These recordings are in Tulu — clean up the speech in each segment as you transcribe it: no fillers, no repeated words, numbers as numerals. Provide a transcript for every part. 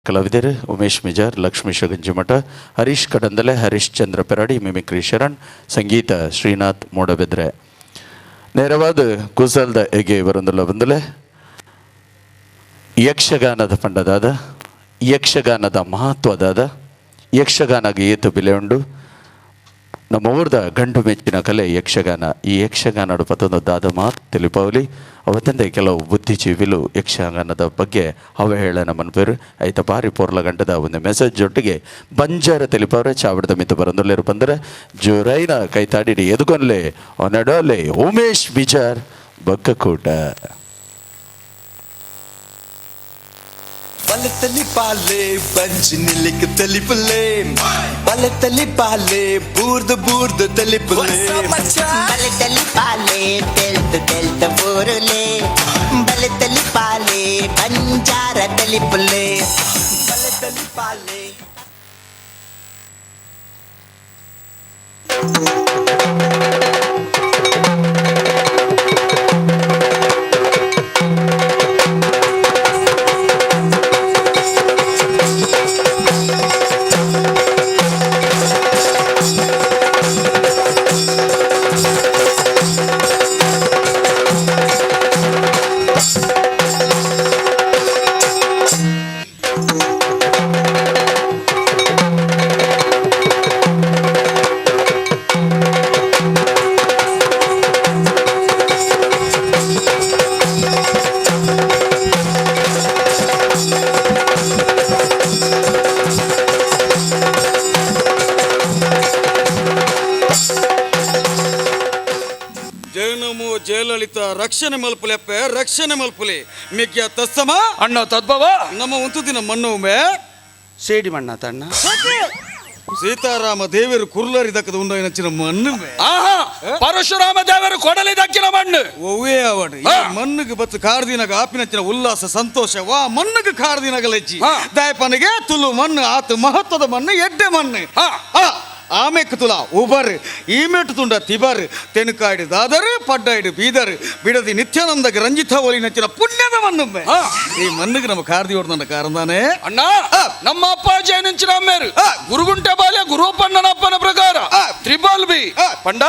ಕಲಾವಿದರು ಉಮೇಶ್ ಮಿಜಾರ್, ಲಕ್ಷ್ಮೀಶ ಗಂಜಿಮಠ, ಹರೀಶ್ ಕಡಂದಲೆ, ಹರೀಶ್ ಚಂದ್ರ ಪೆರಾಡಿ, ಮಿಮಿಕ್ರಿ ಶರಣ್, ಸಂಗೀತ ಶ್ರೀನಾಥ್ ಮೂಡಬೆದ್ರೆ. ನೇರವಾದ ಕುಸಲ್ದ ಎಗೆ ಬರಂದುಲ್ಲ ಬಂದಲೆ ಯಕ್ಷಗಾನದ ಪಂಡದಾದ, ಯಕ್ಷಗಾನದ ಮಹತ್ವದಾದ, ಯಕ್ಷಗಾನಗೆ ಏತು ಬೆಲೆ ಉಂಡು. ನಮ್ಮ ಊರ್ದ ಗಂಡು ಮೆಚ್ಚಿನ ಕಲೆ ಯಕ್ಷಗಾನ. ಈ ಯಕ್ಷಗಾನ ಪತ್ತೊಂದು ದಾದ ಮಾತು ತಿಳಿಪಾವಲಿ. ಅವತ್ತಂದೆ ಕೆಲವು ಬುದ್ಧಿಜೀವಿಲು ಯಕ್ಷಗಾನದ ಬಗ್ಗೆ ಅವಹೇಳನ ಮನ್ಪೇರು. ಐತ ಬಾರಿ ಪೋರ್ಲ ಗಂಟದ ಒಂದು ಮೆಸೇಜ್ ಜೊಟ್ಟಿಗೆ ಬಂಜಾರ ತಿಳಿಪವ್ರೆ. ಚಾವಡದ ಮಿತ್ತು ಬರಂದುಲ್ಲೇರು ಬಂದರೆ ಜೋರೈನ ಕೈತಾಡಿಡಿ ಎದುಕೊನ್ಲೆ ಒನಡೋಲೆ ಉಮೇಶ್ ಬಿಜಾರ್ ಬಕ್ಕಕೂಟ. ಬಲತಲಿ ಪಾಲೆ ಬಂಜಿ ನಿಲ್ಲಿಕ್ ತಲಿಪುಲೆ, ಬಲತಲಿ ಪಾಲೆ ಬೂರ್ದು ಬೂರ್ದು ತಲಿಪುಲೆ. ಬಲತಲಿ ಪಾಲೆ ತೆಲ್ತು ತೆಲ್ತು ಊರುಲೆ, ಬಲತಲಿ ಪಾಲೆ ಬಂಜಾರ ತಲಿಪುಲೆ. ಬಲತಲಿ ಪಾಲೆ. ಜಯನಮು ಜಯಲಲಿತಾ ರಕ್ಷಣೆ ಮಲ್ಪುಲೆಪ್ಪೆ, ರಕ್ಷಣೆ ಮಲ್ಪುಲೆ ಮಿಗ್ಯ ತತ್ಸಮ. ಅಣ್ಣ ತದ್ಭವ. ನಮ್ಮ ಒಂದು ದಿನ ಮಣ್ಣೊಮ್ಮೆ ಸೇಡಿ ಮಣ್ಣ ತಣ್ಣ. ಸೀತಾರಾಮ ದೇವರು ಕುರ್ಲರಿ ದಕ್ಕದ ಉಂಡ ನಚ್ಚಿನ ಮಣ್ಣು. ಆಹಾ, ಪರಶುರಾಮ ದೇವರು ಕೊಡಲಿ ದಕ್ಕಿನ ಮಣ್ಣು. ಒವ್ವೇ ಅವಡು ಈ ಮಣ್ಣುಗೆ ಬತ್ತು ಕಾರ್ದಿನಾಗ ಆಪಿನಚ್ಚಿನ ಉಲ್ಲಾಸ ಸಂತೋಷ ವಾ ಮಣ್ಣುಗೆ ಕಾರ್ದಿನಾಗ ಲಜ್ಜಿ. ದಾಯಪನಿಗೆ ತುಲು ಮಣ್ಣು ಆತು ಮಹತ್ವದ ಮಣ್ಣು, ಎಡ್ಡೆ ಮಣ್ಣು. ಆಮೆಕ್ ತುಲ ಉಬರ್ ಈಮೆಟ್ ತುಂಡ ತಿಬರ್ ತೆನುಕಾಯ್ಡು ದಾದರ್ ಪಡ್ಡಾಯ್ಡು ಬೀದರ್ ಬಿಡದಿ ನಿತ್ಯಾನಂದಗೆ ರಂಜಿತ ಒಲಿ ನಚ್ಚಿನ ಪುಣ್ಯದ ಮಣ್ಣು. ಈ ಮಣ್ಣಿಗೆ ನಮ್ಮ ಕಾರ್ದಿ ಹೊಡೆದ ಕಾರಣದಾನೆ. ಅಣ್ಣ, ನಮ್ಮ ಅಪ್ಪಾಜಿ ನಂಚಿನ ಅಮ್ಮೇರು ಗುರುಗುಂಟೆ ಬಾಲ್ಯ ಗುರುಪಣ್ಣನಪ್ಪನ ಪ್ರಕಾರ ತ್ರಿಬಲ್ ಬಿ ಪಂಡ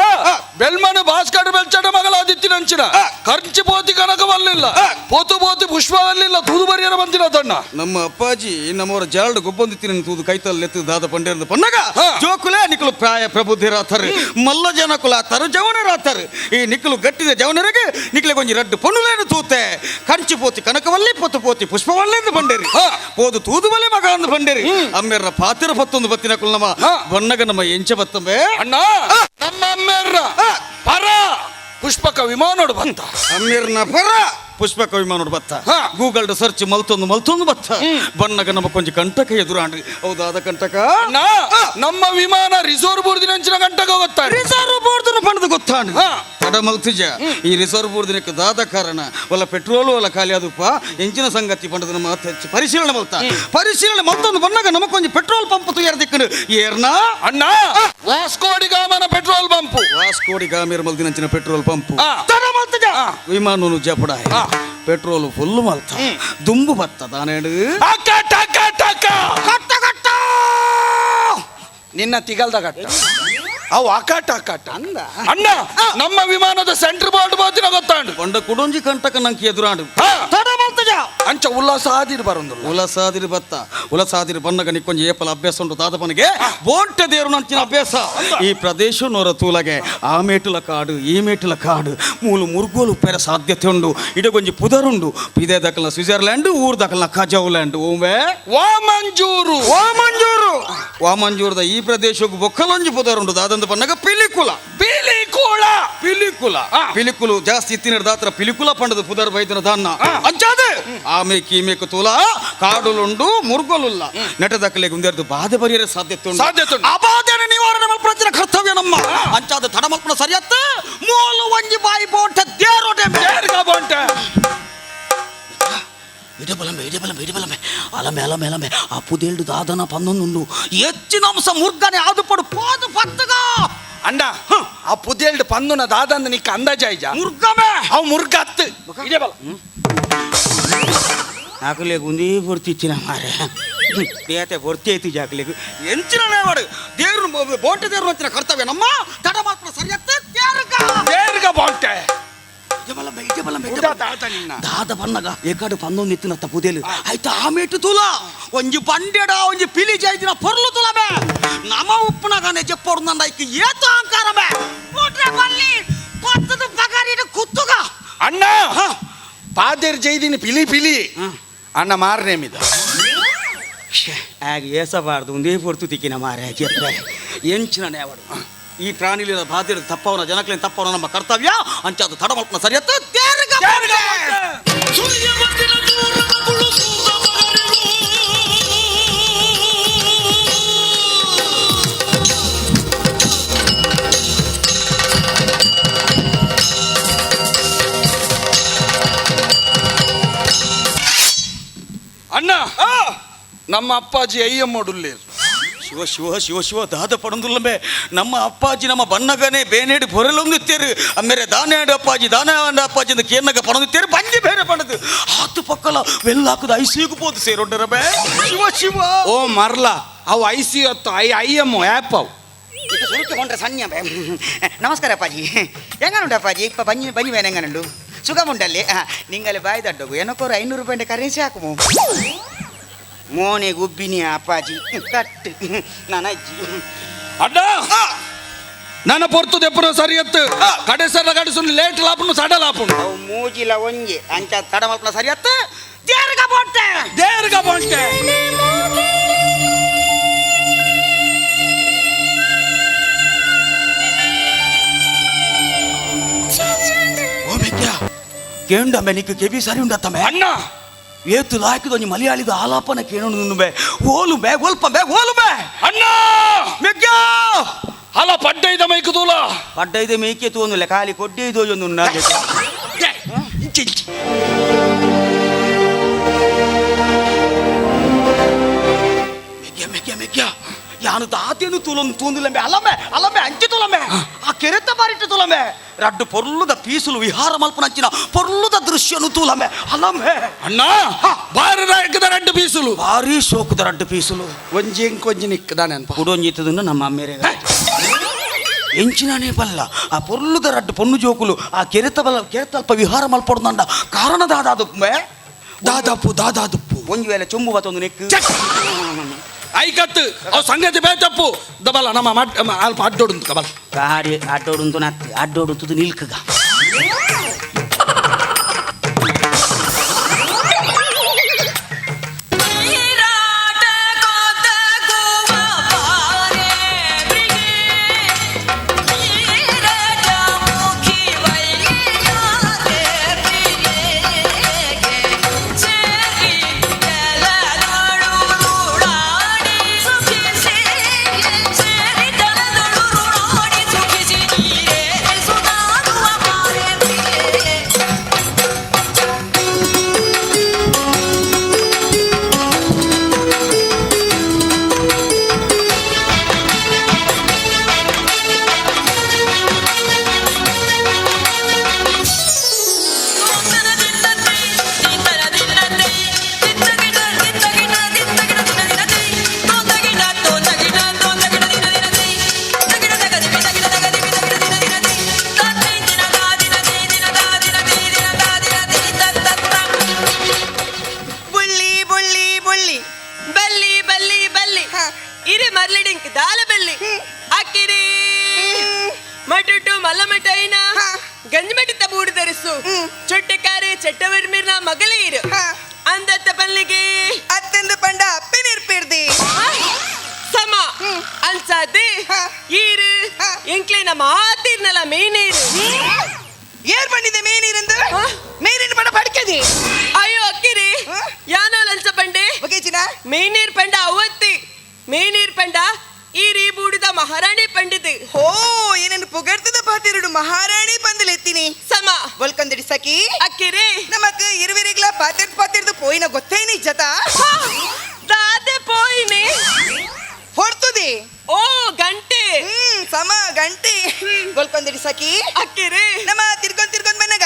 ಬೆಲ್ಮನು ಭಾಸ್ಕರ್ ಬೆಲ್ಚಡ ಮಗಳಾದಿತ್ತಿ ನಂಚಿನ ಖರ್ಚು ಪೋತಿ ಕನಕವಲ್ಲಿಲ್ಲ, ಪೋತು ಪೋತಿ ಪುಷ್ಪವಲ್ಲಿಲ್ಲ, ತೂದು ಬರಿಯರ ಬಂದಿನ ತಣ್ಣ. ನಮ್ಮ ಅಪ್ಪಾಜಿ ನಮ್ಮವರ ಜಾಲ್ಡ್ ಗೊಬ್ಬೊಂದಿತ್ತಿನ ತೂದು ಕೈತಲ್ ಎತ್ತು ದಾದ ಪಂಡೇರ್ದು ಪನ್ನಗ ಜೋಕುಲೆ ನಿಕ್ಕಲು ಪ್ರಾಯ ಪ್ರಬುದ್ಧಿರಾತರು, ಮಲ್ಲ ಜನಕುಲಾತರು, ಜವನರಾತರು. ಈ ನಿಕ್ಕಲು ಗಟ್ಟಿದ ಜವನರಿಗೆ ನಿಕ್ಕಲೆ ಕೊಂಜಿ ರಡ್ಡು ಪೊಣ್ಣುಲೇನು ತೂತೆ ಕಂಚು ಪೋತಿ ಕನಕವಲ್ಲಿ ಪೊತ್ತು ಪೋತಿ ಪುಷ್ಪವಲ್ಲೆಂದು ಬಂಡೇರಿ ಪೋದು ತೂದುವಲೆ ಮಗ ಅಂದು ಬಂಡೇರಿ ಅಮ್ಮೆರ್ರ ಪಾತಿರ ಪತ್ತೊಂದು ಬತ್ತಿನ ಕುಲ್ ನಮ್ಮ ಬನ್ನಗ ನಮ್ಮ ಎಂಚ ಬತ್ತಂಬೆ. ಅಣ್ಣ, ನಮ್ಮ ಅಮ್ಮೇರ್ರ ಪರ ಪುಷ್ಪಕ ವಿಮಾನೋಡು ಬಂತ. ಅಮ್ಮಿರ್ನ ಪರ ಪುಷ್ಪಕ ವಿಮಾನೋಡು ಬತ್ತ. ಗೂಗಲ್ ಸರ್ಚ್ ಮಲ್ತೊಂದು ಮಲ್ತೊಂದು ಬತ್ತ ಬನ್ನಗ ನಮ್ಮ ಕೊಂಚ ಕಂಟಕ ಎದುರಾಂಡ್ರಿ. ಹೌದಾದ ಕಂಟಕ? ಅಣ್ಣ, ನಮ್ಮ ವಿಮಾನ ರಿಸರ್ವ್ ಬೋರ್ದಿನ ಅಂಚಿನ ಗಂಟೆಗೆ ಹೋಗುತ್ತಾರೆ. ರಿಸರ್ವ್ ಬೋರ್ಡ್ ಪಂಡದು ಗೊತ್ತಾಂಡ್ ತಡ ಮಲ್ತಿಜ. ಈ ರಿಸರ್ವ್ ಬೋರ್ಡ್ ದಿನಕ್ಕೆ ದಾದ ಕಾರಣ ಒಲ್ಲ ಪೆಟ್ರೋಲ್ ಒಲ್ಲ ಖಾಲಿ ಆದುಪ್ಪ ಎಂಚಿನ ಸಂಗತಿ ಪಂಡದ ನಮ್ಮ ಅತಿ ಹೆಚ್ಚು ಪರಿಶೀಲನೆ ಮಲ್ತ. ಪರಿಶೀಲನೆ ಮಲ್ತೊಂದು ಬನ್ನಗ ನಮ್ಮ ಕೊಂಚ ಪೆಟ್ರೋಲ್ ಪಂಪ್ ತುಯಾರ ದಿಕ್ಕನು ಏರ್ನಾ. ಅಣ್ಣ, ವಾಸ್ಕೋಡಿ ಗಾಮನ ಪೆಟ್ರೋಲ್ ಪಂಪ್. ವಾಸ್ಕೋಡಿ ಗಾಮೀರ್ ಮಲ್ದಿನಂಚಿನ ಪೆಟ್ರೋಲ್ ಪಂಪ್. ತಡ ಮಲ್ತಿಜ. ವಿಮಾನನು ಜಪಡ ಪೆಟ್ರೋಲ್ ಫುಲ್ ಮಲ್ತ ದುಂಬು ಬತ್ತ ದಾನೇಡು. ಅಕ್ಕ ಟಕ ಟಕ. ಕಟ್ಟ ಕಟ್ಟ. ನಿನ್ನ ತಿಗಲ್ದ ಕಟ್ಟ ಅವು ಅಕಾಟ ಅಕಾಟ. ಅಂದ. ಅಣ್ಣ, ನಮ್ಮ ವಿಮಾನದ ಸೆಂಟರ್ ಬೋರ್ಡ್ ಬೋತಿನ ಗೊತ್ತಾಂಡು. ಬಂಡ ಕುಡೊಂಜಿ ಕಂಟಕ ನಂಗೆ ಎದುರಾಂಡು. ತಡ ಮಲ್ತಿಜ. ಅಂಚ ಉಲ್ಲಾಸ ಆದಿರು ಬರಂದುಲ್ಲ. ಉಲಸಾದಿರು ಬತ್ತ. ಉಲಸಾದಿರು ಬನ್ನಗ ನಿಕ್ಕೊಂಜಿ ಏಪಲ ಅಭ್ಯಾಸ ಉಂಟು ದಾದಪನಿಗೆ ಬೋಂಟೆ ದೇರು ನಂಚಿನ ಅಭ್ಯಾಸ. ಈ ಪ್ರದೇಶ ನೊರ ತೂಲಗೆ ಆ ಮೇಟುಲ ಕಾಡು ಈ ಮೇಟುಲ ಕಾಡು ಮೂಲು ಮುರುಗೋಲು ಪೆರ ಸಾಧ್ಯತೆ ಉಂಡು. ಇಡಗೊಂಜಿ ಪುದರುಂಡು ಪಿದೆ ದಕಲ್ನ ಸ್ವಿಟ್ಜರ್ಲ್ಯಾಂಡ್, ಊರ್ ದಕಲ್ನ ಕಜೌಲ್ಯಾಂಡ್ ಓಂಬೆ. ವಾಮಂಜೂರು. ವಾಮಂಜೂರು. ವಾಮಂಜೂರದ ಈ ಪ್ರದೇಶಕ್ಕೆ ಬೊಕ್ಕಲೊಂಜಿ ಪುದರುಂಡು ದಾದಂದು ಪನ್ನಗ ಪಿಲಿಕುಲ. ಪಿಲಿಕುಳ. ಪಿಲಿಕುಲ. ಪಿಲಿಕುಲು ಜಾಸ್ತಿ ಇತ್ತಿನ ದಾತ್ರ ಪಿಲಿಕುಲ ಪಂಡದ ಪುದರ್ ಬೈದನ ದಾನ್ನ ಅಂಚಾದೆ ಆಮೇಕ್ ಈಮೇಕ್ ತೂಲ ಕಾಡುಲುಂಡು ಮುರುಗೋಲುಲ್ಲ ನೆಟದಕ್ಕಲೆ ಗುಂದೆರ್ದು ಬಾಧೆ ಬರಿಯರೆ ಸಾಧ್ಯತೆ ಉಂಟು. ಸಾಧ್ಯತೆ ಉಂಟು. ಆ ಬಾಧೆಯನ್ನು ನಿವಾರಣೆ ಮಲ್ಪುನ ಕರ್ತವ್ಯ ನಮ್ಮ. ಅಂಚಾದ ತಡ ಮಲ್ಪುನ ಸರಿಯತ್ತ ಮೂಲು ಒಂಜಿ ಬಾಯಿ ಬೋಟ ದೇರೋಟೆ. ದೇರ್ಗ ಬೋಂಟೆ. ಇಡಬಲಂಬೆ ಇಡಬಲಂಬೆ ಇಡಬಲಂಬೆ ಅಲಮೆ ಅಲಮೆ ಅಲಮೆ ಆ ಪುದೇಲ್ಡು ದಾದನ ಪನ್ನೊಂದುಂಡು ಹೆಚ್ಚಿನ ಅಂಶ ಮುರ್ಗನೆ ಆದುಪಡು ಪೋದು ಪತ್ತಗ. ಅಂಡ, ಆ ಪುದೇಲ್ಡು ಪಂದುನ ದಾದಂದ ನಿಕ್ಕ ಅಂದಾಜಾಯ್ಜ. ಮುರ್ಗಮೆ. ಅವು ಮುರ್ಗ ಅತ್ತು ಇದೇ ಬಲ. ಆಕಲೆ ಗುಂದಿ ಪುರ್ತಿತ್ತಿನ ಮಾರೆ. ಬೇತೆ ಹೊರ್ತಿ ಜಾಕ್ಲಿಗೆ ಎಂಚಿನ ವಾಡು ದೇವ್ರು ಬೋಂಟೆ ದೇವ್ರು ಅಂಚಿನ ಕರ್ತವ್ಯ ನಮ್ಮ ತಡ ಮಾತ್ರ ಸರಿಯತ್ತ ದೇರ್ಗ ಬಾಂಟೆ ದಾದ ಬನ್ನಗ ಏಕಾಡು ಪನ್ನೊಂದು ನಿತ್ತಿನತ್ತ ಪುದೇಲು ಆಯ್ತು ಆಮೇಟು ತುಲ ಒಂಜಿ ಬಂಡೆಡ ಒಂಜಿ ಪಿಲಿ ಜೈದಿನ ಪೊರ್ಲು ತುಲಬೆ ನಮ ಉಪ್ಪುನಗನೆ ಜೆಪ್ಪೊಡು ನಂದ ಐಕ್ ಏತು ಅಹಂಕಾರಬೆ ಬುಟ್ರೆ ಬಲ್ಲಿ ಪತ್ತದ ಪಗಾರಿನ ಕುತ್ತುಗ ಅಣ್ಣ ಪಾದೇರ್ ಜೈದಿನ ಪಿಲಿ ಪಿಲಿ ಅಣ್ಣ ಮಾರನೇಮಿದ ಆಗ ಏಸಬಾರ್ದು ಒಂದೇ ಪೊರ್ತು ತಿಕ್ಕಿನ ಮಾರೆ ಜೆಪ್ಪೆ ಎಂಚಿನ ನೇವಡು ಈ ಪ್ರಾಣಿಲಿನ ಬಾಧ್ಯತೆ ತಪ್ಪವನ ಜನಕ್ಲೇನು ತಪ್ಪವನ ನಮ್ಮ ಕರ್ತವ್ಯ ಅಂಚಾದ ತಡ ಮಲ್ಪನ ಸರಿಯತ್ತ ತೇರ್ಗ ಅಣ್ಣ ನಮ್ಮ ಅಪ್ಪಾಜಿ ಅಯ್ಯಮ್ಮಡುಲ್ಲೇರು ಶಿವ ಶಿವ ಶಿವ ಶಿವ ದಾದ ಪಡಂದುಲ್ಲಂಬೆ ನಮ್ಮ ಅಪ್ಪಾಜಿ ನಮ್ಮ ಬಣ್ಣಗನೆ ಬೇನೇಡು ಪೊರಲೊಂದಿತ್ತೇರು ಅಮ್ಮೇರೆ ದಾನೇಡು ಅಪ್ಪಾಜಿ ದಾನ ಅಪ್ಪಾಜಿ ಅಂತ ಕೇನ್ನಗ ಪಡಂದಿತ್ತೇರು ಬಂಜಿ ಬೇರೆ ಪಡದು ಆತು ಪಕ್ಕಲ ವೆಲ್ಲಾಕದ ಐಸಿಯುಗೆ ಪೋದು ಸೇರೊಂಡರಬೆ ಶಿವ ಶಿವ ಓ ಮರ್ಲ ಅವು I C ಅತ್ತು I I M app ಅವು ಸುರುಕಿಕೊಂಡ್ರೆ ಸಣ್ಣ ನಮಸ್ಕಾರ ಅಪ್ಪಾಜಿ ಹೆಂಗನುಂಡು ಅಪ್ಪಾಜಿ ಇಪ್ಪ ಬಂಜಿ ಬಂಜಿ ಬೇನೆ ಹೆಂಗನುಂಡು ಸುಖಮುಂಡಲ್ಲಿ ನಿಂಗಲ್ಲಿ ಬಾಯಿ ದಡ್ಡೋಗು ಏನಕ್ಕೋರು 500 ರೂಪಾಯಿ ಕರೆನ್ಸಿ ಹಾಕುಮು ಮೋನೆ ಗುಬ್ಬಿನಿ ಅಪ್ಪಾಜಿ ಕಟ್ಟು ನನ್ನ ಅಜ್ಜಿ ಅಣ್ಣ ನನ್ನ ಪೊರ್ತು ದೆಪ್ಪನ ಸರಿಯತ್ತು ಕಡೆ ಸರ ಕಡಿಸು ಲೇಟ್ ಲಾಪುನು ಸಡ ಲಾಪುನು ಅವು ಮೂಜಿಲ ಒಂಜಿ ಅಂಚ ತಡ ಮಲ್ಪನ ಸರಿಯತ್ತ ದೇರ್ಗ ಬೋಟೆ ದೇರ್ಗ ಬಾಂಟೆ ಓ ಮೆಕ್ಯ ಕೇಂಡಂಬೆ ನಿಕ್ಕು ಕೆಬಿ ಸರಿ ಉಂಡತ್ತಂಬೆ ಅಣ್ಣ ಏತು ಲಾಯ್ಕದೊಂಜಿ ಮಲಯಾಳಿದ ಆಲಾಪನ ಕೇಣು ಬೆ ಓಲು ಬೆ ಓಲ್ಪ ಬೆ ಓಲು ಬೆ ಅಣ್ಣ ಮೆಕ್ಯ ಅಲ್ಲ ಪಡ್ಡೈದ ಮೈಕ್ ತೂಲ ಪಡ್ಡೈದೆ ಮೇಕೆ ತೋನುಲೆ ಖಾಲಿ ಕೊಡ್ಡೈದು ಒಂದು ಮೆಕ್ಯ ಮೆಕ್ಯ ಮೆಕ್ಯ ಯಾನು ತಾತೇನು ತೂಲೊಂದು ತೂಂದುಲಂಬೆ ಅಲ್ಲಂಬೆ ಅಲ್ಲಂಬೆ ಅಂಚಿ ತುಲಂಬೆ ಆ ಕೆರೆತ ಬಾರಿಟ್ಟು ತುಲಂಬೆ ರಡ್ಡು ಪೊರ್ಲುದ ಪೀಸುಲು ವಿಹಾರ ಮಲ್ಪನಂಚಿನ ಪೊರ್ಲುದ ದೃಶ್ಯನು ತೂಲಂಬೆ ಅಲ್ಲಂಬೆ ಅಣ್ಣ ಬಾರಿ ರಾಯಕದ ರಡ್ಡು ಬೀಸುಲು ಭಾರಿ ಶೋಕದ ರಡ್ಡು ಪೀಸುಲು ಒಂಜಿ ಇಂಕೊಂಜಿ ನಿಕ್ಕದ ನೆನಪ ಕುಡೊಂಜಿತ್ತದನ್ನು ನಮ್ಮ ಅಮ್ಮೇರೆ ಎಂಚಿನಾನೇ ಬಲ್ಲ ಆ ಪೊರ್ಲುದ ರಡ್ಡು ಪೊಣ್ಣು ಜೋಕುಲು ಆ ಕೆರೆತ ಬಲ್ಲ ಕೆರೆತಲ್ಪ ವಿಹಾರ ಮಲ್ಪೊಡ್ದಂಡ ಕಾರಣ ದಾದಾದುಪ್ಪೆ ದಾದಾಪು ದಾದಾದುಪ್ಪು ಒಂಜಿ ವೇಳೆ ಚೊಂಬು ಬತ್ತೊಂದು ನೆಕ್ಕು ಐಕತ್ತು ಅವು ಸಂಗತಿ ಬೇತಪ್ಪು ದಬಲ ನಮ್ಮ ಅಲ್ಪ ಅಡ್ಡೋಡು ಕಬಲ ಗಾಡಿ ಅಡ್ಡೋಡುಂತು ನತ್ತು ಅಡ್ಡೋಡುಂತದ್ದು ನಿಲ್ಕಗ ಬುಳ್ಳಿ ಬುಳ್ಳಿ ಬುಳ್ಳಿ ಬಲ್ಲಿ ಬಲ್ಲಿ ಬಲ್ಲಿ ಇರೆ ಮರ್ಲಿಡಿಂಕ್ ದಾಲ ಬಲ್ಲಿ ಅಕ್ಕಿರಿ ಮಟುಟು ಮಲ್ಲಮಟೈನ ಗಂಜಮಟಿತ ಬೂಡುದರಿಸು ಚೊಟ್ಟೆಕಾರೆ ಚೆಟ್ಟವರ್ಮಿರ್ನ ಮಗಲೀರು ಅಂದತ್ತ ಬಲ್ಲಿಗೆ ಅತ್ತೆಂದು ಪಂಡ ಅಪ್ಪೆ ನಿರ್ಪಿರ್ದಿ ಸಮ ಅನ್ಸಾದೆ ಈರು ಎಂಕ್ಲೆ ನಮ್ಮ ಆತಿರ್ನಲ ಮೇನೇರು ಏರ್ ಬಂದಿದೆ ಮೇನೀರಂದು ಮೇನಿನ ಪಂಡ ಪಡ್ಕದಿ ಅಯ್ಯೋ ಅಕ್ಕಿರಿ ಯಾನೋ ಲಂಚ ಪಂಡೆ ಒಗೇಚಿನ ಮೇನೀರ್ ಪಂಡ ಅವತ್ತಿ ಮೇನೀರ್ ಪಂಡ ಈ ರೀ ಬೂಡಿದ ಮಹಾರಾಣಿ ಪಂಡಿತ್ ಹೋ ಏನೇನು ಪುಗರ್ತದ ಪಾತಿರುಡು ಮಹಾರಾಣಿ ಪಂದಲೆತ್ತೀನಿ ಸಮ ಒಲ್ಕೊಂದಿಡಿ ಸಖಿ ಅಕ್ಕಿರಿ ನಮಕ್ ಇರುವಿರಿಗ್ಲ ಪಾತಿರ್ದು ಪಾತಿರ್ದು ಪೋಯಿನ ಗೊತ್ತೇನಿ ಜತ ದಾದೆ ಪೋಯಿನಿ ಹೊರ್ತುದಿ ಓ ಗಂಟೆ ಸಮ ಗಂಟೆ ಗೊಲ್ಕೊಂದಿಡಿ ಸಖಿ ಅಕ್ಕಿರಿ ನಮ್ಮ ತಿರ್ಕೊಂಡ್ ತಿರ್ಕೊಂಡ್ ಬನ್ನಗ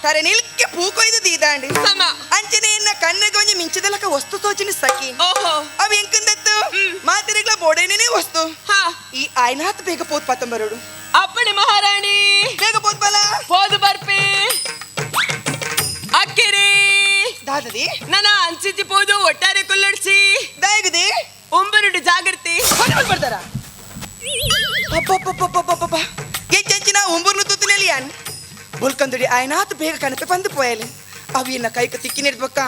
ತರೆ ನಿಲ್ಕೆ ಪೂ ಕೊಯ್ದು ದೀದಾಂಡಿ ಸಮ ಅಂಚನೆ ಎನ್ನ ಕಣ್ಣಿಗೆ ಒಂಜಿ ಮಿಂಚದಲಕ ವಸ್ತು ತೋಚಿನ ಸಖಿ ಓಹೋ ಅವ್ ಎಂಕಂದತ್ತು ಮಾತಿರಿಗ್ಲ ಬೋಡೇನೇ ವಸ್ತು ಈ ಆಯ್ನಾತ್ ಬೇಗ ಪೋತ್ ಪತ್ತಂಬರೋಡು ಅಪ್ಪಣೆ ಮಹಾರಾಣಿ ಬೇಗ ಪೋತ್ ಬಲ ಪೋದು ಬರ್ಪಿ ಅಕ್ಕಿರಿ ದಾದದಿ ನನ್ನ ಅನ್ಸಿತಿ ಪೋದು ಒಟ್ಟಾರೆ ಕುಲ್ಲಡ್ಸಿ ದಾಯಗದಿ ಉಂಬರುಡು ಜಾಗೃತಿ ಬರ್ತಾರ ಅಪ್ಪಪ್ಪಪ್ಪಪ್ಪಪ್ಪಪ್ಪ ಹೆಚ್ಚೆಚ್ಚಿನ ಉಂಬುರ್ನು ತುತ್ತಿನಲ್ಲಿ ಯಾನ್ ಬುಲ್ಕಂದುಡಿ ಆಯ್ನಾತ್ ಬೇಗ ಕನಪೆ ಬಂದು ಪೋಯಲೆ ಅವಿನ ಕೈಕ ತಿಕ್ಕಿ ನಿಡ್ಬಕ್ಕ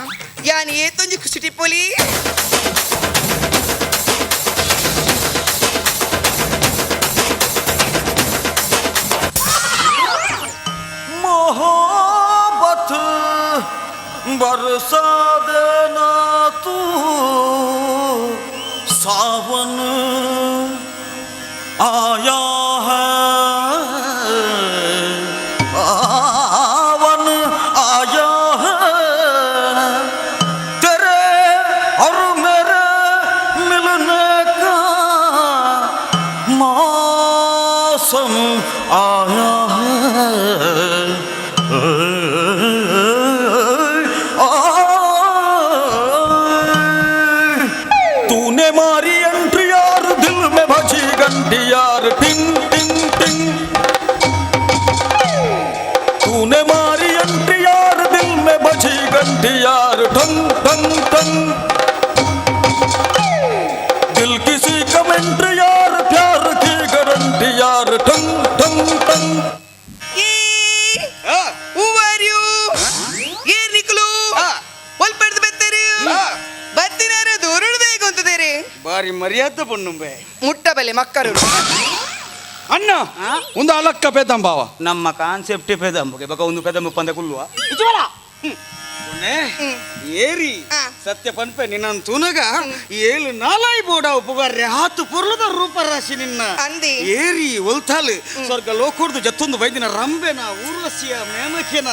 ಯಾನ್ ಏತೊಂಜಿ ಖುಷಿ ಟಿಪ್ಪೋಲಿ मोहब्बत बरसा देना तू सावन आया है सावन आया है तेरे और मेरे मिलने का मौसम आया है। तूने मारी एंट्री यार दिल में बजी घंटी यार टिंग टिंग टिंग। तूने मारी एंट्री यार दिल में बजी घंटी यार ठंग ठंग ठंग। दिल किसी कमेंट्री यार प्यार की गारंटी यार ठंग ठंग ठंग। Who are you? ಏರ್ ನಿಕ್ಲು ಒಲ್ಪಡ್ದು ಬತ್ತರು ಬತ್ತಿನಾರ ದೂರುಡು ಬೇಗ ಅಂತಿದ್ದೀರಿ ಬಾರಿ ಮರ್ಯಾದೆ ಪೊಣ್ಣುಂಬೆ ಮುಟ್ಟ ಬಲೆ ಮಕ್ಕರು ಅಣ್ಣ ಒಂದು ಅಲಕ್ಕ ಪೇದಂಬಾವ ನಮ್ಮ ಕಾನ್ಸೆಪ್ಟ್ ಪೆದಂಬುಗೆ ಬಕ ಒಂದು ಪೆದಂಬು ಪಂದ ಕುಲ್ಲುವ ಏರಿ ಸತ್ಯ ಪನ್ಪೆ ನಿನ್ನ ತುನಗ ಏಳು ನಾಲಾಯಿ ಬೋಡ ಉಪಗಾರ್ರೆ ಹಾತು ಪೊರ್ಲದ ರೂಪರಾಶಿ ನಿನ್ನ ಅಂದಿ ಏರಿ ಒಲ್ತಾಲ್ ಸ್ವರ್ಗ ಲೋಕುರ್ದು ಜತ್ತೊಂದು ಬೈದಿನ ರಂಬೆನ ಊರ್ವಶಿಯ ಮೇನಕೆನ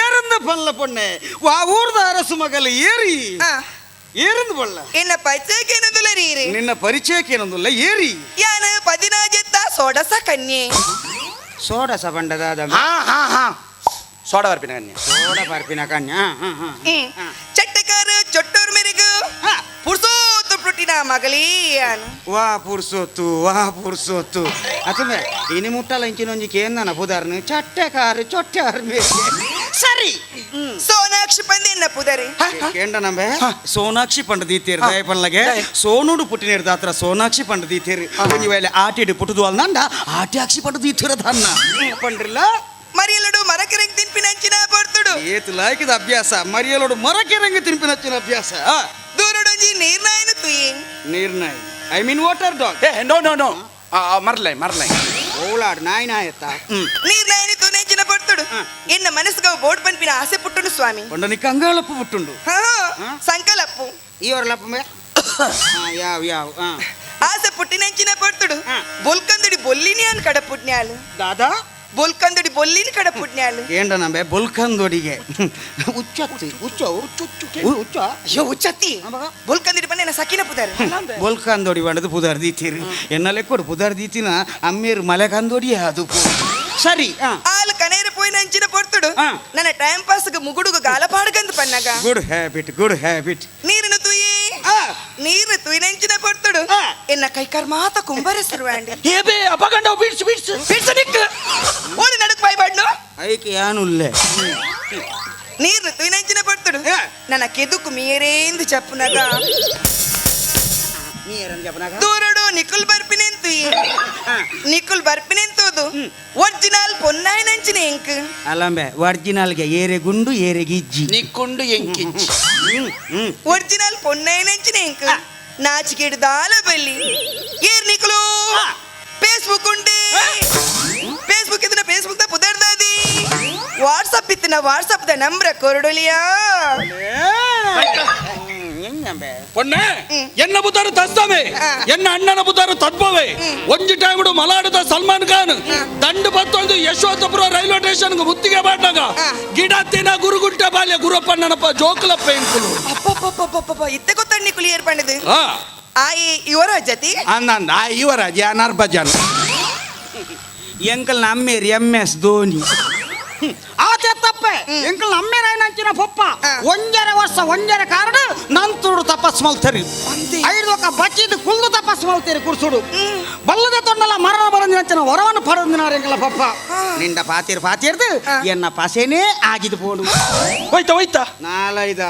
ಏರಂದ ಪಲ್ಲ ಪೊಣ್ಣೆ ವಾ ಊರ್ದ ಅರಸು ಮಗಲು ಏರಿ ಏರಂದು ಬಲ್ಲ ಎನ್ನ ಪರಿಚಯಕ್ಕೆ ಏನೊಂದುಲ್ಲ ರೀರಿ ನಿನ್ನ ಪರಿಚಯಕ್ಕೆ ಏನೊಂದುಲ್ಲ ಏರಿ ಯಾನ ಪದಿನಾಜೆತ್ತ ಸೋಡಸ ಕನ್ಯೆ ಸೋಡಸ ಬಂಡದ ಹಾ ಹಾ ಹಾ ಸೋಡ ಬರ್ಪಿನ ಕನ್ಯೆ ಸೋಡ ಬರ್ಪಿನ ಕನ್ಯಾ ಚಟ್ಟಕಾರ ಚೊಟ್ಟೋರ್ ಮೇರೆಗು ಪುರ್ಸೋತು ಪುಟ್ಟಿನ ಮಗಲೇ ಯಾನು ವಾ ಪುರ್ಸೊತ್ತು ವಾ ಪುರ್ಸೊತ್ತು ಅತಮೆ ಇನಿ ಮುಟ್ಟಲ ಇಂಚಿನೊಂಜಿ ಕೇಂದನ ಪುದಾರ್ನು ಚಟ್ಟೆಕಾರು ಚೊಟ್ಟಾರು ಸರಿ ಸೋನಾಕ್ಷಿ ಪಂದೆ ಎನ್ನ ಪುದರಿ ಕೇಂಡನಂಬೆ ಸೋನಾಕ್ಷಿ ಪಂಡ ದೀತೇರು ದಯಪಲ್ಲಗೆ ಸೋನುಡು ಪುಟ್ಟಿನೇರು ದಾತ್ರ ಸೋನಾಕ್ಷಿ ಪಂಡ ದೀತೇರು ಒಂಜಿ ವೇಳೆ ಆಟಿಡು ಪುಟ್ಟುದು ಅಲ್ನಂಡ ಆಟ್ಯಾಕ್ಷಿ ಪಂಡ ದೀತೇರ ಧನ್ನ ಪಂಡ್ರಿಲ್ಲ ಮರಿಯಲಡು ಮರಕೆರೆಂಗ್ ತಿನ್ಪಿನಂಚಿನ ಪೊರ್ತುಡು ಏತು ಲಾಯ್ಕದ ಅಭ್ಯಾಸ ಮರಿಯಲೋಡು ಮರಕೆರಂಗ ತಿನ್ಪಿನಂಚಿನ ಅಭ್ಯಾಸ ದೂರಡೊಂಜಿ ನೀರ್ನಾಯಿನ ತುಯಿ ನೀರ್ನಾಯಿ I mean water dog ಏ no no no ಮರ್ಲೈ ಮರ್ಲೈ ಓಲಾಡ್ ನಾಯಿ ನಾಯತ್ತ ನೀರ್ನಾಯಿನ ತುನೆಂಚಿನ ಪೊರ್ತುಡು ಎನ್ನ ಮನಸ್ಸುಗ ಬೋರ್ಡ್ ಪನ್ಪಿನ ಆಸೆ ಪುಟ್ಟುಂಡು ಸ್ವಾಮಿ ಪಂಡನಿ ಕಂಗಾಳಪ್ಪು ಪುಟ್ಟುಂಡು ಸಂಕಲಪ್ಪು ಈ ಅವರಲ್ಲಪ್ಪ ಯಾವ ಯಾವ ಆಸೆ ಪುಟ್ಟಿನಂಚಿನ ಪೊರ್ತುಡು ಬೊಲ್ಕಂದುಡಿ ಬೊಲ್ಲಿನಿ ಅನ್ ಕಡ ಪುಟ್ನ್ಯಾಲು ದಾದಾ ಬೊಲ್ಕಂದುಡಿ ಬೊಲ್ಲಿನಿ ಕಡ ಪುಟ್ನ್ಯಾಲು ಕೇಂಡನಂಬೆ ಬೊಲ್ಕಂದೊಡಿಗೆ ಉಚ್ಚತ್ತಿ ಉಚ್ಚ ಉಚ್ಚ ಅಯ್ಯೋ ಉಚ್ಚತ್ತಿ ಬೊಲ್ಕಂದುಡಿ ಬಣ್ಣ ಸಕಿನ ಪುದಾರು ಬೊಲ್ಕಂದೊಡಿ ಬಂಡದು ಪುದಾರ್ ದೀತೀರಿ ಎನ್ನಲೆ ಕೊಡು ಪುದಾರ್ ದೀತಿನ ಅಮ್ಮೇರು ಮಲೆ ಕಂದೊಡಿ ಅದು ಸರಿ ಆಲ್ ಕನೇರ ಪೋಯಿನ ಅಂಚಿನ ಪೊರ್ತುಡು ನನ್ನ ಟೈಮ್ ಪಾಸ್ ಮುಗುಡುಗು ಗಾಲಪಾಡ್ಗಂದು ಪನ್ನಗ good habit good habit ನೀರಿನ ತುಯಿ ನೀರು ತುಯಿನಂಚಿನ ಪೊರ್ತುಡು ಎನ್ನ ಕೈಕಾರ್ ಮಾತ ಕುಂಬರಸರು ಏಬೇ ಅಪಗಂಡ ಬಿಡ್ಸು ಬಿಡ್ಸು ಬಿಡ್ಸು ನಿಕ್ ಓಡಿ ನಡುಕ್ ಬಾಯ್ಬಾಡ್ನು ಐಕೆ ಯಾನುಲ್ಲೆ ನೀರು ತುಯಿನಂಚಿನ ಪೊರ್ತುಡು ನನ್ನ ಕೆದುಕು ಮೀರೇಂದು ಚಪ್ಪುನಗ ದೂರಡು ನಿಕುಲ್ ಬರ್ಪಿನೆಂತು ನಿಕುಲ್ ಬರ್ಪಿನೆಂತೋದು ಒರಿಜಿನಲ್ ಪೊನ್ನಾಯಿನಂಚಿನ ಎಂಕ್ ಅಲ್ಲಂಬೆ ಒರಿಜಿನಲ್ಗೆ ಏರೆ ಗುಂಡು ಏರೆ ಗಿಜ್ಜಿ ನಿಕ್ಕೊಂಡು ಎಂಕಿಂಚಿ ಒರಿಜಿನಲ್ ಪೊನ್ನಾಯಿನಂಚಿನ ಎಂಕ್ ನಾಚಿಕೆಡು ದಾಲ ಬಲ್ಲಿ ಏರ್ ನಿಕುಲು ಫೇಸ್ಬುಕ್ ಉಂಡೆ ಫೇಸ್ಬುಕ್ ಇದನ್ನ ಫೇಸ್ಬುಕ್ the ಪುದರ್ದಾದಿ ವಾಟ್ಸಪ್ ಇತ್ತಿನ ವಾಟ್ಸಪ್ the ನಂಬ್ರ ಕೊರಡುಲಿಯಾ ಪೊಣ್ಣೆ ಎನ್ನ ಬುದಾರು ತಸ್ತಮೆ ಎನ್ನ ಅಣ್ಣನ ಬುದಾರು ತದ್ಭವೆ ಒಂಜಿ ಟೈಮ್ ಮಲಾಡದ ಸಲ್ಮಾನ್ ಖಾನ್ ದಂಡು ಬತ್ತೊಂದು ಯಶವಂತಪುರ ರೈಲ್ವೆ ಸ್ಟೇಷನ್ ಮುತ್ತಿಗೆ ಬಾಟ್ನಾಗ ಗಿಡ ತಿನ ಗುರುಗುಂಟೆ ಬಾಲ್ಯ ಗುರುಪ್ಪಣ್ಣನಪ್ಪ ಜೋಕುಲಪ್ಪ ಎಂಕುಲು ಅಪ್ಪಪ್ಪಪ್ಪಪ್ಪಪ್ಪ ಇತ್ತೆ ಗೊತ್ತಣ್ಣಿ ಕುಲಿ ಏರ್ಪಂಡದು ಆಯಿ ಯುವರಾಜತಿ ಅಂದಂದ ಆ ಯುವರಾಜ್ ಯಾನ್ ಹರ್ಭಜನ್ ಎಂಕಲ್ ನಮ್ಮೇರ್ ಎಂ ಎಸ್ ಧೋನಿ ಆತೆ ತಪ್ಪೆ ಎಂಕಲ್ ನಮ್ಮೇರಾಯನಂಚಿನ ಪೊಪ್ಪ ಒಂಜರೆ ವರ್ಷ ಒಂಜರೆ ಕಾರಣ ನಂತುಡು ತಪಸ್ ಮಲ್ತರಿ ಐದು ಬಚ್ಚಿದ್ದು ಕುಲ್ದು ತಪಸ್ ಮಲ್ತೇರಿ ಕುರ್ಸುಡು ಬಲ್ಲದೆ ತೊಂಡಲ ಮರಣ ಬರಂದಿನಂಚಿನ ವರವನ್ನು ಪಡಂದಿನಾರ ಎಂಕಲ ಪಪ್ಪ ನಿಂದ ಪಾತೀರ್ ಪಾತೀರ್ದು ಎನ್ನ ಪಸೇನೇ ಆಗಿದ್ದು ಪೋಡು ಹೋಯ್ತಾ ಹೋಯ್ತಾ ನಾಲೈದ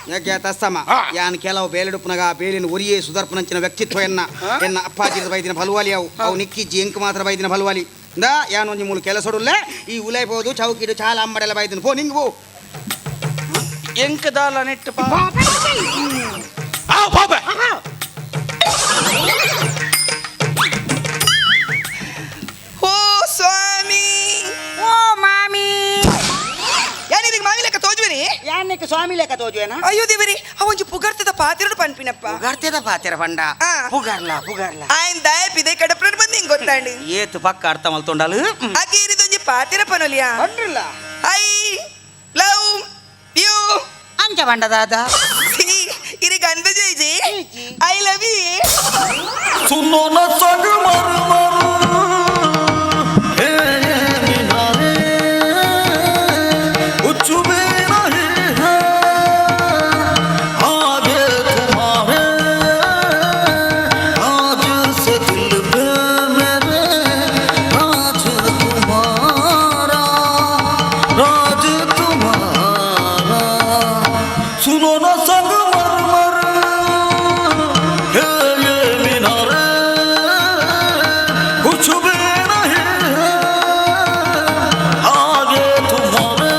ಯಾಕೆ ತಸ್ತಮ ಯಾನ್ ಕೆಲವು ಬೇಲಿಡುಪ್ಪನಾಗ ಆ ಬೇಲಿನ ಒರಿಯೇ ಸುದರ್ಪನಂಚಿನ ವ್ಯಕ್ತಿತ್ವ ಎನ್ನ ಎನ್ನ ಅಪ್ಪಾಜಿದ ಬೈದಿನ ಫಲವಾಲಿ ಅವು ಅವು ನಿಕ್ಕಿಜ್ಜಿ ಎಂಕ್ ಮಾತ್ರ ಬೈದಿನ ಫಲವಾಲಿ ಇಂದ ಯಾನ್ ಒಂಜಿ ಮೂಲು ಕೆಲಸಡುಲ್ಲೆ ಈ ಉಲೈ ಪೋದು ಚೌಕಿಡು ಚಾಲ ಅಂಬಡೆಲ್ಲ ಬೈದಿನ ಪೋ ನಿಂಗೆ ಪೋ ಎಂಕ್ ದಾಲ ನೆಟ್ಟು ಆ ಪಾಪೆ ಓ ಸ್ವಾಮಿ ಓ ಮಾಮಿ ಯಾನಿದಿಗೆ ಮಾಮಿ ಲೆಕ್ಕ ತೋಜುವಿರಿ ಯಾನಕ್ಕೆ ಸ್ವಾಮಿ ಲೆಕ್ಕ ತೋಜುವೇನಾ ಅಯ್ಯೋ ದೇವರಿ ಅವ ಒಂಜಿ ಪುಗರ್ತದ ಪಾತಿರಡು ಪನ್ಪಿನಪ್ಪ ಪುಗರ್ತೆದ ಪಾತಿರ ಪಂಡ ಪುಗರ್ಲ ಪುಗರ್ಲ ಆಯನ್ ದಾಯಪಿದೆ ಕಡಪ್ರಡ್ ಬಂದು ಹಿಂಗ್ ಗೊತ್ತಾಂಡಿ ಏತು ಪಕ್ಕ ಅರ್ಥ ಮಲ್ತೊಂಡಾಲು ಅಕೇರಿದೊಂಜಿ ಪಾತಿರ ಪನೊಲಿಯಾ ಪಂಡ್ರಿಲ್ಲ I love you ಅಂಚ ಪಂಡ ದಾದ ಇರಿ ಗಂಧ ಜೈಜಿ I love you सुनो न संग मर मर हे निनारे कुछ भी नहीं है आगे तुम्हारे आज से दिल पे मेरे राज तुम्हारा राज तुम्हारा सुनो न संग मर मर हे ये मीनारे कुछ भी नहीं है आगे तुम्हारे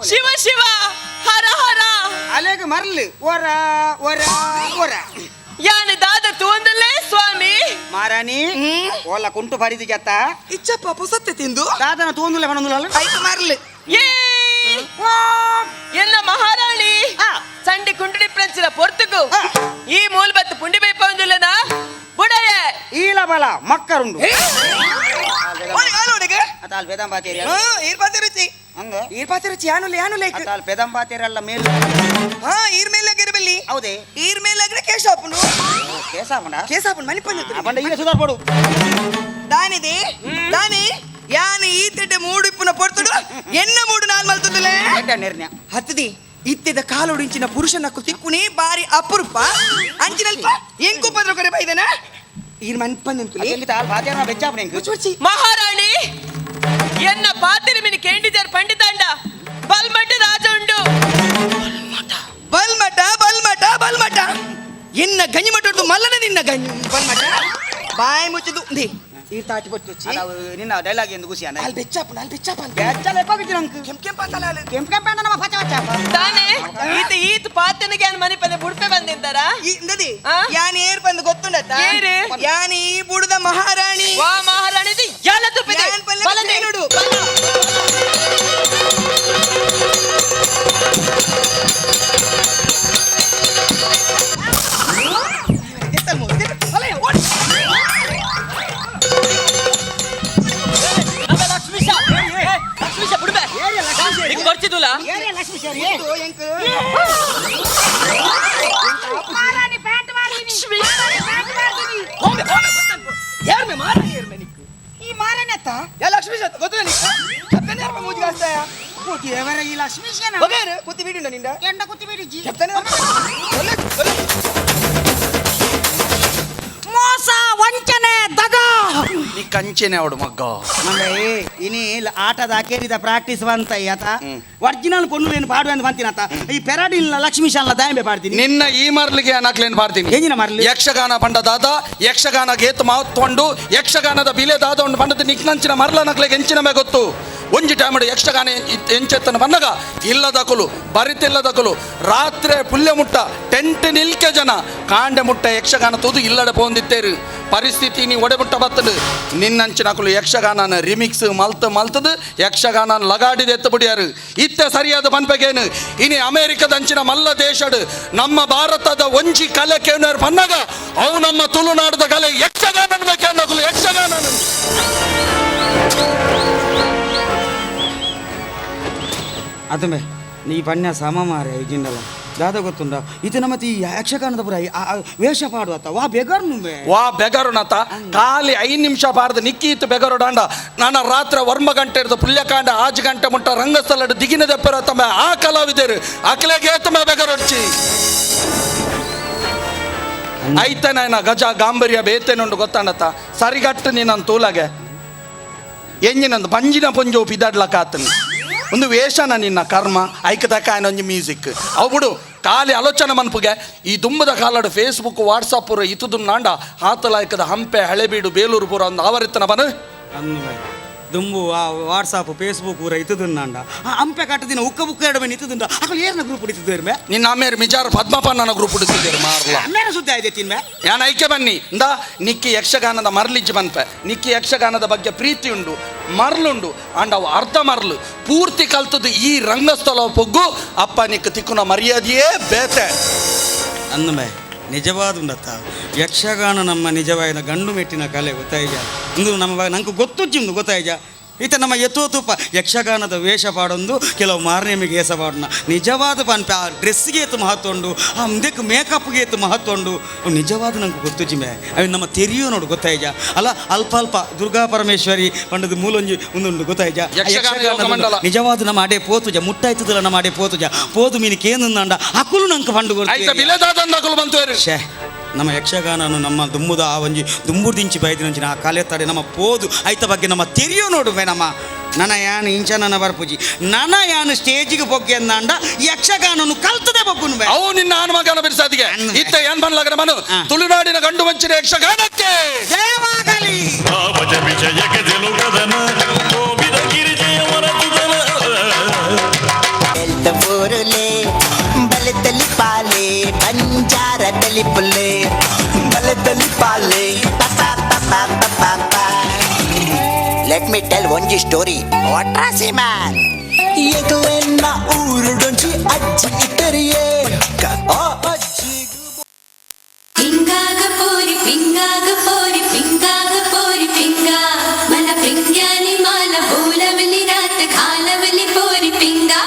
ಶಿವ ಶಿವ ಹರ ಹರ ಅಲೆಗ್ ಮರ್ಲು ಒರ ಒರ ಒರ ಯಾನು ದಾದ ತೂಂದಲೇ ಸ್ವಾಮಿ ಮಾರಾಣಿ ಓಲ ಕುಂಟು ಬರಿದು ಜತ್ತ ಇಚ್ಚಪ್ಪ ಪುಸತ್ತೆ ತಿಂದು ದಾದನ ತೂಂದುಲೆ ಪನೊಂದುಲ ಆಯ್ತು ಮರ್ಲು ಏ ಎನ್ನ ಮಹಾರಾಣಿ ಚಂಡಿ ಕುಂಟಡಿ ಪ್ರಂಚಿನ ಪೊರ್ತುಗು ಈ ಮೂಲ್ಬತ್ತು ಪುಂಡಿ ಬೈಪೊಂದುಲ್ಲನ ಬುಡಯ ಈಲ ಬಲ ಮಕ್ಕರುಂಡು ಅತಾಲ್ ಪೆದಂಬಾತೇರಿ ಈರ್ ಪಾತಿರುಚಿ ಹಂಗ ಈರ್ ಪಾತಿರುಚಿ ಯಾನುಲ್ಲ ಯಾನುಲ್ಲ ಅತಾಲ್ ಪೆದಂಬಾತೇರಲ್ಲ ಮೇಲ್ ಹಾ ಈರ್ ಮೇಲ್ ಆಗಿರಬಲ್ಲಿ ಹೌದೇ ಈರ್ ಮೇಲ್ ಆಗ್ರೆ ಕೇಶಾಪುಂಡು ಕೇಸಾಪುಂಡ ಕೇಸಾಪುಂಡು ಮನಿ ಪಂಜ ಪಂಡ ಈಗ ಸುಧಾರ್ಪಡು ದಾನಿದೆ ದಾನಿ ಯಾನು ಈ ತಿಡ್ಡೆ ಮೂಡು ಇಪ್ಪುನ ಪೊರ್ತುಡು ಎನ್ನ ಮೂಡು ನಾನ್ ಮಲ್ತುಂದುಲೆ ನಿರ್ಣಯ ಹತ್ತದಿ ಇತ್ತಿದ ಕಾಲೊಡಿಂಚಿನ ಪುರುಷನ ತಿಕ್ಕುನಿ ಬಾರಿ ಅಪರೂಪ ಅಂಚಿನಲ್ಪ ಎಂಕು ಪದ್ರ ಕೊರೆ ಬೈದನ ಈರ್ ಮನ್ಪಂದಂತುಲಿ ಎಲ್ಲಿ ತಾಲ್ ಪಾತೇರ ಬೆಚ್ಚಾಪುಣ ಎಂಕು ಮಹಾರಾಣಿ ಎನ್ನ ಪಾತಿರಿಮಿನಿ ಕೇಂಡಿಜರ್ ಪಂಡಿತಾಂಡ ಬಲ್ಮಟ್ಟ ರಾಜ ಉಂಡು ಬಲ್ಮಟ ಬಲ್ಮಟ ಬಲ್ಮಟ ಎನ್ನ ಗಂಜಿ ಮಟ್ಟ ಮಲ್ಲನೆ ನಿನ್ನ ಗಂಜಿ ಬಲ್ಮಟ ಬಾಯಿ ಮುಚ್ಚಿದು they ಈ ತಾಟಿ ಪಟ್ಟು ನಿನ್ನ ಡೈಲಾಗ್ ಎಂದು ಖುಷಿ ಅಲ್ಲಿ ಬೆಚ್ಚಾಪುಂಡು ಅಲ್ಲಿ ಬೆಚ್ಚಾಪ ಬೆಚ್ಚ ಲೆಕ್ಕೋಗಿದ್ದು ನಂಗೆ ಕೆಂಪ್ ಕೆಂಪ್ ಅಂತಲ್ಲ ಅಲ್ಲಿ. ಕೆಂಪ್ ಕೆಂಪ್ ನಮ್ಮ ಪಚ ಪಚ ತಾನೇ ಈತ ಈತ ಪಾತನಿಗೆ ಅನ್ ಮನೆ ಪಂದೆ ಬುಡ್ಪೆ ಬಂದಿದ್ದಾರ ಈ ಇಂದದಿ ಆ? ಯಾನ್ ಏರ್ ಬಂದು ಗೊತ್ತುಂಡತ್ತ ಏರು? ಯಾನ್ ಈ ಬುಡದ ಮಹಾರಾಣಿ ವಾ ಮಹಾರಾಣಿ ಯಾಲ ತುಪ್ಪಿದೆ ಯಾನ್ ಪಲ್ಲೆ ಬಲದೆ. ನೋಡು. ಅಬ್ಬ ಲಕ್ಷ್ಮೀಶ ಏ, ಲಕ್ಷ್ಮೀಶ ಬುಡ್ಬೆ ನಿಂಗೆ ಬರ್ತಿದ್ದುಲ್ಲ ಈ ಮಾರನೆತ್ತ ಯಾ ಲಕ್ಷ್ಮೀಶ ಗೊತ್ತಿಲ್ಲ ನಿಂಗೆ ಕೆತ್ತನೆ ಯಾರ ಮೂಜಿಗೆ ಹಾಕ್ತಾಯ ದೇವರ ಈ ಲಕ್ಷ್ಮೀಶನ ಒಗೇರು ಕುತ್ತಿ ಬೀಡುಂಡ ನಿಂಡ ಎಂಡ ಕುತ್ತಿ ಬಿಡಿಜಿ ಕೆತ್ತನೆ ಒಳ್ಳೆ ಒಳ್ಳೆ ಮೋಸ ವಂಚನೆ ದಗ ನೀ ಕಂಚೆನೆ ಅವಡು ಮಗ್ಗ ಮಂದೆ ಇನಿ ಆಟದ ಅಕೇರಿದ ಪ್ರಾಕ್ಟೀಸ್ ಬಂತ ಆತ ಒರಿಜಿನಲ್ ಪೊನ್ನುಲೇನು ಪಾಡು ಅಂತ ಬಂತೀನತ ಈ ಪೆರಾಡಿಲ್ ಲಕ್ಷ್ಮೀಶಾಲ ದಾಯಂಬೆ ಪಾಡ್ತೀನಿ ನಿನ್ನ ಈ ಮರ್ಲಿಗೆ ನಾಕ್ಲೇನ್ ಪಾಡ್ತೀನಿ ಎಂಜಿನ ಮರ್ಲು? ಯಕ್ಷಗಾನ ಪಂಡ ದಾದ ಯಕ್ಷಗಾನ ಗೇತ್ ಮಾತ್ಕೊಂಡು ಯಕ್ಷಗಾನದ ಬಿಲೆ ದಾದ ಉಂಡು ಪಂಡದ ನಿಕ್ನಂಚಿನ ಮರ್ಲ ನಕ್ಲೆಗೆ ಎಂಚಿನ ಮೇ ಗೊತ್ತು ಒಂಜಿ ಟೈಮ್ ಯಕ್ಷಗಾನ ಎಂಚೆತ್ತನ ಬನ್ನಗ ಇಲ್ಲದಕುಲು ಬರಿತಿಲ್ಲದಕುಲು ರಾತ್ರಿ ಪುಲ್ಯ ಮುಟ್ಟ ಟೆಂಟ್ ನಿಲ್ಕೆ ಜನ ಕಾಂಡೆ ಮುಟ್ಟ ಯಕ್ಷಗಾನ ತೂದು ಇಲ್ಲಡೆ ಪೋಂದಿತ್ತೇರು ಪರಿಸ್ಥಿತಿ ನೀ ಒಡೆ ಮುಟ್ಟ ಬತ್ತದು ನಿನ್ನಂಚಿನಕುಲು ಯಕ್ಷಗಾನನ ರಿಮಿಕ್ಸ್ ಮಲ್ತ್ ಮಲ್ತದು ಯಕ್ಷಗಾನ ಲಗಾಡಿದ ಎತ್ತು ಬಿಡಿಯಾರು ಇತ್ತೆ ಸರಿಯಾದ ಪನ್ಪಗೇನು ಇನಿ ಅಮೆರಿಕದಂಚಿನ ಮಲ್ಲ ದೇಶಡು ನಮ್ಮ ಭಾರತದ ಒಂಜಿ ಕಲೆ ಕೇನರ್ ಪನ್ನಗ ಅವು ನಮ್ಮ ತುಳುನಾಡದ ಕಲೆ ಯಕ್ಷಗಾನ ಕೇನಕುಲು ಯಕ್ಷಗಾನ ಅದುಮೆ ನೀ ಪಣ್ಯ ಸಮ ಮಾರೆ ಜಿಂಡಲ ದಾದ ಗೊತ್ತುಂಡ ಇದು ನಮ್ಮ ಈ ಯಕ್ಷಗಾನದ ಪುರ ವೇಷ ಪಾಡುವ ವಾ ಬೆಗರ್ನುವೆ. ವಾ ಬೆಗರುನತ ಖಾಲಿ 5 ನಿಮಿಷ ಬಾರ್ದು ನಿಕ್ಕಿ ಇತ್ತು ಬೆಗರು ಡಾಂಡ. ನಾನು ರಾತ್ರಿ 9 ಗಂಟೆ ಇರ್ದು ಪುಲ್ಯಕಾಂಡ 6 ಗಂಟೆ ಮುಟ್ಟ ರಂಗಸ್ಥಳ ದಿಗಿನ ದೆಪ್ಪರ ತಮ್ಮ ಆ ಕಲಾವಿದರು ಅಕ್ಲೆಗೆ ತಮ್ಮ ಬೆಗರೊಡ್ಚಿ ಐತನ ಗಜ ಗಾಂಬರಿಯ ಬೇತೇನುಂಡು ಗೊತ್ತಾಂಡತ ಸರಿಗಟ್ಟು ನೀನಂತ ತೂಲಗೆ ಎಂಜಿನಂದು ಬಂಜಿನ ಪೊಂಜೋ ಪಿದಾಡ್ಲಕಾತನು ಒಂದು ವೇಷನ ನಿನ್ನ ಕರ್ಮ ಐಕತಕ್ಕ ಒಂಜಿ ಮ್ಯೂಸಿಕ್ ಅವು ಬಿಡು ಖಾಲಿ ಆಲೋಚನೆ ಮನ್ಪುಗೆ ಈ ದುಂಬದ ಕಾಲಡು ಫೇಸ್ಬುಕ್ ವಾಟ್ಸಪ್ ಇತುದು ನಾಂಡ ಹಾತಲಾಯ್ಕದ ಹಂಪೆ ಹಳೆಬೀಡು ಬೇಲೂರು ಪೂರ ಒಂದು ಆವರಿತನ ಬನ ದುಂಬು ಆ ವಾಟ್ಸಾಪ್ ಫೇಸ್ಬುಕ್ ಊರ ಇತ್ತದನ್ನಾಂಡ ಆ ಹಂಪೆ ಕಟ್ಟದಿನ ಉಕ್ಕ ಬುಕ್ಕ ಎರಡು ಮೇಲೆ ಇತ್ತದುಂಡ ಅಕಲು ಏರ್ನ ಗ್ರೂಪ್ ಇತ್ತಿದ್ದೇರು ಮೇ. ನಿನ್ನ ಆಮೇಲೆ ಮಿಜಾರ್ ಪದ್ಮಪಣ್ಣನ ಗ್ರೂಪ್ ಹುಡುಕಿದ್ದೇರು ಮಾರ್ಲ. ಆಮೇಲೆ ಸುದ್ದಿ ಆಯ್ತು ತಿನ್ಮೆ. ಯಾನ್ ಐಕೆ ಬನ್ನಿ ಇಂದ ನಿಕ್ಕಿ ಯಕ್ಷಗಾನದ ಮರ್ಲಿಜ್ಜಿ ಬನ್ಪೆ ನಿಕ್ಕಿ ಯಕ್ಷಗಾನದ ಬಗ್ಗೆ ಪ್ರೀತಿ ಉಂಡು ಮರ್ಲುಂಡು ಅಂಡ್ ಅವು ಅರ್ಧ ಮರ್ಲು ಪೂರ್ತಿ ಕಲ್ತದ್ದು ಈ ರಂಗಸ್ಥಳ ಪೊಗ್ಗು ಅಪ್ಪ ನಿಕ್ಕ ತಿಕ್ಕುನ ಮರ್ಯಾದೆಯೇ ಬೇತೆ. ಅಂದಮೆ ನಿಜವಾದ ಉಂಡತ್ತ ಯಕ್ಷಗಾನ ನಮ್ಮ ನಿಜವಾದ ಗಂಡು ಮೆಟ್ಟಿನ ಕಲೆ ಗೊತ್ತಾಯ್ಜ. ಇಂದು ನಮ್ಮ ನಂಗೆ ಗೊತ್ತುಜ್ಜಿಂದು ಗೊತ್ತಾಯ್ಜ. ಈತ ನಮ್ಮ ಯಥೋತುಪ ಯಕ್ಷಗಾನದ ವೇಷ ಪಾಡೊಂದು ಕೆಲವು ಮಾರನೇಮಿಗೆ ಏಸ ಪಾಡೋಣ ನಿಜವಾದ ಪನ್ಪೆ ಆ ಡ್ರೆಸ್ಗೆ ಏತು ಮಹತ್ವ ಉಂಡು ಆ ಮುಂದಕ್ಕೆ ಮೇಕಪ್ಗೆ ಏತು ಮಹತ್ವ ಉಂಡು ನಿಜವಾದ ನಂಗೆ ಗೊತ್ತುಜ್ಜಿಮೆ ಅವು ನಮ್ಮ ತೆರಿಯೋ ನೋಡು ಗೊತ್ತಾಯ್ಜ. ಅಲ್ಲ ಅಲ್ಪ ಅಲ್ಪ ದುರ್ಗಾ ಪರಮೇಶ್ವರಿ ಪಂಡದ ಮೂಲೊಂಜಿ ಒಂದುಂಡು ಗೊತ್ತಾಯ್ಜ. ನಿಜವಾದ ನಮ್ಮ ಅಡೆ ಪೋತುಜ ಮುಟ್ಟಾಯ್ತದಲ್ಲ ನಮ್ಮ ಅಡೆ ಪೋತುಜ ಪೋದು ಮೀನು ಕೇಂದ್ರ ಅಕುಲು ನಂಗೆ ಪಂಡು ಶೇ ನಮ್ಮ ಯಕ್ಷಗಾನನು ನಮ್ಮ ದುಮ್ಮುದ ಆ ಒಂಜಿ ದುಂಬುರ್ದಿಂಚಿ ಬೈದಿನಂಚಿನ ಆ ಕಲೆ ತಡೆ ನಮ್ಮ ಪೋದು ಐತ ಬಗ್ಗೆ ನಮ್ಮ ತೆರಿಯೋ ನೋಡುವೆ ನಮ್ಮ ನನ್ನ ಯಾನು ಇಂಚ ನನ್ನ ಬರ್ಪುಜಿ ನನ್ನ ಯಾನು ಸ್ಟೇಜಿಗೆ ಬೊಗ್ಗೆ ಅಂದಾಂಡ ಯಕ್ಷಗಾನನು ಕಲ್ತದೆ ಬೊಗ್ಗುನು ಅವು ನಿನ್ನ ಆನ್ಮಗನ ಬಿರ್ಸಾದಿಗೆ ಇತ್ತ ಏನ್ ಬನ್ಲಾಗನ ಮನು ತುಳುನಾಡಿನ ಗಂಡು ಮಂಚಿನ ಯಕ್ಷಗಾನಕ್ಕೆ ಜಯವಾಗಲಿ. Let me tell ಒಂಜಿ ಸ್ಟೋರಿ. ವಾಟ್ರಾಸಿ ಮ್ಯಾನ್ ಎಂಕ್ಲೆನ್ನ ಊರುಡೊಂಜಿ ಅಜ್ಜಿ ಇತ್ತರಿಯೇ ಆ ಅಜ್ಜಿ ಪಿಂಗಾಗ ಪೋರಿ ಪಿಂಗಾಗ ಪೋರಿ ಪಿಂಗಾಗ ಪೋರಿ ಪಿಂಗಾ ಮಲ ಪಿಂಗ್ಯಾನಿ ಮಾಲ ಬೋಲವಲಿ ರಾತ ಖಾಲವಲಿ ಪೋರಿ ಪಿಂಗಾ.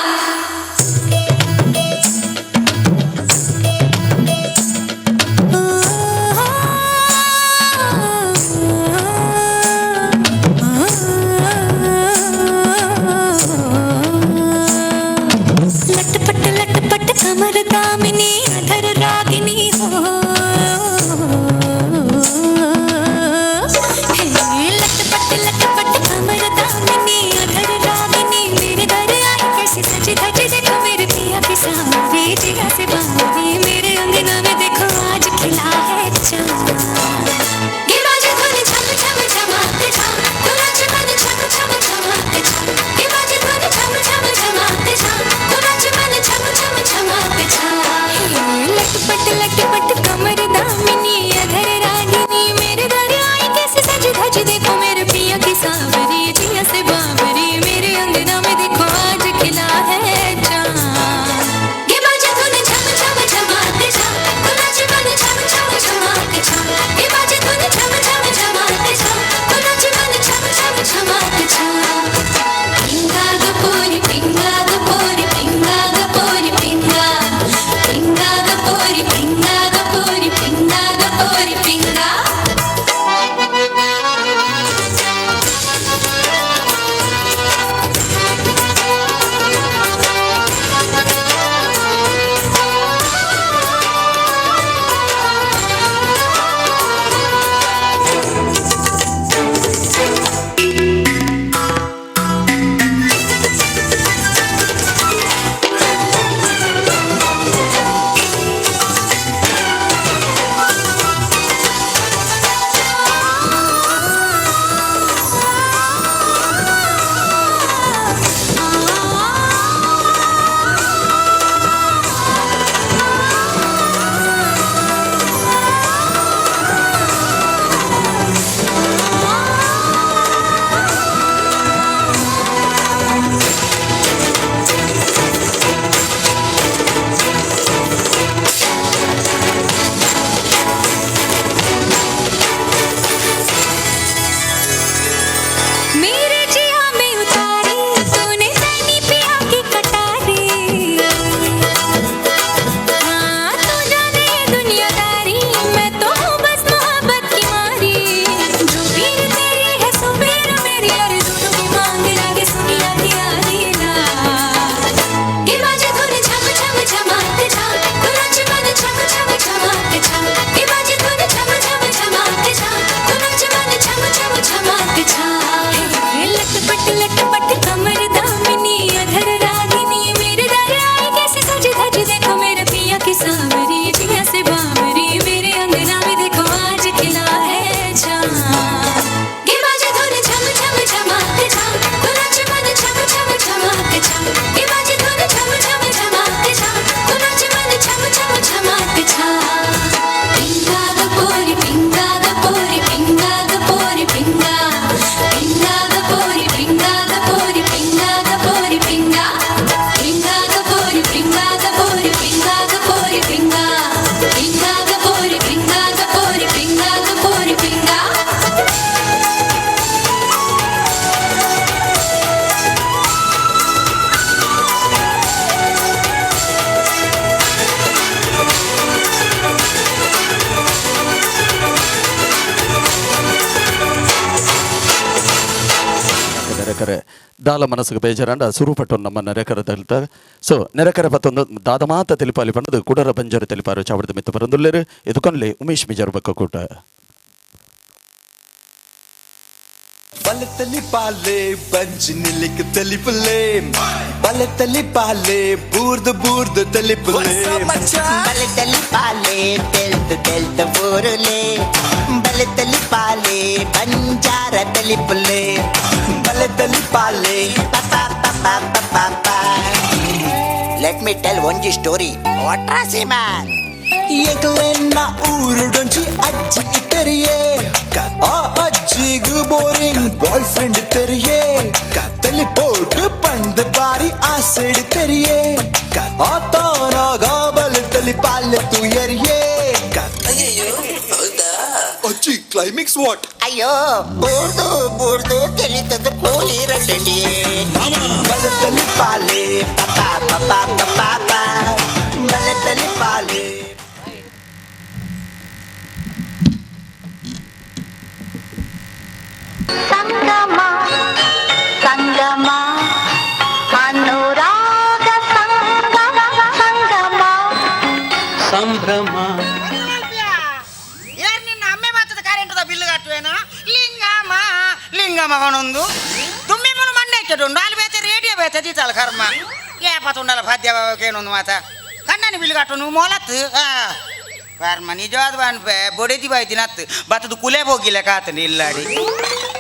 लटपट लटपट कमर दामिनी अधर रागिनी हो। गे बाजे धुन झम झम झमाक झम, तो नाच मन झम झम झमाक झम। गे बाजे धुन झम झम झमाक झम, तो नाच मन झम झम झमाक झम। पिंगा the पोरी पिंगा the पोरी पिंगा the पोरी पिंगा, पिंगा the पोरी पिंगा the पोरी पिंगा the पोरी पिंगा, पिंगा the पोरी पिंगा the पोरी पिंगा the पोरी पिंगा, पिंगा the पोरी पिंगा the पोरी पिंगा the पोरी पिंगा। ನೆರೆಕರೆ ದಾಲ ಮನಸ್ಸಿಗೆ ಬೇಜಾರಂಡ ಸುರುಪಟ್ಟು ನಮ್ಮ ನೆರೆಕರೆ ತಲ್ತ ಸೊ ನೆರೆಕರೆ ಪತ್ತೊಂದು ದಾದ ಮಾತ ತಿಳಿಪಾಲಿ ಪಂಡದು ಕುಡರ ಬಂಜರು ತಿಳಿಪಾರು ಚಾವಡದ ಮಿತ್ತ ಬರಂದುಲ್ಲೇರು ಎದುಕೊನ್ಲೆ ಉಮೇಶ್ ಮಿಜಾರು ಬಕ್ಕ ಕೂಟ. ಬಲತಲಿ ಪಾಲೆ ಬಂಜಿ ನಿಲಿಕ್ ತಲಿಪಲೆ, ಬಲತಲಿ ಪಾಲೆ ಬೂರ್ದು ಬೂರ್ದು ತಲಿಪಲೆ, ಬಲತಲಿ ಪಾಲೆ ತೆಲ್ತು ತೆಲ್ತು ಬೂರುಲೆ, ಬಲತಲಿ ಪಾಲೆ ಬಂಜಾರ ತಲಿಪಲೆ, ಬಲತಲಿ ಪಾಲೆ ಪಪ ಪಪ ಪಪ. Let me tell ಒಂಜಿ ಸ್ಟೋರಿ. ವಾಟ್ರಾಸಿ ಮ್ಯಾನ್. ಎಂಕ್ಲೆನ್ನ ಊರುಡೊಂಜಿ ಅಜ್ಜಿ ಇತ್ತರಿಯೇ, ಆ ಅಜ್ಜಿಗೂ ಬೋರಿಂಗ್ ಬಾಯ್ ಫ್ರೆಂಡ್ ತೆರಿಯೇ, ತಲಿ ಪೋಟು ಪಂದ್ ಬಾರಿ ಆಸೆಡ್ ತೆರಿಯೇ, ಆತಾನಾಗ ಬಲ ತಲಿ ಪಾಲೆ ತುಯರಿಯೇ. ಅಜ್ಜಿ ಕ್ಲೈಮ್ಯಾಕ್ಸ್ what? ಅಯ್ಯೋ ಬೂರ್ದು ಬೂರ್ದು ತಿಳಿತದ ಕೂಲಿ ರಡ್ಡಿ. ಬಲತಲಿ ಪಾಲೆ ಪಪ ಪಪ ಪಪ, ಬಲತಲಿ ಪಾಲೆ. ಸಂಗಮ ಸಂಗಮ ಅನುರಾಗ ಸಂಗಮ ಸಂಗಮ ಸಂಭ್ರಮ. ಯಾರು ನಿನ್ನ ಅಮ್ಮೆ ಮಾತದ ಕರೆಂಟದ ಬಿಲ್ಲು ಕಟ್ಟುವೇನಾ? ಲಿಂಗಮ್ಮ ಲಿಂಗಮ್ಮ ಅವನೊಂದು ತುಮ್ಮಿ ಮುನು ಮಣ್ಣೆ ಇಟ್ಟು ನಾಲ್ ಬೇತೆ ರೇಡಿಯೋ ಬೇತೆ ದೀತಾಲ ಕರ್ಮ ಏಪ ತುಂಡಲ ಭಾದ್ಯವೇನೊಂದು ಮಾತ ಕಣ್ಣನಿ ಬಿಲ್ಲು ಕಟ್ಟು ನೀವು ಮೊಲತ್ತು ಕರ್ಮ ನಿಜವಾದ ಅನ್ಪೆ ಬೊಡೆದಿ ಬಾಯ್ತಿ ನತ್ತು ಬತ್ತದು ಕುಲೆ ಬೋಗಿಲ್ಲ ಕಾತನಿ ಇಲ್ಲಾಡಿ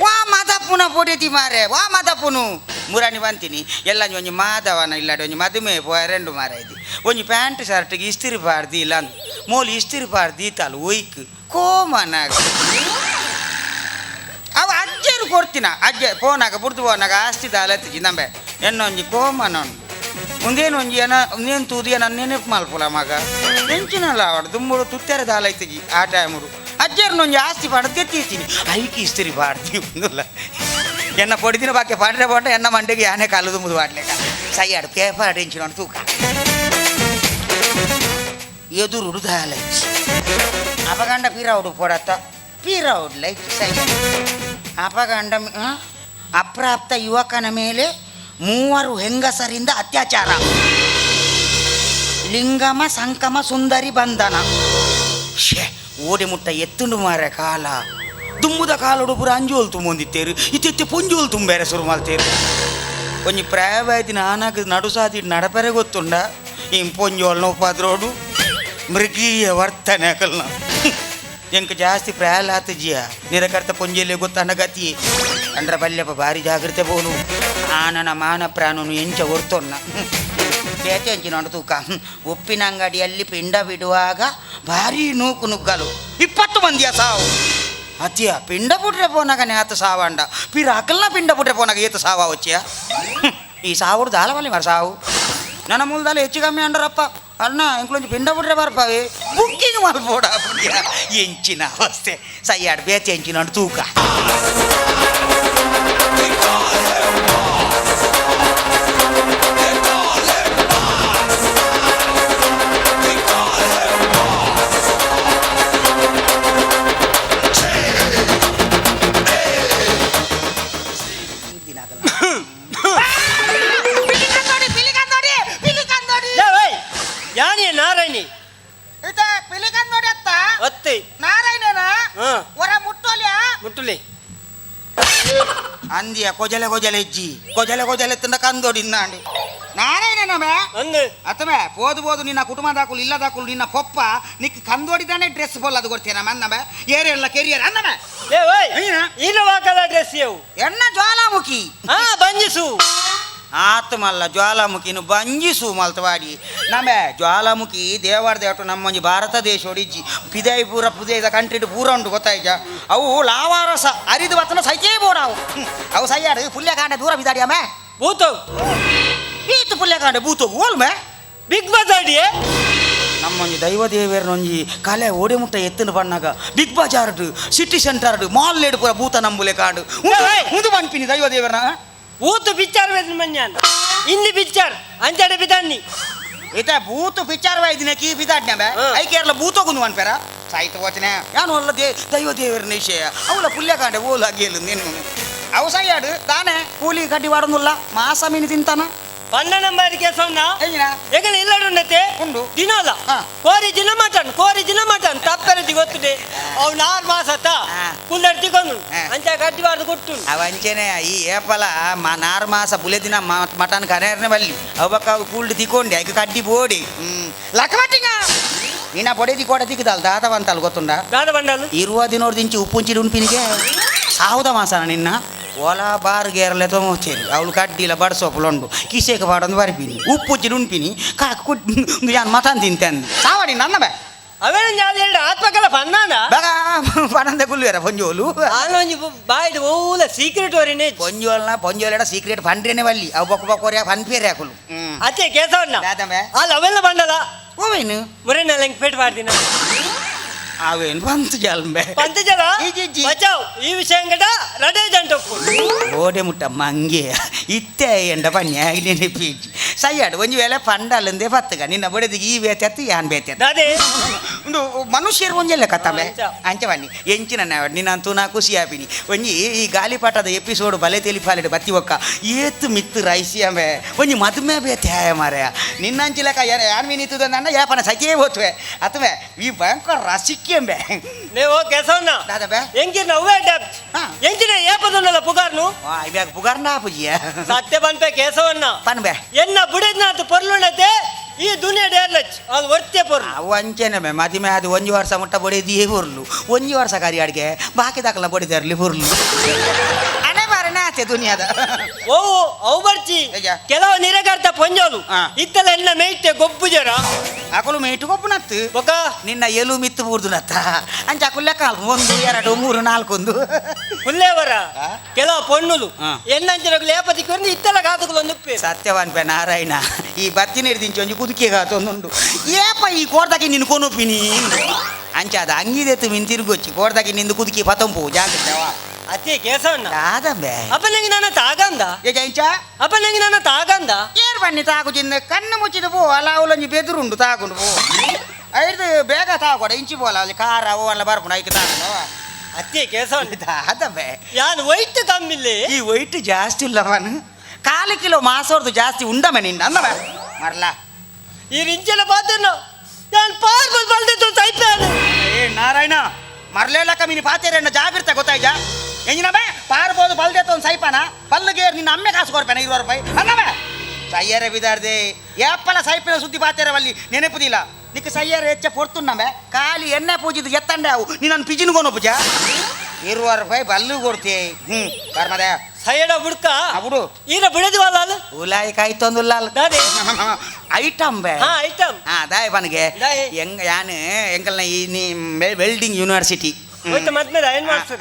ವಾ ಮಾದಪ್ಪುನ ಬೊಡೆದಿ ಮಾರೆ ವಾ ಮಾದಪ್ಪುನು ಮುರಾಣಿ ಬಂತೀನಿ ಎಲ್ಲ ಒಂಜಿ ಮಾಧವನ ಇಲ್ಲಾಡಿ ಒಂಜಿ ಮದುಮೆ ಪೋ ರೆಂಡು ಮಾರ ಇದು ಒಂಜಿ ಪ್ಯಾಂಟ್ ಶರ್ಟ್ಗೆ ಇಸ್ತಿರಿ ಪಾಡ್ದಿ ಇಲ್ಲ ಅಂದ್ ಮೋಲು ಇಸ್ತಿರಿ ಪಾಡ್ದಿ ತಾಲು ಒಯ್ಕ್ ಕೋಮನಾಗ ಅವ ಅಜ್ಜರು ಕೊಡ್ತೀನ ಅಜ್ಜ ಪೋನಾಗ ಬುಡ್ದು ಪೋನಾಗ ಆಸ್ತಿ ದಾಲತ್ತಿ ನಂಬೆ ಎನ್ನೊಂಜಿ ಕೋಮನ ಒಂದೇನು ಒಂಜಿ ಏನ ಒಂದೇನು ತೂದು ಏನ ನೆನಪು ಮಲ್ಪುಲ ಮಗ ಎಂಚಿನಲ್ಲ ಅವಡು ದುಮ್ಮುಡು ತುತ್ತೆರೆ ದಾಲೈತಿಗಿ ಆ ಟೈಮುಡು ಅಜ್ಜರ್ನೊಂಜಿ ಆಸ್ತಿ ಪಾಡ ತೆತ್ತೀನಿ ಐಕಿ ಇಸ್ತಿರಿ ಪಾಡ್ತಿ ಒಂದುಲ್ಲ ಎನ್ನ పొడిదిన ಬಾಕ್ಯ ಪಾಡ್ರೆ ಪೋಟ ಎನ್ನ ಮಂಡೆಗೆ ಯಾನೆ ಕಾಲು ದುಮ್ಮುದು ಪಾಡ್ಲೇಕ ಸೈಯಾಡು ಪೇಪರ್ ಎಂಚಿನ ತೂಕ ಎದುರುಡು ದಾಲೈತಿ ಅಪಗಂಡ ಪೀರಾವುಡು ಪೋಡತ್ತ ಪೀರಾವುಡು ಲೈಟ್ ಸೈ ಅಪಗಂಡ ಅಪ್ರಾಪ್ತ ಯುವಕನ ಮೇಲೆ 3 ಹೆಂಗಸರಿಂದ ಅತ್ಯಾಚಾರ. ಲಿಂಗಮ ಸಂಕಮ ಸುಂದರಿ ಬಂಧನ. ಶೇ ಓಡಿ ಮುಟ್ಟ ಎತ್ತುಂಡು ಮಾರೆ ಕಾಲ ದುಮ್ಮುದ ಕಾಲೋಡು ಪೂರ ಅಂಜೋಲು ತುಂಬೊಂದಿತ್ತೇರು ಇತ್ತೆತ್ತೆ ಪೊಂಜೋಲು ತುಂಬೇರೆ ಶುರು ಮಾಡ್ತೇರು. ಒಂಜಿ ಪ್ರಾಯವಾಯ್ತಿನ ಆನಾಗ ನಡುಸಾದಿ ನಡಪೆರೆ ಗೊತ್ತುಂಡ ಈ ಪೊಂಜೋಲ್ನ ಉಪಾದ್ರೋಡು ಮೃಗೀಯ ವರ್ತನೆ ಅಕಲ್ನ ಎಂಕ ಜಾಸ್ತಿ ಪ್ರಾಯ ಆತಜಿಯ ನಿರಕರ್ತ ಪೊಂಜೆಲೆ ಗೊತ್ತಣ್ಣ ಗತಿ ಅಂಡ್ರ ಬಲ್ಯಪ್ಪ ಭಾರಿ ಜಾಗ್ರತೆ ಬೋನು ಆನನ ಮಾನ ಪ್ರಾಣನು ಎಂಚ ಹೊರ್ತೊನ್ನ ಬೇತೆ ಎಂಚಿನ ತೂಕ. ಉಪ್ಪಿನ ಅಂಗಡಿಯಲ್ಲಿ ಪಿಂಡ ಬಿಡುವಾಗ ಭಾರಿ ನೂಕು ನುಗ್ಗಲು 20 ಮಂದಿಯ ಸಾವು. ಅತಿಯ ಪಿಂಡ ಪುಟ್ರೆ ಪೋನಾಗನೆ ಆತ ಸಾವಂಡ ಪಿರ ಅಕಲ್ನ ಪಿಂಡ ಪುಟ್ರೆ ಪೋನಾಗ ಏತ ಸಾವ ವಚ್ಚಿಯ ಈ ಸಾವುಡು ದಾಲವಲ್ಲಿ ಮರ ಸಾವು ನನ್ನ ಮೂಲದಲ್ಲಿ ಹೆಚ್ಚು ಕಮ್ಮಿ ಅಂಡ್ರಪ್ಪ ಅಣ್ಣ ಇಂಕ್ಲೊಂಜಿ ಪಿಂಡ ಪುಟ್ರೆ ಬರ್ಪಾವೆ ಬುಕ್ಕಿಂಗ್ ಮಲ್ಪೋಡ ಎಂಚಿನ ಅವಸ್ಥೆ ಸೈಯಾಡು ಬೇತೆ ಎಂಚಿನ ತೂಕ. ಯಾನಿ ನಾರಾಯಣಿ ಅತ್ತೆ ನಾರಾಯಣನ ಹೊರ ಮುಟ್ಟೋಲ್ಯಾ ಮುಟ್ಟಲಿ ಅಂದಿಯ ಕೊಜಲೆ ಕೊಜಲೆ ಇಜ್ಜಿ ಕೊಜಲೆ ಕೊಜಲೆ ತಿಂದ ಕಂದೋಡಿ ನಾಂಡಿ. ನಾನೇನೇನೋ ಅತ್ತಮೆ ಪೋದು ಪೋದು ನಿನ್ನ ಕುಟುಂಬದಾಕುಲು ಇಲ್ಲದಾಕುಲು ನಿನ್ನ ಪೊಪ್ಪ ನಿಕ್ ಕಂದೋಡಿದಾನೆ ಡ್ರೆಸ್ ಬೋಲ್ ಅದು ಕೊಡ್ತೇನೆ ಅನ್ನಮೆ ಏರೆಲ್ಲ ಕೆರಿಯರ್ ಅನ್ನಮೆ ಡ್ರೆಸ್ ಎಣ್ಣ ಜ್ವಾಲಾಮುಖಿ ಬಂಜಿಸು ಆತ್ಮಲ್ಲ ಜ್ವಾಲಾಮುಖಿನು ಬಂಜಿಸು ಮಲ್ತವಾಡಿ ನಮೆ ಜ್ವಾಲಾಮುಖಿ ದೇವರ ದೇವಟು ನಮ್ಮೊಂಜಿ ಭಾರತ ದೇಶ ಒಡಿಜ್ಜಿ ಪಿದೈ ಪೂರ ಪುದೈದ ಕಂಟ್ರಿಡ್ ಪೂರ ಉಂಟು ಗೊತ್ತಾಯ್ತ ಅವು ಲಾವಾರಸ ಅರಿದು ಬತ್ತನ ಸೈತೇ ಬೋಡಾವು ಅವು ಸೈಯಾಡು ಪುಲ್ಯಕಾಂಡ ದೂರ ಬಿದಾಡಿ ಅಮ್ಮೆ ಭೂತೋಗ್ ಈತು ಪುಲ್ಯಕಾಂಡ ಭೂತೋಗ್ ಓಲ್ಮೆ ಬಿಗ್ ಬಜಾರ್ಡಿಯೇ ನಮ್ಮೊಂಜಿ ದೈವ ದೇವೇರ್ನೊಂಜಿ ಕಲೆ ಓಡೆ ಮುಟ್ಟ ಎತ್ತಿನ ಬಣ್ಣಾಗ ಬಿಗ್ ಬಜಾರ್ಡ್ ಸಿಟಿ ಸೆಂಟರ್ಡ್ ಮಾಲ್ ಲೇಡ್ ಪೂರ ಭೂತ ನಂಬುಲೆ ಕಾಂಡು ಉಂದು ಪನ್ಪಿನಿ ದೈವ ದೇವರ್ನ ಭೂತು ಪಿಕ್ಚರ್ ವೇದಿನ ಮಂಜಾನ್ ಇನ್ನು ಪಿಕ್ಚರ್ ಅಂಚಡೆ ಬಿದಾನ್ನಿ ಇತ ಭೂತು ಪಿಕ್ಚರ್ ವೈದಿನ ಕೀ ಬಿದಾಡ್ನ ಬೇ I Kerala ಭೂತೋಗುಂದು ಅನ್ಪೇರ ಸಾಹಿತ್ಯ ವಚನೆ ಯಾನು ಅಲ್ಲ ದೈವ ದೇವರ ನಿಶಯ ಅವಳ ಪುಲ್ಯಕಾಂಡೆ ಓಲ್ ಅಗೇಲು ನೀನು ಅವು ಸೈಯಾಡು ತಾನೇ ಕೂಲಿ ಕಡ್ಡಿ ವಾಡೊಂದುಲ್ಲ ಮಾಸ ಮೀನು ತಿಂತಾನ ಪನ್ನ ನಂಬರ್ ಕೇಸವನ್ನ ಎಗಲ ಇಲ್ಲಡುಂಡತೆ ಉಂಡು ದಿನೋಲ ಕೋರಿ ದಿನ ಮಟನ್ ಕೋರಿ ದಿನ ಮಟನ್ ತಪ್ಪರದಿ ಗೊತ್ತಿದೆ ಅವ್ನು 6 ಮಾಸ ಕುಲ್ಲರ್ ತಿಕೊಂಡು ಅಂಚ ಕಡ್ಡಿಬಾರ್ದು ಕೊಟ್ಟು ಅವಂಚೆನೆ ಈ ಏಪಲ 4 ಮಾಸ ಬುಲೆ ದಿನ ಮಟನ್ ಕನೇರ್ನೆ ಬಲ್ಲಿ ಅವಕ್ಕ ಅವು ಕೂಲ್ಡ್ ತಿಕೊಂಡೆ ಐಕ ಕಡ್ಡಿ ಬೋಡಿ ಲಕ್ಕಮಟ್ಟಿಂಗ ನಿನ್ನ ಬೊಡೆದಿ ಕೋಟ ತಿಕ್ಕದಲ್ ದಾದವಂತಲ್ ಗೊತ್ತುಂಡ ದಾದ ಬಂಡಲು ಇರುವ ದಿನೋರ್ದಿಂಚಿ ಉಪ್ಪುಂಚಿಡಿ ಉಣ್ಪಿನಿಗೆ ಸಾವುದ ಮಾಸನ ನಿನ್ನ ಓಲಾ ಬಾರ್ ಗೇರಲೆ ತೊಮೋಚೇರಿ ಅವಳು ಕಡ್ಡಿಲ ಬಡ್ಸೋಪುಲೊಂಡು ಕಿಸೇಕ ಪಾಡೊಂದು ಬರ್ಪಿನಿ ಉಪ್ಪುಂಚಿಡಿ ಉಣ್ಪಿನಿ ಕಾಕು ಕುಟ್ ಯಾನ್ ಮಟನ್ ತಿಂತೇನೆ ಸಾವಡಿ ನನ್ನ ಬೇ ಅವೇನ ಜಾಲಿ ಎರಡು ಆತ್ಮಕಲ ಪನ್ನಾನ ಬಗ ಪನಂದೆ ಕುಲ್ಲುವೆರ ಪೊಂಜೋಲು ಆನೊಂಜಿ ಬಾಯ್ಡ್ ಓಲ ಸೀಕ್ರೆಟ್ ವರಿನೆ ಪೊಂಜೋಲ್ನ ಪೊಂಜೋಲೆಡ ಸೀಕ್ರೆಟ್ ಫಂಡ್ರೇನೆ ವಲ್ಲಿ ಅವು ಬೊಕ್ಕ ಬೊಕ್ಕೋರಿಯ ಫನ್ಪೇರೆ ಹಾಕುಲು ಅತ್ತೆ ಕೇಸವಣ್ಣ ಅಲ್ಲ ಅವೆಲ್ಲ ಬಂಡಲ ಓವೇನು ಮುರೇನ ಲೆಂಕ್ ಪೇಟ್ ಮಾಡ್ದಿನ ಅವೇನು ಪಂತ ಜಲ್ಂಬೆ ಪಂತ ಜಲ ಬಚಾವ್ ಈ ವಿಷಯ ಅಂಗಡ ರಡೆ ಜಂಟ ಓಡೆ ಮುಟ್ಟ ಮಂಗೆ ಇತ್ತೆ ಎಂಡ ಪನ್ಯ ನೆನಪೀಜಿ ಸಯ್ಯಾಡು ಒಂಜಿ ವೇಳೆ ಪಂಡಲ್ಲಂದೇ ಪತ್ತಗ ನಿನ್ನ ಬಡದಿಗೆ ಈ ಬೇತೆ ಯಾನ್ ಬೇತೆ ಅದೇ ಒಂದು ಮನುಷ್ಯರು ಒಂಜೆಲ್ಲ ಕತ್ತಂಬೆ ಅಂಚೆ ಬನ್ನಿ ಎಂಚಿನ ನಿನ್ನಂತೂ ನಾ ಖುಷಿ ಆಪಿನಿ ಒಂಜಿ ಈ ಗಾಲಿಪಾಟದ ಎಪಿಸೋಡ್ ಬಲೆ ತೆಲಿಪಾಲೆಡು ಬತ್ತಿ ಒಕ್ಕ ಏತು ಮಿತ್ತು ರೈಸಿ ಅಂಬೆ ಒಂಜಿ ಮದುಮೆ ಬೇತೆ ಹಾಯ ಮಾರಾಯ ನಿನ್ನಂಚಿಲಕ ಯಾನ್ ಮೀನಿತ್ತದ ನನ್ನ ಯಾಪನ ಸಖಿಯೇ ಹೋತ್ವೆ ಅತವೆ ಈ ಭಯಂಕರ ರಸಿಕ್ಯಂಬೆ ನೀವು ಕೇಸವಣ್ಣ ಎಂಕಿನ ಅವ್ವೇ ಡಬ್ ಎಂಚಿನ ಏಪದನ್ನಲ್ಲ ಪುಗಾರ್ನು ಇವಾಗ ಪುಗಾರ್ನ ಆಪುಜಿಯ ಸತ್ಯ ಪನ್ಪೆ ಕೇಸವಣ್ಣ ಪನ್ಬೆ ಎನ್ನ ಬುಡದ್ನಾಥ ಪೊರ್ಲುಂಡತೆ ಈ ದುನಿಯಾ ಡೇರ್ಲಚ್ ಅದು ಒರ್ತೆ ಪೊರ್ಲು ಅವು ಅಂಚೆನೆ ಮೆ ಮದಿಮೆ ಅದು ಒಂಜಿ ವರ್ಷ ಮುಟ್ಟ ಬಡಿದಿಯೇ ಪೊರ್ಲು ಒಂಜಿ ವರ್ಷ ಕರಿ ಅಡಿಗೆ ಬಾಕಿ ದಾಖಲ ಬಡಿದರ್ಲಿ ಪೊರ್ಲು ಅನೆ ಬಾರನೆ ಆಚೆ ದುನಿಯಾದ ಓ ಅವು ಬರ್ಚಿ ಕೆಲವು ನಿರಗರ್ತ ಪೊಂಜೋಲು ಇತ್ತಲ ಎನ್ನ ಮೇಯ್ತೆ ಗೊಬ್ಬು ಜರ ಅಕಲು ಮೇಯ್ಟು ಗೊಬ್ಬು ನತ್ತು ಬೊಕ ನಿನ್ನ ಎಲು ಮಿತ್ತು ಬೂರ್ದು ನತ್ತ ಅಂಚ ಅಕುಲ್ಲ ಕಾಲು 1 2 3 4 1 ಹುಲ್ಲೇವರ ಕೆಲವು ಪೊಣ್ಣುಲು ಎನ್ನಂಚಿನ ಲೇಪತಿ ಕೊಂಡು ಇತ್ತಲ ಕಾತುಗಳು ಒಂದು ಉಪ್ಪೆ ಸತ್ಯವಾನ್ ಪೆ ನಾರಾಯಣ ಈ ಬತ್ತಿ ನೀರು ಒಂಜಿ ಕುದುಕೆ ಕಾತೊಂದುಂಡು ಏಪ ಈ ಕೋರ್ದಾಕಿ ನಿನ್ನ ಕೊನುಪಿನಿ ಅಂಚ ಅದು ಅಂಗಿದೆತ್ತು ಮಿನ್ ತಿರುಗೊಚ್ಚಿ ಕೋರ್ದಾಕಿ ನಿಂದು ಕುದುಕಿ ಪತಂಪು ಜಾಗ್ರತೆ ಅತ್ತೆ ಕೇಸವಣ್ಣ ದಾದಂಬೆ ಅಪ್ಪ ನಂಗೆ ನನ್ನ ತಾಗಂದ ಏಜ ಅಪ್ಪ ನಂಗೆ ನನ್ನ ತಾಗಂದ ಏರ್ ಬನ್ನಿ ತಾಕು ಚಿನ್ನ ಕಣ್ಣು ಮುಚ್ಚಿದ ಪೋ ಅಲ್ಲ ಅವಲೊಂಜಿ ಬೆದುರುಂಡು ತಾಕೊಂಡು ಪೋ ಐದು ಬೇಗ ತಾಕೊಡ ಇಂಚಿ ಪೋಲ ಅಲ್ಲಿ ಕಾರ ಅವು ಅಲ್ಲ ಬರ್ಪುಣ ಐಕೆ ತಾಕೊಂಡು ಅತ್ತೆ ಕೇಸವಣ್ಣ ದಾದಂಬೆ ಯಾನ್ ವೈಟ್ ಕಮ್ಮಿಲ್ಲ ಈ ವೈಟ್ ಜಾಸ್ತಿ ಇಲ್ಲವನು ಕಾಲು ಕಿಲೋ ಮಾಸೋರ್ದು ಜಾಸ್ತಿ ಉಂಡಮೆ ನಿನ್ನ ಅಂದವ ಮರಲಾ ಈ ರಿಂಚಲ ಪಾತ್ರನು ನಾನು ಪಾರ್ಬಲ್ ಬಲ್ದಿತ್ತು ಸೈಪಾನು ಏ ನಾರಾಯಣ ಮರಲೇಲಕ್ಕ ಮೀನು ಪಾತೇರಣ್ಣ ಜಾಗ್ರತೆ ಗೊತ್ತಾಯ್ತಾ ಎಂಜಿನಬೇ ಪಾರ್ಬೋದು ಬಲ್ದೇತ ಒಂದು ಸೈಪಾನ ಪಲ್ಲುಗೆ ನಿನ್ನ ಅಮ್ಮೆ ಕಾಸು ಕೊಡ್ಪೇನ 20 ರೂಪಾಯಿ ಅನ್ನವೇ ಸಯ್ಯರೆ ಬಿದಾರ್ದೆ ಏಪಲ ಸೈಪಿನ ಸುದ್ದಿ ಪಾತೇರವಲ್ಲಿ ನೆನಪುದಿಲ್ಲ ನಿಕ್ಕ ಸಯ್ಯರ ಹೆಚ್ಚ ಪೊರ್ತುನ್ನಂಬೆ ಖಾಲಿ ಎಣ್ಣೆ ಪೂಜಿದ್ದು ಎತ್ತಂಡೆ ಅವು ನೀನು ಪಿಜಿನ್ಗೋನು ಪೂಜಾ 20 ರೂಪಾಯಿ ಬಲ್ಲು ಕೊಡ್ತೀಯ ಹ್ಞೂ ಬರ್ಮದ ಸಯ್ಯಡ ಬುಡ್ಕ ಬಿಡು ಈರ ಬಿಡದಿವಲ್ಲ ಅಲ್ಲ ಉಲಾಯಿ ಕಾಯಿ ತೊಂದುಲ್ಲ ಐಟಮ್ ಬೇ ಹಾ ಐಟಮ್ ಹಾ ದಾಯ್ ಪನ್ಗೆ ಎಂಗ ಯಾನು ಎಂಕಲ್ನ ಈ ನೀ ವೆಲ್ಡಿಂಗ್ ಯೂನಿವರ್ಸಿಟಿ ಹೋಯ್ತು ಮದ್ಮೇಲೆ ಏನ್ ಮಾಡ್ಸರಿ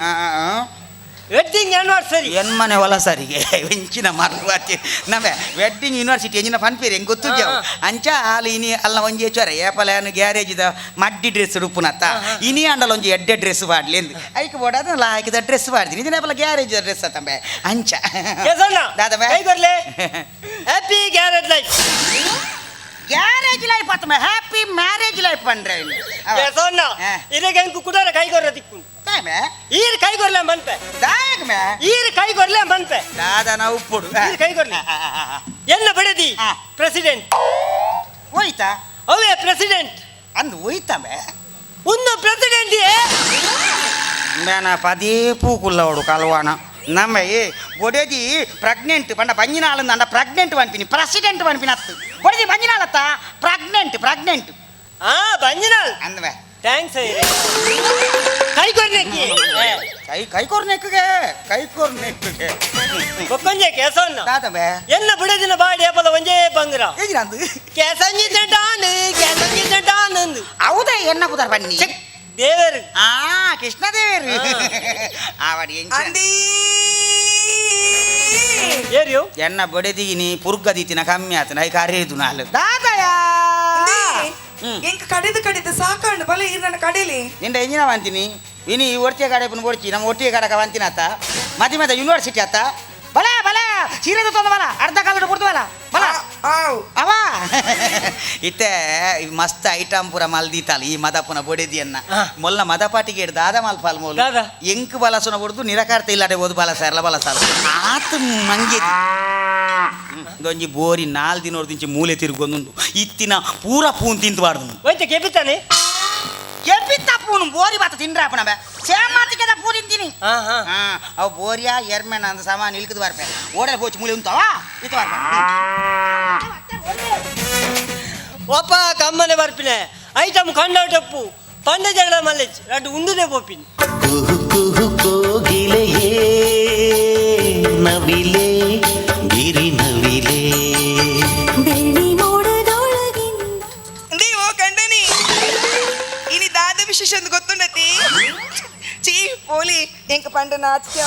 ವೆಡ್ಡಿಂಗ್ ಆನಿವರ್ಸರಿ ಎನ್ಮನೆ ಹೊಲ ಸರಿಗೆ ಎಂಚಿನ ಮರ್ವಾತಿ ನಮ್ಮೆ ವೆಡ್ಡಿಂಗ್ ಯೂನಿವರ್ಸಿಟಿ ಎಂಜಿನ ಫನ್ಪೇರ್ ಹೆಂಗೆ ಗೊತ್ತು ಅಂಚ ಹಾಲು ಇನಿ ಅಲ್ಲ ಒಂಜಿ ಹೆಚ್ಚಾರೆ ಏಪಲ ಏನು ಗ್ಯಾರೇಜ್ ಮಡ್ಡಿ ಡ್ರೆಸ್ ಉಡುಪುನತ್ತ ಇನಿ ಅಂಡಲ ಒಂಜಿ ಎಡ್ಡೆ ಡ್ರೆಸ್ ಪಾಡ್ಲಿ ಎಂದು ಐಕ್ ಬೋಡ ಅದನ್ನ ಹಾಕಿದ ಡ್ರೆಸ್ ಪಾಡ್ತೀನಿ ಇದನ್ನ ಏಪಲ ಗ್ಯಾರೇಜ್ ಡ್ರೆಸ್ ತಂಬೆ ಅಂಚ ದಾದಬೆ happy garage life garage life ಅತ್ತಮ್ಮ happy marriage life ಪಂಡ್ರೆ ಇದಕ್ಕೆ ಹೆಂಗ್ ಕುಡಾರ ಕೈಗೊರ್ರ ದಿಕ್ಕು ಈರ್ ಕೈಗೊರ್ಲೆ ಮನ್ಪೆ ದಾಯಕಮೆ ಈರ್ ಕೈಗೊರ್ಲೆ ಮನ್ಪೆ ದಾದನ ಉಪ್ಪುಡು ಈರ್ ಕೈಗೊರ್ಲೆ ಎಲ್ಲ ಬಿಡದಿ ಪ್ರೆಸಿಡೆಂಟ್ ಹೋಯ್ತಾ ಅವೇ ಪ್ರೆಸಿಡೆಂಟ್ ಅಂದು ಹೋಯ್ತಮೆ ಒಂದು ಪ್ರೆಸಿಡೆಂಟ್ ನಾನು ಪದೇ ಪೂಕುಲ್ಲವಡು ಕಲ್ವಾಣ ನಮ್ಮ ಏ ಬೊಡೆದಿ ಪ್ರೆಗ್ನೆಂಟ್ ಪಂಡ ಬಂಜಿನಾಳು ಅಂಡ ಪ್ರೆಗ್ನೆಂಟ್ ಪನ್ಪಿನಿ ಪ್ರೆಸಿಡೆಂಟ್ ಪನ್ಪಿನ ಅತ್ತು ಬೊಡೆದಿ ಬಂಜಿನಾಳತ್ತ ಪ್ರೆಗ್ನೆಂಟ್ ಪ್ರೆಗ್ನೆಂಟ್ ಆ ಬಂಜಿನಾಳ್ ಅಂದವೆ thanks ಕೈ ಕೊರ್ನೆಕ್ಕಿ ಕೈ ಕೈ ಕೊರ್ನೆಕ್ಕಿಗೆ ಕೈ ಕೊರ್ನೆಕ್ಕಿಗೆ ಬೊಕ್ಕೊಂಜೆ ಕೇಸವನ್ನ ದಾದವೆ ಎಲ್ಲ ಬಿಡದಿನ ಬಾಡಿ ಏಪಲ ಒಂಜೇ ಬಂಗ್ರ ಏಜಿನಂದು ಕೇಸಂಜಿನ ಡಾನ್ ಕೇಸಂಜಿನ ಡಾನ್ ಅಂದು ಹೌದಾ ಎನ್ನ ಪುದರ್ ಬನ್ನಿ ದೇವರು ಆ ಕೃಷ್ಣ ದೇವರು ಆವಡಿ ಅಂದಿ ಏರಿಯೋ ಎನ್ನ ಬೊಡೆದಿಗಿನಿ ಪುರ್ಗ ದೀತಿನ ಕಮ್ಮಿ ಆತನ I ಕರೆದು ನಾಲು ದಾದಯ ಎಂಕ ಕಡೆದು ಕಡೆದು ಸಾಕಂಡು ಬಲೆ ಇರ್ ನನ್ನ ಕಡೆಲಿ ನಿಂದ ಎಂಜಿನ ವಂತೀನಿ ಇನಿ ಒಟ್ಟಿಗೆ ಕಡೆ ಬೋಡ್ಚಿ ನಮ್ಮ ಒಟ್ಟಿಗೆ ಕಡಕ ವಂತಿನ ಆತ ಮಧ್ಯೆ ಮಧ್ಯೆ ಯೂನಿವರ್ಸಿಟಿ ಆತ ಬಲ ಬಲ ಸೀರೆದ ತೊಂದ ಬಲ ಅರ್ಧ ಕಾಲದ ಕೊಡ್ತು ಬಲ ಬಲ ಅವ ಇತ್ತೆ ಮಸ್ತ್ ಐಟಮ್ ಪೂರ ಮಲ್ದೀತಾಲ ಈ ಮದಪುನ ಬೊಡೆದಿಯನ್ನ ಮೊಲ್ಲ ಮದಪಾಟಿಗೆ ಹಿಡ್ದು ದಾದ ಮಲ್ಪಾಲ್ ಮೋಲ್ ಎಂಕ್ ಬಲಸುನ ಬೊಡ್ದು ನಿರಕಾರ್ತ ಇಲ್ಲಾಡೆ ಓದು ಬಲ ಸಾರಲ ಬಲ ಸಾಲ ಆತ ಮಂಗೆ ಒಂಜಿ ಬೋರಿ ನಾಲ್ ದಿನೋರ್ದಿಂಚಿ ಮೂಲೆ ತಿರುಗೊಂದುಂಡು ಇತ್ತಿನ ಪೂರ ಪೂನ್ ತಿಂತು ಬಾರ್ದು ಹೋಯ್ತು ಕೆಪಿತಾನೆ ಕೆಪಿತ್ತ ಪೂನು ಬೋರಿ ಬಾತ ತಿಂಡ್ರಾಪಣ ಬೇ ಸೇಮ್ ಮಾತಿಗೆದ ಪೂ ತಿಂತೀನಿ ಅವು ಬೋರಿಯಾ ಎರ್ಮೆನ ಅಂದ ಸಾಮಾನು ಇಲ್ಕದ ಬಾರ್ಪೆ ಓಡಲ್ ಹೋಚಿ ಮೂಲೆ ಉಂತಾವಾ ಇತ್ತು ಬಾರ್ಪೆ ಒಪ್ಪ ಕಮ್ಮನೆ ಬರ್ಪಿನೆ ಐಟಮ್ ಕಂಡೌಟಪ್ಪು ಪಂಡ ಜಗಳ ಮಲ್ಲೆಚ್ ರಡ್ಡು ಉಂಡುನೆ ಪೋಪಿನಿ ಕುಹು ಕುಹು ಕೋಗಿಲೆಯೇ ನವಿಲೆ ಗಿರಿ ನವಿಲೆ ಬೆಳ್ಳಿ ಮೋಡದೊಳಗಿಂದ ದೇವೋ ಕಂಡನಿ ಇನಿ ದಾದ ವಿಶೇಷ ಅಂತ ಗೊತ್ತುಂಡತಿ ಚೀ ಪೋಲಿ ಎಂಕ ಪಂಡ ನಾಚಿಕೆ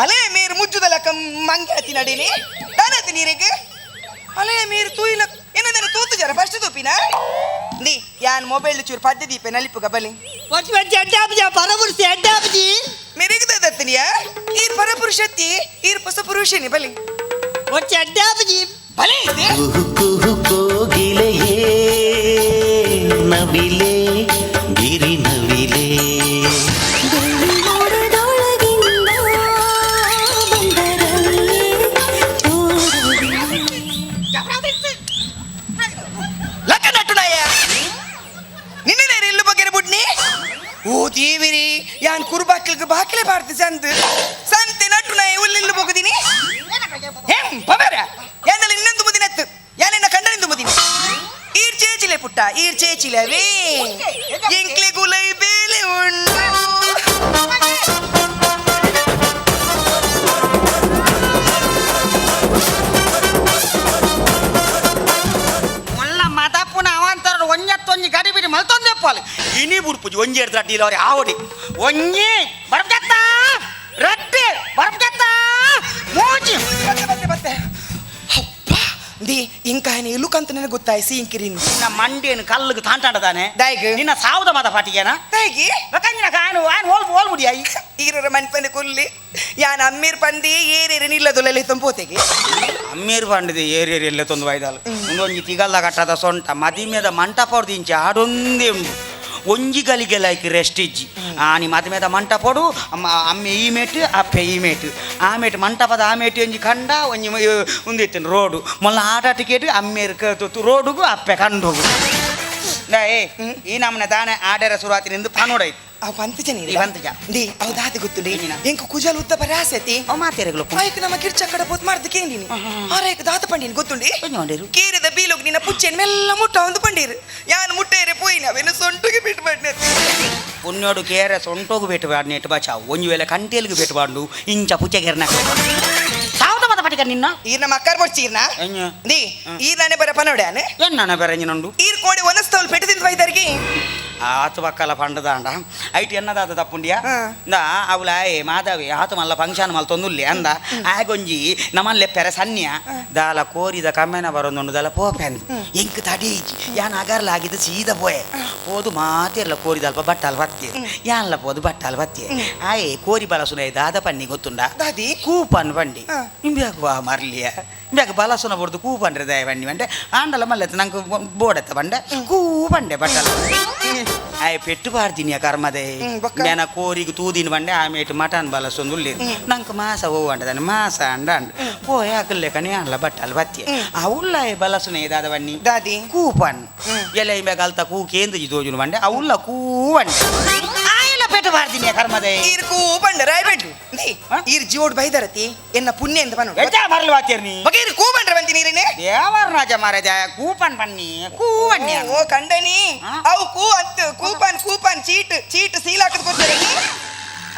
ಅಲೆ ಮೇರು ಮುಜ್ಜುದಲಕ ಮಂಗೆ ಅತಿ ನಡಿನಿ ದಾನತಿ ನೀರಿಗೆ ಅಲೆ ಮೇರು ತೂಯಿಲ ಏನಂದ್ರೆ ತೂತು ಜರ ಫಸ್ಟ್ ತೂಪಿನ the ಯಾನ್ ಮೊಬೈಲ್ ಚೂರು ಪದ್ಯ ದೀಪೆ ನಲಿಪುಗ ಬಲಿ ಪರಪುರುಷ ಅಡ್ಡಾಪಜಿ ಮೆರೆಗೆ ದತ್ತನಿಯ ಈರ್ ಪರಪುರುಷತಿ ಈರ್ ಹೊಸ ಪುರುಷನಿ ಬಲಿ ಒಚ್ಚ ಅಡ್ಡಾಪಜಿ ಬಲಿ ಕುಹು ಕುಹು ಕೋಗಿಲೆಯೇ ನವಿಲೆ ಗಿರಿ ನವಿಲೆ ಬೆಳ್ಳಿ ಮೋಡದೊಳಗಿಂದ ಬಂದರಲ್ಲೇ ಲಕ್ಕ ನಟ್ಟುನಾಯ ನಿನ್ನೆ ಎಲ್ಲು ಬಗೆರೆ ಬುಡ್ನಿ ಓ ದೇವಿರಿ ಯಾನ್ ಕುರುಬಾಕ್ಲಿಗೆ ಬಾಕಿಲೆ ಬಾರ್ದು ಸಂತ ಸಂತೆ ನಟ್ಟುನಾಯ ಉಲ್ಲೆಲ್ಲು ಹೋಗುದೀನಿ ಹೆಂ ಪವರ ಯಾನಲ್ಲ ಇನ್ನೊಂದು ಮುದಿನತ್ತು ಯಾನೆನ್ನ ಕಂಡನಿಂದು ಮುದಿನಿ ಈರ್ ಚೇಚಿಲೆ ಪುಟ್ಟ ಈರ್ ಚೇಚಿಲವೇ ಎಂಕ್ಲೆ ಗುಲೈ ಬೇಲೆ ಉಂಡು ಮೊಲ್ಲ ಮದಪ್ಪುನ ಅವಾಂತರ ಒಂಜತ್ತೊಂಜಿ ಗಡಿ ಬಿಡಿ ಮಲ್ತೊಂದೆ ಪಾಲು ಇನಿ ಬುಡ್ಪುಜಿ ಒಂಜಿ ಎರಡು ಅಡ್ಡಿ ಅವ್ರಿ ಆವಡಿ ಒಂಜಿ ಬರ್ಬೆತ್ತ ರಡ್ಡಿ ಬರ್ಬೆತ್ತ ಮೂಜಿ ಮತ್ತೆ ಮತ್ತೆ ಮತ್ತೆ ಅಪ್ಪ the ಇಂಕಾಯನ ಇಲುಕಂತ ನನಗೆ ಗೊತ್ತಾಯ್ಸಿ ಇಂಕಿರಿನ್ ನಿನ್ನ ಮಂಡೇನು ಕಲ್ಲಿಗೆ ತಾಂಟಾಡದಾನೆ ದಾಯಿಗ್ ನಿನ್ನ ಸಾವುದ ಮಾತ ಪಾಟಿಗೇನ ದಾಯಿಗೆ ಬಕಂಜಿನ ಕಾನು ಆನ್ ಹೋಲ್ ಹೋಲ್ ಮುಡಿ I ಈರರ ಮನ್ಪಂದೆ ಕೊಲ್ಲಿ ಯಾನ್ ಅಮ್ಮೀರ್ ಪಂದಿ ಏರೇರೆ ನಿಲ್ಲದುಲಲ್ಲಿ ತಂಪೋತೆಗೆ ಅಮ್ಮೀರ್ ಪಂಡಿದೆ ಏರೇರಿ ಎಲ್ಲ ತೊಂದು ವಾಯ್ದಾಲು ಒಂದೊಂಜಿ ತಿಗಲ್ಲ ಕಟ್ಟದ ಸೊಂಟ ಮದಿಮೆದ ಮಂಟಪ ದಿಂಚಿ ಆಡೊಂದೇ ಉಂಡು ಒಂಜಿ ಗಲಿಗೆ ಲೈಕ್ ರೆಸ್ಟ್ ಇಜ್ಜಿ ಆ ನೀ ಮದಿಮೆದ ಮಂಟಪೊಡು ಅಮ್ಮೆ ಈ ಮೇಟು ಅಪ್ಪೆ ಈ ಮೇಟು ಆ ಮೇಟು ಮಂಟಪದ ಆ ಮೇಟು ಒಂಜಿ ಕಂಡ ಒಂಜಿ ಉಂದಿತ್ತು ರೋಡು ಮೊಲ್ಲ ಆಟ ಟಿಕೆಟ್ ಅಮ್ಮೇರು ರೋಡುಗು ಅಪ್ಪೆ ಕಂಡೋಗು ಏ ಈ ನಮ್ಮನೆ ತಾನೆ ಆಡೇರ ಶುರುವಾತಿನಿಂದ ಪನೋಡೈತು ಅವು ಪಂತಜ ಈ ಪಂತಜ. The ಅವು ದಾತಿ ಗೊತ್ತುಂಡಿ ಎಂಕ ಕುಜಲ್ ಉದ್ದ ಬರಾಸತಿ ಅವು ಮಾತೇರೆಗಳು ಆಯ್ತು ನಮ್ಮ ಕಿರ್ಚ ಕಡ ಪೋತ್ ಮಾಡ್ದು ಕೇಂದಿನಿ ಆರೈಕ್ ದಾತ ಪಂಡಿನಿ ಗೊತ್ತುಂಡಿ ಕೇರಿದ ಬೀಲೋಗ್ ನಿನ್ನ ಪುಚ್ಚೆನ್ ಮೆಲ್ಲ ಮುಟ್ಟ ಒಂದು ಪಂಡೀರು ಯಾನ್ ಮುಟ್ಟೇರೆ ಪೋಯಿನ ಅವೆಲ್ಲ ಸೊಂಟುಗೆ ಬಿಟ್ಟು ಮಾಡಿನ ಪುಣ್ಯೋಡು ಕೇರೆ ಸೊಂಟೋಗು ಬೇಟು ಬಾಡ್ ನೆಟ್ಟು ಬಾಚಾವು ಒಂಜಿ ವೇಳೆ ಕಂಟೇಲ್ಗೆ ಬೇಟು ಬಾಂಡು ಇಂಚ ಪುಚ್ಚೆಗೆರ್ನ ಸಾವುದ ಮತ ಪಟಿಕ ನಿನ್ನ ಈರ್ ನಮ್ಮ ಅಕ್ಕಾರ ಬೊಡ್ಚೀರ್ನ the ಈರ್ ನಾನೇ ಬರ ಪನೋಡ್ಯಾನೆ ಎನ್ನಾನ ಬೆರಂಜಿನಂಡು ಈರ್ ಕೋಡೆ ಒನಸ್ತವಲ್ ಪೆಟ್ಟು ತಿಂದು ಬೈದಾರಿಗೆ ಆತು ಪಕ್ಕಲ ಪಂಡದಾಂಡ ಐಟ್ ಎನ್ನದಾದ ತಪ್ಪುಂಡಿಯಾ ಇಂದ ಅವಳ ಏ ಮಾಧವಿ ಆತು ಮಲ್ಲ ಫಂಕ್ಷನ್ ಮಲ್ ತೊಂದುಲ್ಲೆ ಅಂದ ಆಗೊಂಜಿ ನಮ್ಮಲ್ಲೆ ಪೆರ ಸನ್ಯ ದಾಲ ಕೋರಿದ ಕಮ್ಮೆನ ಬರೊಂದುಂಡು ದಾಲ ಪೋಪೆಂದು ಎಂಕ್ ತಡಿ ಯಾನ್ ಅಗರ್ಲ ಆಗಿದ್ದು ಸೀದ ಪೋಯೆ ಪೋದು ಮಾತಿರ್ಲ ಕೋರಿದಲ್ಪ ಬಟ್ಟಾಲ್ ಬತ್ತಿ ಯಾನ್ಲ ಪೋದು ಬಟ್ಟಾಲ್ ಬತ್ತಿ ಆಯೆ ಕೋರಿ ಬಲಸುನ ದಾದ ಪನ್ನಿ ಗೊತ್ತುಂಡ ದಾದಿ ಕೂಪನ್ ಬಂಡಿ ಇಂಬ್ಯಾಕ್ ವಾ ಮರ್ಲಿಯ ಇಂಬ್ಯಾಕ್ ಬಲಸುನ ಬೊಡ್ದು ಕೂಪನ್ರೆ ದಯ ಬಂಡಿ ಬಂಡೆ ಆಂಡಲ ಮಲ್ಲೆತ್ತ ನಂಗೆ ಬೋಡತ್ತ ಬಂಡೆ ಕೂ ಬಂಡೆ ಬಟ್ಟಲ ಆಯ್ ಪೆಟ್ಟು ಪಾಡ್ದಿನಿಯ ಕರ್ಮದೆ ನೆನ ಕೋರಿಗೆ ತೂದಿನ ಬಂಡೆ ಆಮೇಟು ಮಟನ್ ಬಲಸೊಂದು ನಂಗೆ ಮಾಸ ಹೋವಂಡದಾನೆ ಮಾಸ ಅಂಡ ಅಂಡ್ ಪೋಯ್ ಹಾಕಲ್ಲೆ ಕಣೆ ಅಲ್ಲ ಬಟ್ಟಲ್ ಬತ್ತಿ ಅವುಲ್ಲ ಬಲಸುನ ದಾದ ಬನ್ನಿ ದಾದಿ ಕೂಪನ್ ಎಲೆ ಇಂಬ್ಯಾಕ್ ಅಲ್ತ ಕೂ ಕೇಂದ್ರ ತೋಜುನು ಬಂಡೆ ಅವುಲ್ಲ ಕೂ ಬಂಡೆ ಆಯಲ್ಲ ಪೆಟ್ಟು ಎಟ್ಟು ಬಾರ್ದಿನಿ ಕರ್ಮದೆ ಈರ್ ಕೂಪಂಡ ರಾಯ್ಬೇಡ್ರಿ ಈರ್ ಜೋಡ್ ಬೈದರತಿ ಎನ್ನ ಪುಣ್ಯ ಅಂತ ಬನ್ನು ಎಚ್ಚ ಮರಲು ವಾತಿರ್ನಿ ಬಗೆ ಈರ್ ಕೂಪಂಡ್ರ ಬಂತಿ ನೀರಿನೇ ದೇವರ ರಾಜ ಮಾರಾಜ ಕೂಪನ್ ಬನ್ನಿ ಕೂವನ್ನಿ ಓ ಕಂಡನಿ ಅವು ಕೂ ಅಂತ coupon coupon chit chit seal ಹಾಕದ್ ಕೊಡ್ತಾರೆ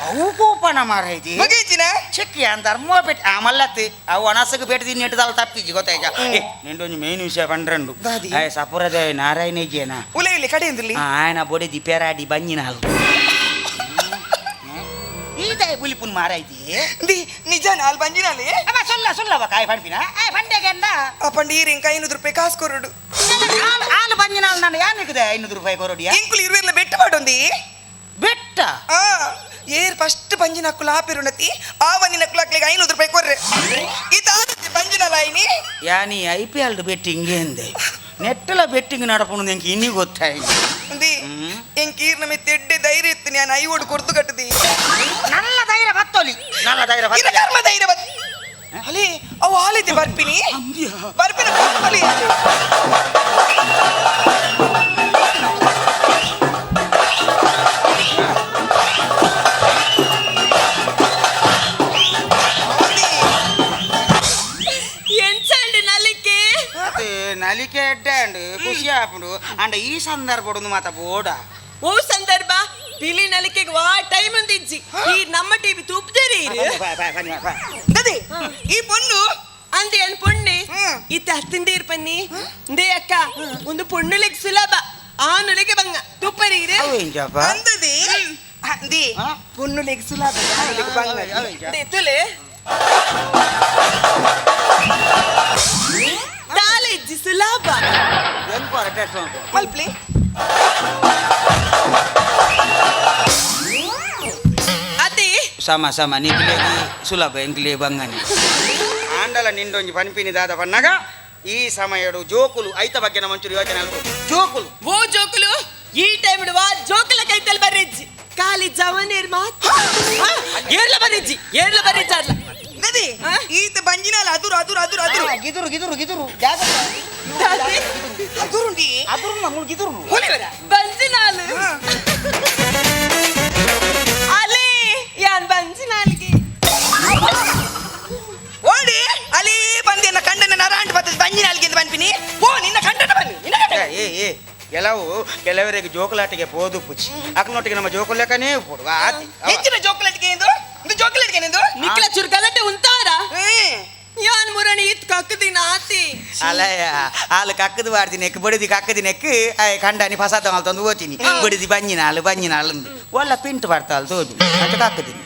ಅವು ಕೂಪನ ಮಾರೈತಿ ಬಗೇಜಿನ ಚಿಕ್ಕಿ ಅಂತ ಧರ್ಮ ಪೆಟ್ ಆ ಮಲ್ಲತ್ತಿ ಅವು ಅನಸಕ್ಕೆ ಪೇಟ ತಿನ್ನಿಟ್ಟದಲ್ಲ ತಪ್ಪಿಜಿ ಗೊತ್ತಾಯ್ತಾ ಏ ನಿಂಡೊಂದು ಮೇನ್ ವಿಷಯ ಪಂಡ್ರಂಡು ಏ ಸಪುರದ ನಾರಾಯಣ ಇಜ್ಜೇನ ಉಲೆ ಇಲ್ಲಿ ಕಡೆ ಅಂದ್ರಲ್ಲಿ ఆయన బొడిది ಪೆರಾಡಿ ಬಂಜಿನಾಲು ಈತಾಯ ಬುಲಿಪುನ್ ಮಾರಾಯ್ತಿ ನಿಜ ನಾಲ್ ಬಂಜಿನಾಲೆ ಅವ ಸೊಲ್ಲ ಸೊಲ್ಲವ ಕಾಯ್ ಪಂಪಿನ ಆ ಪಂಡೆಗೆಂದ ಅಪ್ಪಂಡ ಈರ್ ಇಂಕ 500 ರೂಪಾಯಿ ಕಾಸು ಕೊರಡು ಆಲು ಬಂಜಿನಾಲ್ ನಾನು ಯಾನಿಕದೆ 500 ರೂಪಾಯಿ ಕೊರಡಿಯಾ ಇಂಕುಲು ಇರುವೆಲ್ಲ ಬೆಟ್ಟ ಮಾಡೋಂದಿ ಬೆಟ್ಟ ಆ ಏರ್ ಫಸ್ಟ್ ಪಂಜಿನ ಹಕ್ಕುಲ ಆಪಿರುಣತಿ ಆವನಿನ ಕುಲಾಕ್ಲಿಗೆ 500 ರೂಪಾಯಿ ಕೊರ್ರೆ ಈತ ಪಂಜಿನ ಲಾಯಿನಿ ಯಾನಿ I P L betting ಎಂದೆ ನೆಟ್ಟಲ ಬೆಟ್ಟಿಂಗ್ ನಡಪುಣು ಎಂಕ್ ಇನ್ನಿ ಗೊತ್ತಾಯ್ತು ಎಂಕೀರ್ ನಮಿ ತೆಡ್ಡೆ ಧೈರ್ಯ ಇತ್ತು ನಾನು ಐವೋಡು ಕೊರ್ದು ಕಟ್ಟದಿ ನಲ್ಲ ಧೈರ್ಯ ಬತ್ತೋಲಿ ನಲ್ಲ ಧೈರ್ಯ ಇನ್ನ ಕರ್ಮ ಧೈರ್ಯ ಬತ್ ಅಲಿ ಅವು ಆಲಿದೆ ಬರ್ಪಿನಿ ಬರ್ಪಿನ ಅಲಿ ನಲಿಕೆ ಎಡ್ಡೆ ಖುಷಿ ಆಪುಂಡು ಅಂಡ ಈ ಸಂದರ್ಭ ಮಾತ ಬೋಡ ಓ ಸಂದರ್ಭ ಪಿಲಿ ನಲಿಕೆಗೆ ವಾ ಟೈಮ್ ಒಂದಿಜ್ಜಿ ಈ ನಮ್ಮ ಟಿವಿ ತೂಪ್ದೇರಿ ಈ ಪೊಣ್ಣು ಅಂದೆ ಏನ್ ಪೊಣ್ಣೆ ಇತ್ತ ಹತ್ತಿಂದೇರ್ ಪನ್ನಿ ಇಂದೇ ಅಕ್ಕ ಒಂದು ಪೊಣ್ಣುಲಿಗೆ ಸುಲಭ ಆ ನುಲಿಗೆ ಬಂಗ ತೂಪರಿ ಅಂದದಿ ಅಂದಿ ಪೊಣ್ಣುಲಿಗೆ ಸುಲಭ ಬಂಗ ತುಲೆ ತಾಲೆಜ್ಜಿ ಸುಲಭ ಮಲ್ಪ್ಲಿ ಅತಿ ಸಮ ಸಮ ನಿಕ್ಲೇಗಿ ಸುಲಭ ಎಂಕ್ಲೇ ಬಂಗನಿ ಆಂಡಲ ನಿಂಡೊಂಜಿ ಪನ್ಪಿನಿ ದಾದ ಪನ್ನಗ ಈ ಸಮಯಡು ಜೋಕುಲು ಐತ ಬಗ್ಗೆ ನಮ್ಮ ಒಂಚೂರು ಯೋಚನೆ ಜೋಕುಲು ಓ ಜೋಕುಲು ಈ ಟೈಮ್ ವಾ ಜೋಕುಲ ಕೈತಲ್ ಬರ್ರಿಜ್ಜಿ ಖಾಲಿ ಜವನೇರ್ ಮಾತ್ರ ಏರ್ಲ ಬರ್ರಿಜ್ಜಿ ಏರ್ಲ ಬರ್ರಿಜ್ಜಿ ಅಲ್ಲ ನದಿ ಈತ ಬಂಜಿನಾಲ ಅದುರು ಅದುರು ಅದುರು ಅದುರು ಗಿದುರು ಗಿದುರು ಗಿದುರು ಜಾಗ್ರತೆ ಅದುರುಂಡಿ ಅದುರು ನಮ್ಮು ಗಿದುರು ಹೋಲಿವರ ಬಂಜಿನಾಲು ಅಲೆ ಯಾನ್ ಬಂಜಿನಾಲ್ಗೆ ಓಡಿ ಅಲಿ ಬಂದಿ ಕಂಡನ ನರಾಂಟ್ ಬರ್ತದೆ ಬಂಜಿನಾಲ್ಗೆ ಅಂತ ಬಂದ್ಪಿನಿ ಓ ನಿನ್ನ ಕಂಡನ ಬನ್ನಿ ನಿನ್ನ ಕಂಡನ ಏ ಏ ಕೆಲವು ಕೆಲವರಿಗೆ ಜೋಕುಲಾಟಿಗೆ ಪೋದು ಪುಚ್ಚಿ ಅಕ್ಕನೊಟ್ಟಿಗೆ ನಮ್ಮ ಜೋಕುಲೆಕ್ಕನೇ ಪೋಡು ಆತಿ ಹೆಚ್ಚಿನ ಜೋಕುಲಾಟಿಗೆ ಎಂದು ಇದು ಜೋಕುಲಾಟಿಗೆ ಎಂದು ನಿಕ್ಲ ಚುರುಕಲಟೆ ಉಂತಾರ ಯಾನ್ ಮುರಣಿ ಇತ್ ಕಕ್ಕದಿನ ಆತಿ ಅಲಯ ಆಲು ಕಕ್ಕದು ಬಾಡ್ದಿ ನೆಕ್ ಬಡಿದಿ ಕಕ್ಕದಿ ನೆಕ್ ಕಂಡಾನಿ ಫಸಾದ ತಂದು ಓತೀನಿ ಬಡಿದಿ ಬಂಜಿನ ಆಲು ಬಂಜಿನ ಆಲು ಒಳ್ಳ ಪಿಂಟು ಬರ್ತಾಲ್ ತೋಜು ಅಂತ ಕಕ್ಕದಿನಿ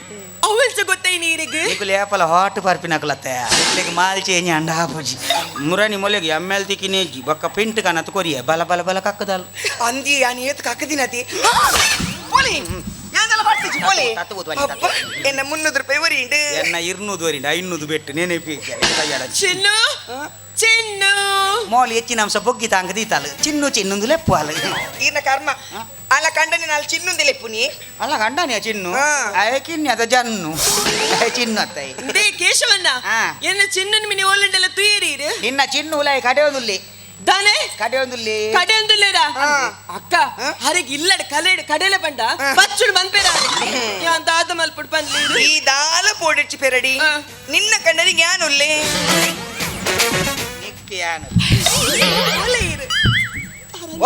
ಅವಲ್ಸ ಗೊತ್ತೈ ನೀರಿಗೆ ನಿಕುಲು ಏಪಲ ಹಾಟ್ ಪರ್ಪಿನಕಲತ್ತೆ ನಿಕ್ಲೆಗ್ ಮಾಲ್ ಚೇಂಜ್ ಅಂಡ ಆಪುಜಿ ಮುರಣಿ ಮೊಲೆಗೆ ಎಮ್ ಎಲ್ ತಿಕ್ಕಿನೇಜಿ ಬೊಕ್ಕ ಪಿಂಟ್ ಕನತ್ ಕೊರಿಯ ಬಲ ಬಲ ಬಲ ಕಕ್ಕದಲ್ ಅಂದಿ ಯಾನ್ ಏತ್ ಕಕ್ಕದಿನತಿ ಪೋಲಿ ಯಾನ್ದಲ ಬರ್ತಿಜಿ ಪೋಲಿ ಎನ್ನ 300 ರೂಪಾಯಿ ವರಿಂಡು ಎನ್ನ 200 ವರಿಂಡು 500 ಬೆಟ್ಟು ನೇನೆ ಚಿನ್ನು ಚಿನ್ನು ಮೋಲಿ ಹೆಚ್ಚಿನ ಅಂಶ ಬೊಗ್ಗಿ ತಾಂಗ ದೀತಾಲು ಚಿನ್ನು ಚಿನ್ನೊಂದು ಲೆಪ್ಪು ಈರ್ನ ಕರ್ಮ ಅಲ್ಲ ಕಂಡನಿ ನಾಲ್ ಚಿನ್ನೊಂದು ಲೆಪ್ಪುನಿ ಅಲ್ಲ ಕಂಡನಿಯ ಚಿನ್ನು ಅಯಕಿನ್ನಿ ಅದ ಜನ್ನು ಚಿನ್ನು ಅತ್ತೈ they ಕೇಶವಣ್ಣ ಎನ್ನ ಚಿನ್ನನ್ ಮಿನಿ ಓಲಂಡೆಲ್ಲ ತುಯರಿ ನಿನ್ನ ಚಿನ್ನು ಉಲಾಯಿ ಕಡೆಯೊಂದುಲ್ಲಿ ದಾನೆ ಕಡೆಯೊಂದುಲ್ಲಿ ಕಡೆಯೊಂದುಲ್ಲೇರ ಅಕ್ಕ ಹರಿಗೆ ಇಲ್ಲಡ ಕಲೆ ಕಡೆಲೆ ಬಂಡ ಪಚ್ಚುಡು ಮನ್ಪೇರ ಯಾನ್ ದಾದ ಮಲ್ಪುಡು ಪನ್ಲಿ ಈ ದಾಲ ಪೋಡಿಚ್ಚಿ ಪೆರಡಿ ನಿನ್ನ ಕಂಡನಿ ಜ್ಞಾನುಲ್ಲೆ ನಿಕ್ಕಿಯಾನು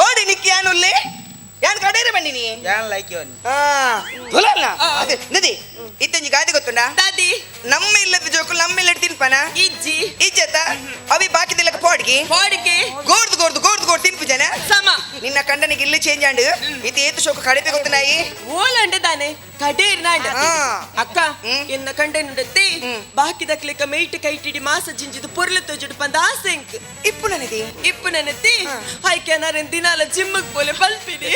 ಓಡಿ ನಿಕ್ಕಿಯಾನುಲ್ಲೆ ಯಾನ್ ಕಡೇರೆ ಬಂದಿನಿ ಯಾನ್ ಲೈಕ್ ಯೋನಿ ತುಲಲ್ಲ ಅದೇ ನದಿ ಇತ್ತಂಜಿ ಗಾದಿ ಗೊತ್ತುಂಡ ದಾದಿ ನಮ್ಮ ಇಲ್ಲದ ಜೋಕುಲು ನಮ್ಮ ಇಲ್ಲದ ತಿನ್ಪನ ಇಜ್ಜಿ ಇಜ್ಜತ ಅವಿ ಬಾಕಿದೆಲ್ಲಕ ಪೋಡಿಗೆ ಪೋಡಿಗೆ ಗೋರ್ದು ಗೋರ್ದು ಗೋರ್ದು ಗೋರ್ದು ತಿನ್ಪು ಜನ ಸಮ ನಿನ್ನ ಕಂಡನಿಗೆ ಇಲ್ಲಿ ಚೇಂಜ್ ಆಂಡು ಇತ್ತ ಏತು ಶೋಕ ಕಡಿಮೆ ಗೊತ್ತನಾಯಿ ಓಲಂಡೆ ತಾನೆ ಕಡೇರ್ ನಾಂಡ ಅಕ್ಕ ಎನ್ನ ಕಂಡನುಡತ್ತೆ ಬಾಕಿದಕ್ಲಿಕ್ಕ ಮೇಟ್ ಕೈಟಿಡಿ ಮಾಸ ಜಿಂಜಿದು ಪೊರ್ಲು ತೋಜುಡು ಪಂದ ಆಸೆಂಕ್ ಇಪ್ಪು ನನದಿ ಇಪ್ಪು ನನತಿ ಆಯ್ಕೆ ನಾರೇನ್ ದಿನಾಲ ಜಿಮ್ಮಗ್ ಪೋಲೆ ಪಲ್ಪಿನಿ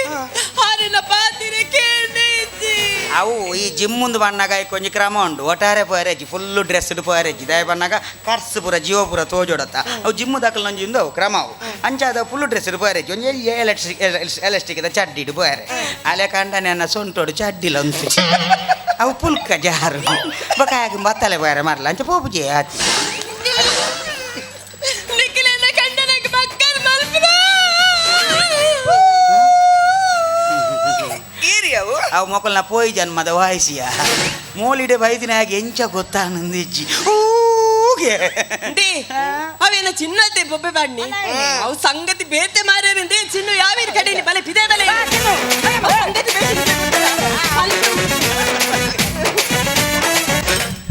ಹಾರಿನ ಪಾತಿರೆ ಕೇಳ್ನೇಜಿ ಅವು ಈ ಜಿಮ್ ಮುಂದೆ ಬಣ್ಣಾಗ ಕೊಂಚ ಕ್ರಮ ಉಂಟು ಒಟ್ಟಾರೆ ಪೋಯರೇಜಿ ಫುಲ್ಲು ಡ್ರೆಸ್ಡ್ ಪೋಯರೇಜಿ ದಯ ಬಣ್ಣಾಗ ಕರ್ಸು ಪೂರ ಜೀವ ಪೂರ ತೋಜೋಡತ್ತ ಅವು ಜಿಮ್ ದಾಖಲು ನಂಜಿ ಅವು ಕ್ರಮ ಅವು ಅಂಚಾದ ಫುಲ್ಲು ಡ್ರೆಸ್ಡ್ ಪೋಯರೇಜಿ ಒಂಜಿ ಎಲ್ಲಿ ಎಲೆಕ್ಟ್ರಿಕ್ ಎಲಾಸ್ಟಿಕ್ ಚಡ್ಡಿಡು ಪೋಯರೆ ಅಲೆ ಕಂಡನೆ ಅನ್ನ ಸೊಂಟೋಡು ಚಡ್ಡಿಲ ಉಂಟು ಅವು ಪುಲ್ಕ ಜಾರು ಬಕಾಯಾಗಿ ಬತ್ತಲೆ ಪೋಯರೆ ಮರಲ ಅಂಚ ಪೋಪುಜಿ ಆತಿ ನಿಖಿಲನ್ನ ಕಂಡನಗೆ ಮಕ್ಕಳು ಮಲ್ಪುನ ಏರಿಯಾವು ಅವು ಮೊಕಲ್ನ ಪೋಯಿ ಜನ್ಮದ ವಾಯ್ಸಿಯ ಮೋಲಿಡೆ ಬೈದಿನ ಹಾಗೆ ಎಂಚ ಗೊತ್ತಾನಂದಿಜ್ಜಿ ಊಗೆ ಅವೇನ ಚಿನ್ನತೆ ಬೊಬ್ಬೆ ಬಾಡ್ನಿ ಅವು ಸಂಗತಿ ಬೇತೆ ಮಾರ್ಯಾರಂದೆ ಚಿನ್ನು ಯಾವೀರ್ ಕಡೆ ಬಲೆ ಪಿದೆ ಬಲೆ ಸಂಗತಿ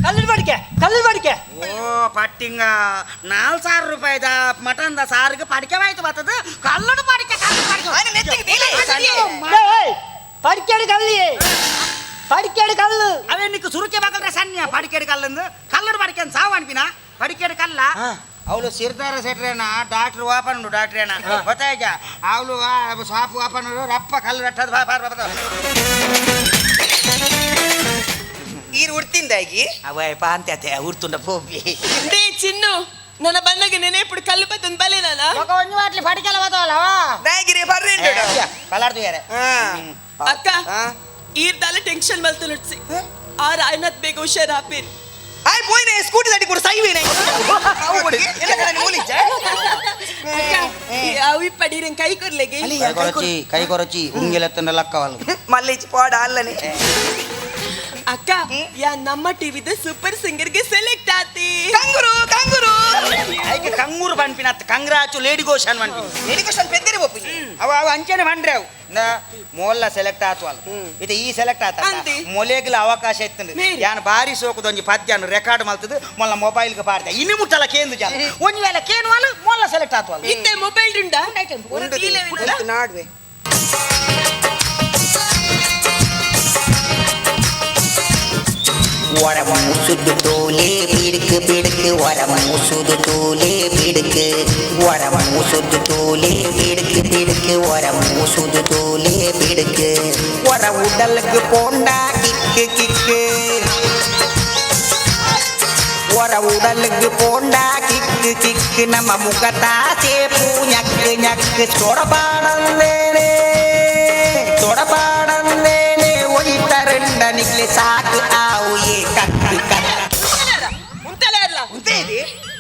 ಕಲ್ಲು ಬಡಿಕೆ ಕಲ್ಲು ಬಡಿಕೆ. ಓ ಪಟ್ಟಿಂಗ 4000 ರೂಪಾಯಿದ ಮಟನ್ the ಸಾರಿಗೆ ಪಡಿಕೆವಾಯ್ತು ಬರ್ತದ ಕಲ್ಲಡು ಪಡಿಕೆ ಕಲ್ಲು ಪಡಿಕೆ. ಪಡಿಕೆಡು ಕಲ್ಲಿ ಪಡಿಕೆಡು ಕಲ್ಲು. ಅವೇ ನಿಕ್ಕು ಸುರುಕೆ ಬಾಕಲ್ರೆ ಸಣ್ಣ ಪಡಿಕೆಡು ಕಲ್ಲಂದು ಕಲ್ಲಡು ಪಡಿಕೆ ಅಂತ ಸಾವು ಅನ್ಪಿನ ಪಡಿಕೆಡು ಕಲ್ಲ. ಅವಳು ಸಿರ್ದಾರ ಸೆಟ್ರೇನ ಡಾಕ್ಟ್ರ್ ಓಪನ್ ಡಾಕ್ಟ್ರೇನ ಗೊತ್ತಾಯ್ತ ಅವಳು ಸಾಪು ಓಪನ್ ರಪ್ಪ ಕಲ್ಲು ರಟ್ಟದ ಬಾ ಬಾರ್ ಬಾ ಈರು ಉಡ್ತಿಂದಾಗಿ ಅವೇ ಪಾಂತ್ಯತೆ ಉಡ್ತುಂಡ ಪೋಪಿ they ಚಿನ್ನು ನನ್ನ ಬಂದಾಗ ನೆನೆ ఇప్పుడు ಕಲ್ಲು ಬತ್ತೊಂದು ಬಲೆ ನಾನ ఒక ಒಂಜಿ ವಾಟ್ಲಿ ಪಡಿಕೆಲ ಬತ್ತವಲ್ಲವಾ ನಾಗಿರಿ ಬರ್ರೆಂಡು ಕಲಾರ್ದು ಯಾರೆ ಅಕ್ಕ ಈರ್ದಾಲ ಟೆನ್ಷನ್ ಮಲ್ತು ಆ ರಾಯನಾಥ್ ಬೇಗ ಹುಷಾರ್ ಆಪೇರ್ ಆಯ್ ಪೋಯ್ನೆ ಸ್ಕೂಟಿ ದಾಟಿ ಕೂಡ ಸೈವೇನೆ ಅವಿ ಪಡೀರಂ ಕೈ ಕೊರ್ಲೆಗೆ ಕೈ ಕೊರಚಿ ಕೈ ಕೊರಚಿ ಉಂಗಿಲತ್ತನ ಲಕ್ಕವಲ್ಲ ಮಲ್ಲಿಚ್ ಪಾಡ ಅಲ್ಲನೆ. ಅಕ್ಕ ಯಾ ನಮ್ಮ ಟಿವಿದ ಸೂಪರ್ ಸಿಂಗರ್ಗೆ ಸೆಲೆಕ್ಟ್ ಆತಿ. ಕಂಗುರು ಕಂಗುರು ಐಕೆ ಕಂಗೂರು ಪನ್ಪಿನ ಕಂಗ್ರಾಚು ಲೇಡಿ ಗೋಶನ್ ಪನ್ಪಿನ ಲೇಡಿ ಗೋಶನ್ ಪೆದ್ದರಿ ಒಪ್ಪಿನಿ ಅವ ಅವ ಅಂಚನೆ ಪಂಡ್ರೆ ಅವು ಮೋಲ್ಲ ಸೆಲೆಕ್ಟ್ ಆತು ಅಲ್ಲ ಇದು ಈ ಸೆಲೆಕ್ಟ್ ಆತ ಮೊಲೆಗ್ಲ ಅವಕಾಶ ಇತ್ತು ಯಾನ್ ಬಾರಿ ಸೋಕುದೊಂಜಿ ಪದ್ಯನು ರೆಕಾರ್ಡ್ ಮಲ್ತದು ಮೊಲ್ಲ ಮೊಬೈಲ್ಗೆ ಪಾಡ್ದೆ ಇನ್ನು ಮುಟ್ಟಲ ಕೇಂದು ಜನ ಒಂಜಿ ವೇಳೆ ಕೇನು ಅಲ್ಲ ಮೊಲ್ಲ ಸೆಲೆಕ್ಟ್ ಆತು ಅಲ್ಲ ಇತ್ತೆ ಮೊಬೈಲ್ ಉಂಡಾ ನಾಡ್ವೆ. ಒರಮೂಸುದು ತೋಲೆ ಬಿಡುಕು ಬಿಡುಕು ಒರಮೂಸುದು ತೋಲೆ ಬಿಡುಕು ಒರಮೂಸುದು ತೋಲೆ ಬಿಡುಕು ಬಿಡುಕು ಒರಮೂಸುದು ತೋಲೆ ಬಿಡುಕು ಒರ ಉಡಲ್ಗೆ ಪೋಂಡಾ ಕಿಕ್ಕು ಕಿಕ್ಕು ಒರ ಉಡಲ್ಗೆ ಪೋಂಡಾ ಕಿಕ್ಕು ಕಿಕ್ಕು ನಮ್ಮ ಮುಖತಾಸೆ ಪೂ ñಕ್ಕು ñಕ್ಕು ತೊಡಪಾಡಂದೇನೆ ತೊಡಪಾಡಂದೇನೆ ಒಯ್ತರಂಡ ನಿಕ್ಲೆ ಸಾಕು ಆವು ಏ ಕಕ್ಕು ಕಕ್ಕ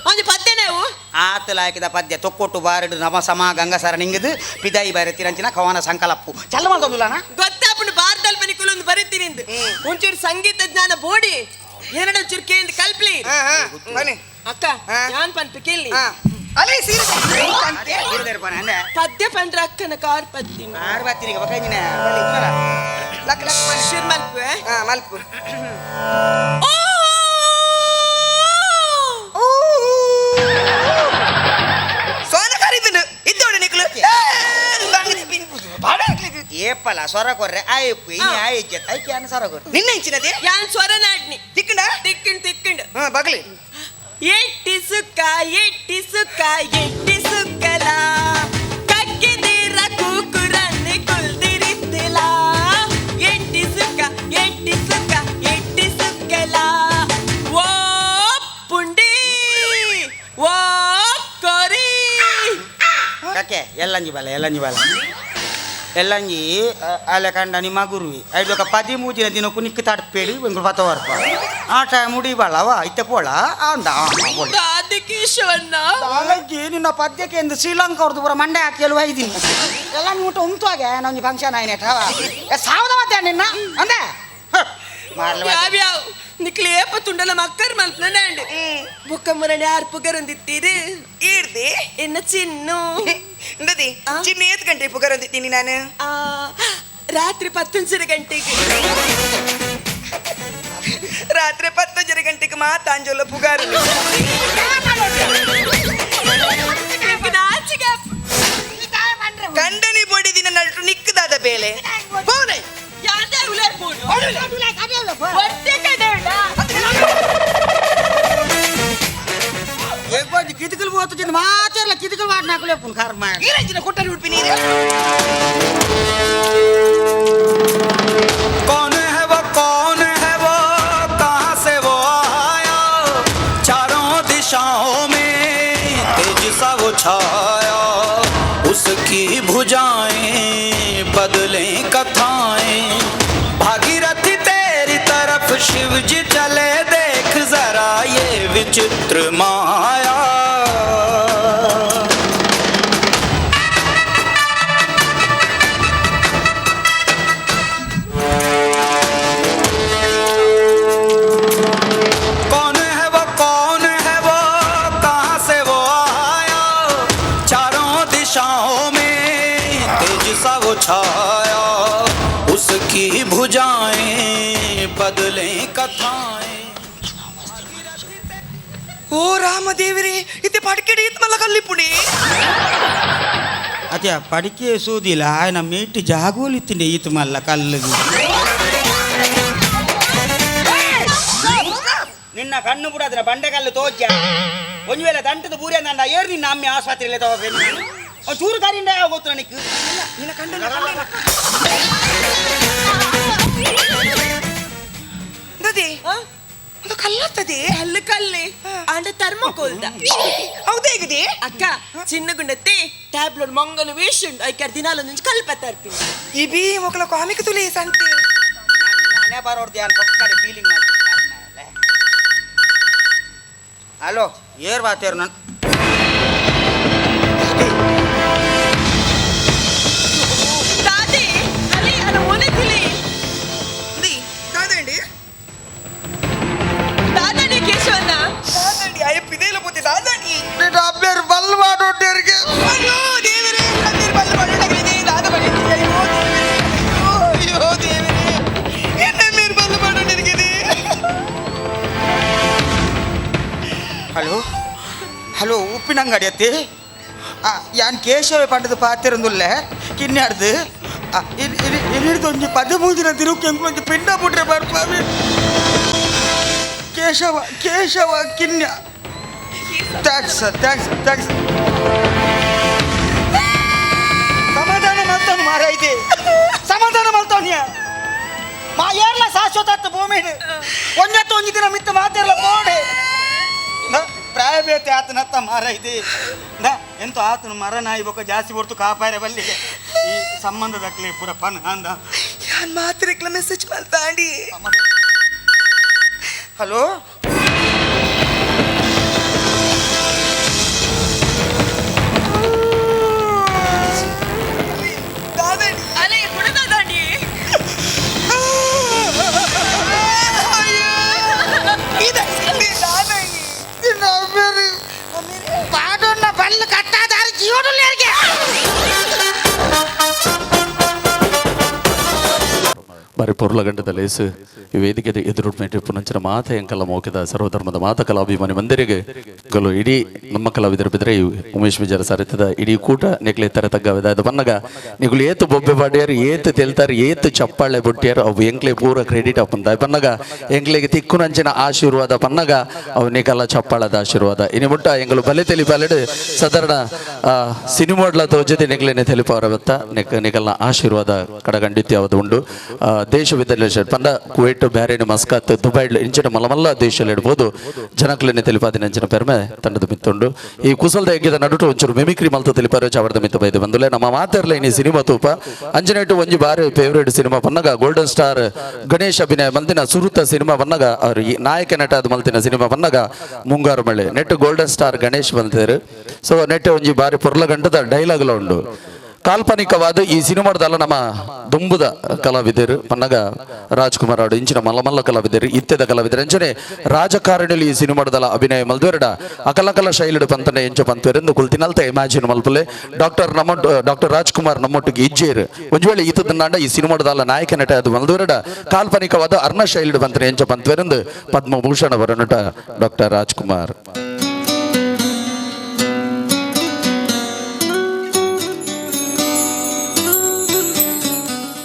ಒಂಜಿ ಪದ್ಯನೇವು ಆತಲಾಕಿದ ಪದ್ಯ ತೊಕ್ಕೊಟ್ಟು ಬಾರಡು ನಮ ಸಮ ಗಂಗಸರ ನಿಂಗದು ಪಿದಾಯಿ ಬಾರೆ ತಿರಂಚಿನ ಕವನ ಸಂಕಲಪ್ಪು ಚಲ್ಲ ಮಾಡ್ದೊಂದುಲ್ಲನ ಗೊತ್ತಾಪುಂಡು ಬಾರ್ದಲ್ಪ ನಿಕುಲೊಂದು ಬರೀತೀನಿ ಒಂಚೂರು ಸಂಗೀತ ಜ್ಞಾನ ಬೋಡಿ ಎರಡು ಚೂರು ಕೇಂದ್ರ ಕಲ್ಪ್ಲಿ ಅಕ್ಕ ಯಾನ್ ಪನ್ಪಿ ಕೇಳಿ ಪದ್ಯ ಪಂಡ್ರ ಅಕ್ಕನ ಕಾರ್ ಪತ್ತೀನಿ ಕಾರ್ ಪತ್ತೀನಿ ಮಲ್ಪು ಮಲ್ಪು ಸೋನ ಕರೀತುಂಡು ಇದ್ದೋಡು ನಿಕ್ಲು ಏಪಲ ಸ್ವರ ಕೊರ್ರೆ ಆಯ್ಪು ಇನಿ ಆಯ್ಕೆ ಐಕೆ ಅನ್ನ ಸ್ವರ ಕೊರ್ರೆ ನಿನ್ನ ಇಂಚಿನದೇ ಯಾನ್ ಸ್ವರ ನಾಡ್ನಿ ತಿಕ್ಕಂಡ ತಿಕ್ಕಂಡ್ ತಿಕ್ಕಂಡ್ ಬಗಲಿ ಎಟ್ಟಿ ಸುಕ್ಕ ಎಟ್ಟಿ ಸುಕ್ಕ ಎಟ್ಟಿ ಸುಕ್ಕಲ ಕಕ್ಕಿದೀರ ಕೂಕುರನ್ನಿ ಕುಲ್ದಿರಿತ್ತಿಲ ಎಟ್ಟಿ ಸುಕ್ಕ ಎಟ್ಟಿ ಸುಕ್ಕ ಎಟ್ಟಿ ಸುಕ್ಕಲ ಓ ಪುಂಡಿ ಓ ಕೊರಿ ಕಕ್ಕೆ ಎಲ್ಲಂಜಿ ಬಲ ಎಲ್ಲಂಜಿ ಬಲ ಎಲ್ಲಂಜಿ ಅಲ್ಲ ಕಂಡ ನಿಮ್ಮ ಗುರುವಿ ಐದು ఒక 13 ದಿನಕ್ಕೂ ನಿಕ್ಕು ತಡ್ಪೇಳಿ ಬೆಂಗ್ಳೂರು ಪತ್ತವರ್ಪ ಆಟ ಮುಡಿ ಬಾಳವ ಇತ್ತೆ ಪೋಳ ಅಂದ ಕೇಶವಣ್ಣ ಅಲ್ಲಜ್ಜಿ ನಿನ್ನ ಪದ್ಯಕ್ಕೆ ಎಂದು ಶ್ರೀಲಂಕಾ ಅವ್ರದ್ದು ಪೂರ ಮಂಡೆ ಹಾಕಿ ಎಲ್ವ ಇದ್ದೀನಿ ಎಲ್ಲ ಊಟ ಉಂಟು ನಮ್ಗೆ ಫಂಕ್ಷನ್ ಆಯ್ನೆಟ್ ಹವ ಸಾವದ ಮತ್ತೆ ನಿನ್ನ ಅಂದೆ ಯಾವ್ಯಾವ ನಿಕ್ಲಿ ಏಪ ತುಂಡಲ ಮಕ್ಕರ್ ಮಲ್ಪನ ಬುಕ್ಕ ಮುರಣಿ ಆರ್ ಪುಗರೊಂದಿತ್ತೀರಿ ಈರ್ದಿ ಎನ್ನ ಚಿನ್ನು ಇಂದದಿ ಚಿನ್ನು ಏತ್ ಗಂಟೆ ಪುಗರೊಂದಿತ್ತೀನಿ ನಾನು ರಾತ್ರಿ 10 ಗಂಟೆಗೆ ರಾತ್ರಿ 10 ಗಂಟೆಗೆ ಮಾತಾಂಜೋಲ ಪುಗಾರು ಕಂಡನಿ ಬೊಡಿ ದಿನ ನಡು ನಿಕ್ಕದಾದ ಬೇಲೆ ಪೋನೆ ಕಿತಿಕಲ್ పోతుంది మాచర్ల కితికలు వాటి నాకు లేపు కర్మ కొట్టాలి ఉడిపి నీరు. कौन है वो कौन है वो कहाँ से वो आया चारों दिशाओं में तेज सा वो छाया उसकी भुजाएं बदलें कथाएं भागीरथी तेरी तरफ शिव जी चले देख जरा ये विचित्र माया। कथाएं। ಓ ರಾಮದೇವರೇ, ಇತ್ತೆ ಪಡಿಕೆಡೆ ಇತ್ತು ಮಲ್ಲ ಕಲ್ಲಿಪುಡಿ. ಅತ್ಯ ಪಡಿಕೆ ಸೂದಿಲ್ಲ, ಆಯನ ಮೇಟ್ ಜಾಗೋಲಿತ್ತಿಂಡೆ ಈತು ಮಲ್ಲ ಕಲ್ಲು. ನಿನ್ನ ಕಣ್ಣು ಬಿಡದ್ರ ಬಂಡೆಕಲ್ಲು ತೋಚ. ಒಂದು ವೇಳೆ ದಂಟದ ಬೂರಿ ನನ್ನ ಏರು ನಿನ್ನ ಅಮ್ಮೆ ಆಸ್ಪತ್ರೆಯಲ್ಲಿ ತಗೋಬೇಕು. ಚೂರು ಕಾರಿಂದ ಯಾವ ಗೊತ್ತು ನನಗೆ. ನಿನ್ನ ಕಂಡು ದದಿ ಅದು ಕಲ್ಲತ್ತದೆ. ಕಲ್ಲು ಕಲ್ಲೆ ಆಂಡ ಥರ್ಮೋಕೋಲ್ದ. ಹೌದೇ ಹೇಗಿದೆ? ಅಕ್ಕ ಚಿನ್ನಗುಂಡತ್ತೆ ಟ್ಯಾಬ್ಲೆಟ್ ಮಂಗಲ ವೇಷ ಉಂಡು ಐಕಾರ್ ದಿನಾಲೊಂದು ಕಲ್ಪ ತರ್ಪಿನಿ. ಇಬಿ ಮೊಕಲ ಕಾಮಿಕ್ ತುಲಿ ಸಂತೆ. ನಾನೇ ಬರೋರ್ದು ಯಾನ್ ಪಕ್ಕಡೆ ಫೀಲಿಂಗ್. ಹಲೋ ಏರ್ ಬಾತೇರು ನಾನು ದಾದಿ ಅಲ್ಲಿ ಅನ ಒಲೆ ತುಲಿ. ದಾದಂಡಿ ದಾದಂಡಿ ಕೇಶವನ್ನ ದಾದಂಡಿ ಅಯ್ಯಪ್ಪ ಇದೇ ಇಲ್ಲ ಪೋತಿ ದಾದಂಡಿ. ಅಬ್ಬೇರು ಬಲ್ ಮಾಡೋಟೇರಿಗೆ. ಅಯ್ಯೋ ದೇವರೇ, ಅಬ್ಬೇರು ಬಲ್ ಮಾಡೋಟೇರಿಗೆ ದಾದ ಬಳಿ. ಅಯ್ಯೋ ದೇವರೇ, ಅಯ್ಯೋ ದೇವರೇ, ಎನ್ನ ಮೇರು ಬಲ್ ಮಾಡೋಟೇರಿಗೆ. ಹಲೋ ಹಲೋ ಉಪ್ಪಿನಂಗಡಿ ಅತ್ತಿ ಯಾನ್ ಕೇಶವ ಪಂಡದ ಪಾತಿರಂದುಲ್ಲೆ ಕಿನ್ಯಾಡ್ದು ಇನ್ನಿಡ್ದು ಒಂಜಿ 13 ದಿನ ತಿರುಗಿ ಒಂಜಿ ಪಿಂಡ ಪುಟ್ರೆ ಬರ್ಪಾವಿ. ಕೇಶವ ಕೇಶವ ಕಿನ್ಯ. Thanks sir, thanks thanks. ಸಮಾಧಾನ ಮಲ್ತವನು ಮಾರೈತಿ, ಸಮಾಧಾನ ಮಲ್ತವನಿಯ ಮಾ ಏರ್ಲ ಶಾಶ್ವತ ಭೂಮಿ ಒಂಜತ್ತು ಒಂಜಿ ದಿನ ಮಿತ್ತ ಮಾತಿರಲ್ಲ ಬೋಡೆ ಪ್ರಾಯಬೇತೆ ಆತನತ್ತ ಮಾರೈತಿ. ಎಂತ ಆತನ ಮರ ನಾಯಿ ಬೊಕ್ಕ ಜಾಸ್ತಿ ಹೊರ್ತು ಕಾಪಾರೆ ಬಲ್ಲಿಗೆ ಈ ಸಂಬಂಧದಕ್ಲೆ ಪೂರ ಪನ್ ಅಂದ. ಯಾನ್ ಮಾತ್ರ ಮೆಸೇಜ್ ಮಾಡ್ತಾಂಡಿ. ಹಲೋ ಅಲೆ ಕುಡದಾದಂಡಿ. ಪಾಡೋಣ ಬಲ್ಲು ಕಟ್ಟಾದಾರಿ ಜೀವನ. ಬಾರಿ ಪೊರ್ಲಗಂಡದ ಲೇಸು ಈ ವೇದಿಕೆ ಎದುರು ಪುನಂಚಿನ ಮಾತ ಎಂಕಲ್ಲ ಮೋಕಿದ ಸರ್ವಧರ್ಮದ ಮಾತ ಕಲಾಭಿಮಾನಿ ಮಂದಿರಿಗೆ ಗಲು ಇಡೀ ನಮ್ಮ ಕಲಾವಿದರ ಬಿದ್ರೆ ಉಮೇಶ್ ವಿಜಯರ ಸಾರಿತದ ಇಡೀ ಕೂಟ ನೆಕ್ಲೆ ತರ ತಗ್ಗವಿದ ಬನ್ನಗ ನಿಗುಲು ಏತು ಬೊಬ್ಬೆ ಬಾಡಿಯಾರು ಏತು ತೆಲ್ತಾರೆ ಏತು ಚಪ್ಪಾಳೆ ಬೊಟ್ಟಿಯಾರು ಅವು ಎಂಕ್ಲೆ ಪೂರ ಕ್ರೆಡಿಟ್ ಅಪ್ಪಂದ ಪನ್ನಗ ಎಂಕ್ಲೆಗೆ ತಿಕ್ಕುನಂಚಿನ ಆಶೀರ್ವಾದ ಪನ್ನಗ ಅವು ನಿಕಲ ಚಪ್ಪಾಳದ ಆಶೀರ್ವಾದ ಇನಿ ಮುಟ್ಟ ಎಂಗಳು ಬಲೆ ತೆಲಿಪಾಲೆಡು ಸಾಧಾರಣ ಸಿನಿಮಾಡ್ಲ ತೋಜತೆ ನೆಕ್ಲೆನೆ ತೆಲಿಪವರ ಬತ್ತ ನೆಕ್ ನಿಕಲ್ನ ಆಶೀರ್ವಾದ ಕಡಗಂಡಿತ್ಯ ಯಾವುದು ಉಂಡು. ದೇಶ ವಿದೇಶ ಪಂಡ ಕುವೈಟ್ ಬ್ಯಾರೇನ್ ಮಸ್ಕತ್ ದುಬೈ ಇಂಚಿನ ಮಲಮಲ್ಲ ದೇಶದಲ್ಲಿ ಇಡ್ಬೋದು ಜನಕ್ಲೆನೆ ತೆಲಿಪಾದಿನ ಅಂಚಿನ ಪೆರ್ಮೆ ತಂಡದ ಮಿತ್ತುಂಡು. ಈ ಕುಸಲ್ದ ಹೆಗ್ಗಿದ ನಡುಟು ಒಂಚೂರು ಮಿಮಿಕ್ರಿ ಮಲ್ತ ತಿಳಿಪಾರು ಚಾವಡದ ಮಿತ್ತ ಬೈದು ಬಂದುಲೆ ನಮ್ಮ ಮಾತೆರ್ಲ ಇನಿ ಸಿನಿಮಾ ತೂಪ ಅಂಜನೇಟು ಒಂಜಿ ಬಾರಿ ಫೇವರೇಟ್ ಸಿನಿಮಾ ಪನ್ನಗ ಗೋಲ್ಡನ್ ಸ್ಟಾರ್ ಗಣೇಶ್ ಅಭಿನಯ ಮಲ್ತಿನ ಸುರುತ ಸಿನಿಮಾ ಪನ್ನಗ ಅವರು ಈ ನಾಯಕ ನಟ ಅದು ಮಲ್ತಿನ ಸಿನಿಮಾ ಪನ್ನಗ ಮುಂಗಾರು ಮಳೆ ನೆಟ್ ಗೋಲ್ಡನ್ ಸ್ಟಾರ್ ಗಣೇಶ್ ಬಂದಿದ್ದಾರೆ. ಸೊ ನೆಟ್ ಒಂಜಿ ಬಾರಿ ಪೊರ್ಲಗಂಟದ ಡೈಲಾಗ್ಲ ಉಂಡು. ಕಾಲ್ಪನಿಕವಾದ ಈ ಸಿನಿಮಾದಲ್ಲ ನಮ್ಮ ದುಂಬುದ ಕಲಾವಿದರು ಪನ್ನಗ ರಾಜ್ಕುಮಾರ್ ಅವರು ಇಂಚಿನ ಮಲ್ಲಮಲ್ಲ ಕಲಾವಿದರು ಇತ್ತೆದ ಕಲಾವಿದರು ಅಂಚನೆ ರಾಜಕಾರಣಿಲಿ ಈ ಸಿನಿಮಾದಲ್ಲ ಅಭಿನಯ ಮಲ್ದುವೆರಡ ಅಕಲಕಲ ಶೈಲಿಡು ಪಂತನೆ ಎಂಚ ಪಂತವೆರೆಂದು ಕುಲ್ತಿನಲ್ತ ಇಮ್ಯಾಜಿನ್ ಮಲ್ಪುಲೆ ಡಾಕ್ಟರ್ ರಾಜ್ಕುಮಾರ್ ನಮ್ಮೊಟ್ಟಿಗೆ ಇಜ್ಜೇರು ಒಂಜಿ ವೇಳೆ ಈತದನ್ನಾಂಡ ಈ ಸಿನಿಮಾದಲ್ಲ ನಾಯಕ ನಟ ಅದು ಮಲ್ದುವೆರಡ ಕಾಲ್ಪನಿಕವಾದ ಅರ್ಣ ಶೈಲಿಡು ಪಂತನೆ ಎಂಚ ಪಂತವೆರೆಂದು ಪದ್ಮಭೂಷಣ ವರನಟ ಡಾಕ್ಟರ್ ರಾಜ್ಕುಮಾರ್.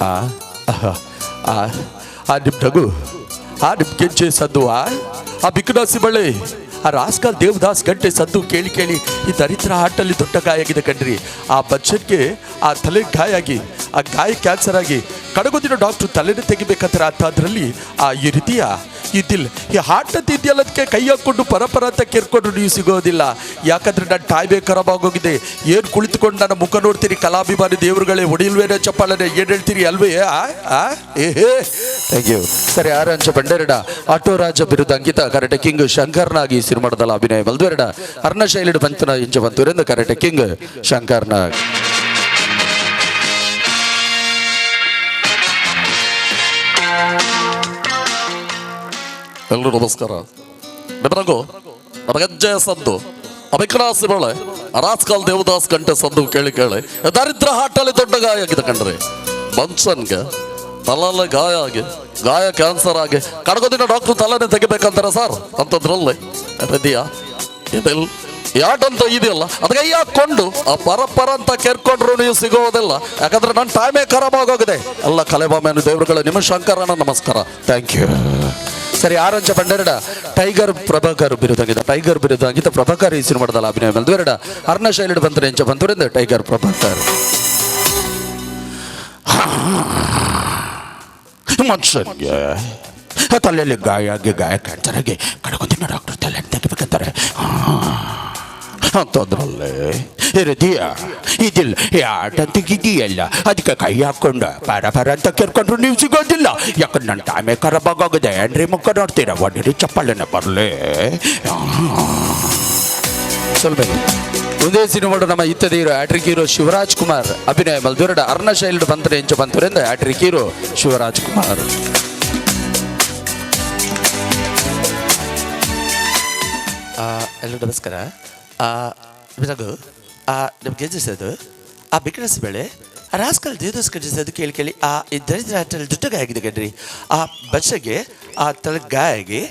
ಆ ನಿಮ್ ನಗು ಆ ನಿಮ್ ಗೆಜ್ಜೆ ಸದ್ದು ಆ ಆ ಬಿಕ್ಕದಾಸಿ ಬಳ್ಳಿ ಆ ರಾಸ್ಕಲ್ ದೇವದಾಸ್ ಗಂಟೆ ಸದ್ದು ಕೇಳಿ ಕೇಳಿ ಈ ದರಿದ್ರ ಆಟಲ್ಲಿ ದೊಡ್ಡ ಗಾಯ ಆಗಿದೆ ಕಣ್ರಿ. ಆ ಬಚ್ಚನ್ಗೆ ಆ ತಲೆ ಗಾಯ ಆಗಿ ಆ ಗಾಯ ಕ್ಯಾನ್ಸರ್ ಆಗಿ ಕಡಗೋದಿನ ಡಾಕ್ಟ್ರು ತಲೆನೇ ತೆಗಿಬೇಕಂತಾರೆ. ಅಂತ ಅದರಲ್ಲಿ ಆ ಈ ರೀತಿಯ ಈ ದಿಲ್ ಈ ಹಾರ್ಟ್ ಅಂತ ಇದೆಯಲ್ಲ ಅದಕ್ಕೆ ಕೈ ಹಾಕ್ಕೊಂಡು ಪರಪರ ಅಂತ ಕೇರ್ಕೊಂಡ್ರು ನೀವು ಸಿಗೋದಿಲ್ಲ. ಯಾಕಂದ್ರೆ ನನ್ನ ಟಾಯ್ಬೇ ಖರಾಬ್ ಆಗೋಗಿದೆ. ಏನು ಕುಳಿತುಕೊಂಡು ನನ್ನ ಮುಖ ನೋಡ್ತೀರಿ ಕಲಾಭಿಮಾನಿ ದೇವರುಗಳೇ, ಹೊಡಿಲ್ವೇನೆ ಚಪ್ಪಾಳನೆ, ಏನು ಹೇಳ್ತೀರಿ ಅಲ್ವೇ? ಆ ಏ thank you. ಸರಿ ಆರಂಚ ಬಂಡೇರಡ ಆಟೋ ರಾಜ ಬಿರುದ ಅಂಕಿತ ಕರೆಟೆ ಕಿಂಗ್ ಶಂಕರ್ನಾಗ್ ಈ ಸಿನಿಮಾದಲ್ಲ ಅಭಿನಯ ಬಲ್ದುವೆರಡ ಅರ್ಣ ಶೈಲಿಡು ಪಂಚನ ಇಂಚ ಬಂತುರೆಂದು ಕರೆಟೆ ಕಿಂಗ್ ಶಂಕರ್ನಾಗ್. ಎಲ್ಲರೂ ನಮಸ್ಕಾರ. ನಿಮಗೂ ನಮಗಜ್ಜೆಯ ಸಂದು ಅಭಿಕ್ರಾಸಿ ಬಳೆ ರಾಜ್ಕಾಲ್ ದೇವದಾಸ್ ಗಂಟೆ ಸಂದು ಕೇಳಿ ಕೇಳಿ ದರಿದ್ರ ಹಾಟಲ್ಲಿ ದೊಡ್ಡ ಗಾಯ ಆಗಿದೆ ಕಣ್ರಿ. ಮನ್ಸನ್ಗೆ ತಲೆಲ್ಲ ಗಾಯ ಆಗಿ, ಗಾಯ ಕ್ಯಾನ್ಸರ್ ಆಗಿ ಕಡಗೋದಿನ ಡಾಕ್ಟ್ರು ತಲೆನೇ ತೆಗಿಬೇಕಂತಾರೆ ಸರ್ ಅಂತದ್ರಲ್ಲಿ ಹೃದಯ ಇದೆಲ್ಲ ಯಾಟಂತ ಇದೆಯಲ್ಲ ಅದಕ್ಕೆ ಹಾಕೊಂಡು ಆ ಪರ ಅಂತ ಕೇರ್ಕೊಂಡ್ರು ನೀವು ಸಿಗೋದಿಲ್ಲ. ಯಾಕಂದ್ರೆ ನನ್ನ ಟೈಮೇ ಖರಾಬ್ ಆಗೋಗಿದೆ. ಎಲ್ಲ ಕಲೆಬಾಮೆಯನ್ನು ದೇವರುಗಳ ನಿಮ್ಮ ಶಂಕರನ ನಮಸ್ಕಾರ. Thank you. ಸರಿ, ಆರಂಚ ಪಂಡೆರಡ ಟೈಗರ್ ಪ್ರಭಾಕರ್ ಬಿರುದಂಗಿತ, ಟೈಗರ್ ಬಿರುದಂಗಿತ ಪ್ರಭಾಕರ್ ಈ ಸಿನಿಮಾದಲ್ಲಿ ಅಭಿನಯ ಬಂದು ಅರ್ಣ ಶೈಲಿಡ್ ಬಂದರೆ ಎಂಚ ಬಂತರಿಂದ ಟೈಗರ್ ಪ್ರಭಾಕರ್. ಮನುಷ್ಯನಿಗೆ ತಲೆಯಲ್ಲಿ ಗಾಯ ಆಗಿ ಗಾಯ ಕ್ಯಾನ್ಸರ್ ಆಗಿ ಕಡ್ಕೊಂತಿನ ಡಾಕ್ಟರ್ ತಲೆ ತೆಗಿಬೇಕಂತಾರೆ ಅಂತಂದ್ರಲ್ಲೇ ಹೃದಯ ಇದಿಲ್ಲ ಯಾಟಂತ ಇದೆಯಲ್ಲ ಅದಕ್ಕೆ ಕೈ ಹಾಕೊಂಡು ಪರ ಪರ ಅಂತ ಕೇರ್ಕೊಂಡ್ರು ನೀವು ಸಿಗೋದಿಲ್ಲ. ಯಾಕಂದ್ರೆ ನನ್ನ ಟೈಮೇ ಖರಾಬಾಗೋಗಿದೆ. ಏನ್ರಿ ಮುಖ ನೋಡ್ತೀರಾ, ಒಡ್ಡಿರಿ ಚಪ್ಪಾಳೆನ ಬರಲೇ. ಸ್ವಲ್ಪ ಒಂದೇ ಸಿನಿಮಾ ನಮ್ಮ ಇತ್ತದ hero hat trick hero Shivaraj Kumar ಅಭಿನಯ ಮಲ್ದೂರಡ ಅರ್ಣ ಶೈಲಿಡ್ ಬಂದರೆ ಎಂಚ ಬಂತರಿಂದ ಹ್ಯಾಟ್ರಿಕ್ ಹೀರೋ ಶಿವರಾಜ್ ಕುಮಾರ್. ಎಲ್ಲರೂ ನಮಸ್ಕಾರ. ರಘು, ನಮ್ಗೆ ಅದು ಆ ಬಿಕರಸ್ ಬೆಳೆ ಆ ರಾಸ್ಕಲ್ ದೇವದಾಸ್ ಕಟ್ಟಿಸೋದು ಕೇಳಿ ಕೇಳಿ ಆ ಈ ದರಿದ್ರ ಆಟಲ್ಲಿ ದುಡ್ಡು ಗಾಯ ಆಗಿದೆ ಕಣ್ರಿ. ಆ ಬಚ್ಚಗೆ ಆ ತಲೆ ಗಾಯ ಆಗಿ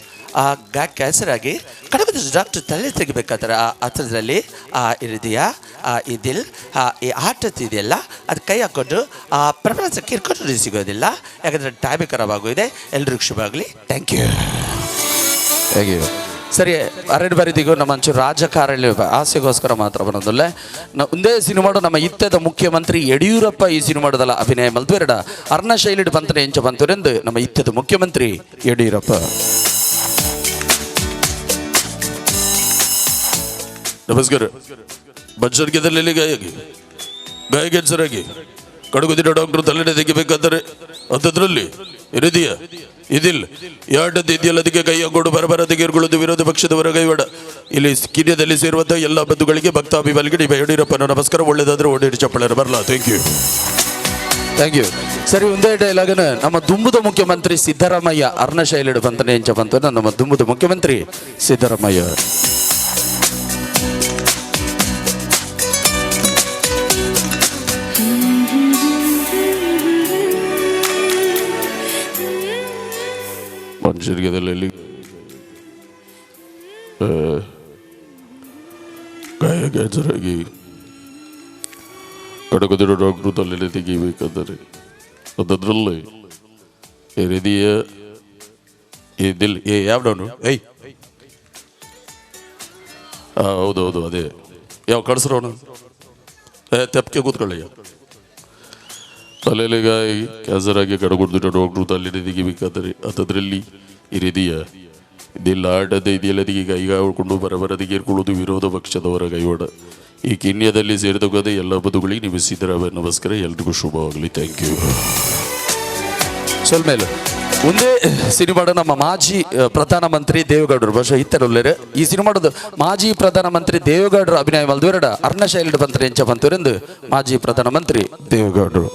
ಆ ಗಾಯ ಕ್ಯಾನ್ಸರ್ ಆಗಿ ಕಡಗದ ಡಾಕ್ಟರ್ ತಲೆ ತೆಗಿಬೇಕಾದ್ರೆ ಆ ಹತ್ರದಲ್ಲಿ ಆ ಹೃದಯ ಆ ಇದಿಲ್ ಆ ಈ ಆಟದ್ದು ಇದೆಯಲ್ಲ ಅದು ಕೈ ಹಾಕ್ಕೊಂಡು ಆ ಪ್ರಪಂಚ ಕಿರ್ಕೊಂಡು ಸಿಗೋದಿಲ್ಲ. ಯಾಕಂದರೆ ಟೈಮೇ ಖರಾಬ್ ಆಗೋಗಿದೆ. ಎಲ್ರಿಗೂ ಶುಭ ಆಗಲಿ. Thank you. Thank you. ಸರಿ, ಅರಡು ಬರಿದಿಗೂ ನಮ್ಮ ಅಂಚು ರಾಜಕಾರಣಿ ಆಸೆಗೋಸ್ಕರ ಮಾತ್ರ ಬರೋದಿಲ್ಲ. ಒಂದೇ ಸಿನಿಮಾಡು ನಮ್ಮ ಇತ್ತದ ಮುಖ್ಯಮಂತ್ರಿ ಯಡಿಯೂರಪ್ಪ ಈ ಸಿನಿಮಾಡದಲ್ಲ ಅಭಿನಯ ಮಲ್ದುವೆರಡ ಅರ್ಣ ಶೈಲಿಡ್ ಬಂತನೆ ಎಂಚ ಬಂತರೆಂದು ನಮ್ಮ ಇತ್ತದ ಮುಖ್ಯಮಂತ್ರಿ ಯಡಿಯೂರಪ್ಪ. ನಮಸ್ಕಾರ. ಮನುಷ್ಯನಿಗೆ ತಲೆಯಲ್ಲಿ ಗಾಯ ಆಗಿ ಗಾಯ ಕ್ಯಾನ್ಸರ್ ಆಗಿ ಕಡಗುದಿನ ಡಾಕ್ಟರ್ ತಲೆನೇ ತೆಗಿಬೇಕಂತಾರೆ ಅಂಥದ್ರಲ್ಲಿ ಹೃದಯ ಇದಿಲ್ಲ ಯಾಟದ್ದು ಇದೆಯಲ್ಲ ಅದಕ್ಕೆ ಕೈ ಹಾಕೊಂಡು ಬರಬರ ತೆಗೆದುಕೊಳ್ಳೋದು ವಿರೋಧ ಪಕ್ಷದವರ ಕೈವಾಡ. ಇಲ್ಲಿ ಕಿನ್ಯದಲ್ಲಿ ಸೇರುವಂಥ ಎಲ್ಲ ಬಂಧುಗಳಿಗೆ ಭಕ್ತಾಭಿಮಾನಿಗೆ ನಿಮ್ಮ ಯಡಿಯೂರಪ್ಪನ ನಮಸ್ಕಾರ. ಒಳ್ಳೇದಾದ್ರೆ ಒಳ್ಳೆಯ ಚಪ್ಪಳೆ ಬರಲ್ಲ. Thank you. Thank you. ಸರಿ, ಒಂದೇ ಡೈಲಾಗನ ನಮ್ಮ ದುಂಬುದ ಮುಖ್ಯಮಂತ್ರಿ ಸಿದ್ದರಾಮಯ್ಯ ಅರ್ಣ ಶೈಲಿಡು ಬಂತನೆ ಎಂಚ ಬಂತ ನಮ್ಮ ದುಂಬುದ ಮುಖ್ಯಮಂತ್ರಿ ಸಿದ್ದರಾಮಯ್ಯ. ಮನುಷ್ಯರಿಗೆ ಅದರಲ್ಲಿ ಗಾಯ ಕ್ಯಾನ್ಸರ್ ಆಗಿ ಕಡಕದಿರೋ ಡಾಕ್ಟ್ರು ತಲೆಯಲ್ಲಿ ತೆಗಿಬೇಕಂದರೆ ಅದರಲ್ಲಿ ಹೃದಯ ಇದಿಲ್ಲ. ಏ ಯಾವ್ಡವನು? ಏಯ್, ಹಾಂ ಹೌದು ಹೌದು, ಅದೇ ಯಾವ ಕಳಿಸ್ರವನು? ಏ ತೆಪ್ಪಿಗೆ ಕೂತ್ಕೊಳ್ಳಯ್ಯ. ತಲೆಯಲ್ಲಿ ಗಾಯ ಕ್ಯಾನ್ಸರ್ ಆಗಿ ಕಡಗುಡ್ದಿರೋ ಡಾಕ್ಟ್ರು ತಲೆಯಲ್ಲಿ ತೆಗಿಬೇಕಾದರೆ ಅಂಥದ್ರಲ್ಲಿ ಈ ಹೃದಯ ಇದೆಲ್ಲ ಆಟದ ಇದೆಯಲ್ಲ ಅದಕ್ಕೆ ಕೈಗ ಹೊಡ್ಕೊಂಡು ಬರಬರದಿಗೆ ಏರ್ಕೊಳ್ಳೋದು ವಿರೋಧ ಪಕ್ಷದವರ ಕೈವಾಡ. ಈ ಕಿನ್ಯದಲ್ಲಿ ಸೇರಿದೋಗದೆ ಎಲ್ಲ ಬದುಗಳಿಗೆ ನೀವು ಸಿದ್ದರಾಮಯ್ಯ ನಮಸ್ಕಾರ. ಎಲ್ರಿಗೂ ಶುಭವಾಗಲಿ. Thank you. ಸೊಲ್ಮೇಲು ಒಂದೇ ಸಿನಿಮಾಡ ನಮ್ಮ ಮಾಜಿ ಪ್ರಧಾನಮಂತ್ರಿ ದೇವೇಗೌಡರು ಬಹುಶಃ ಇತ್ತರೊಲ್ಲೇರು ಈ ಸಿನಿಮಾಡದು ಮಾಜಿ ಪ್ರಧಾನಮಂತ್ರಿ ದೇವೇಗೌಡರು ಅಭಿನಯ ಮಲ್ದುವೆರಡ ಅರ್ಣ ಶೈಲಿಡ್ ಬಂತರೆ ಎಂಚ ಬಂತರೆಂದು ಮಾಜಿ ಪ್ರಧಾನಮಂತ್ರಿ ದೇವೇಗೌಡರು.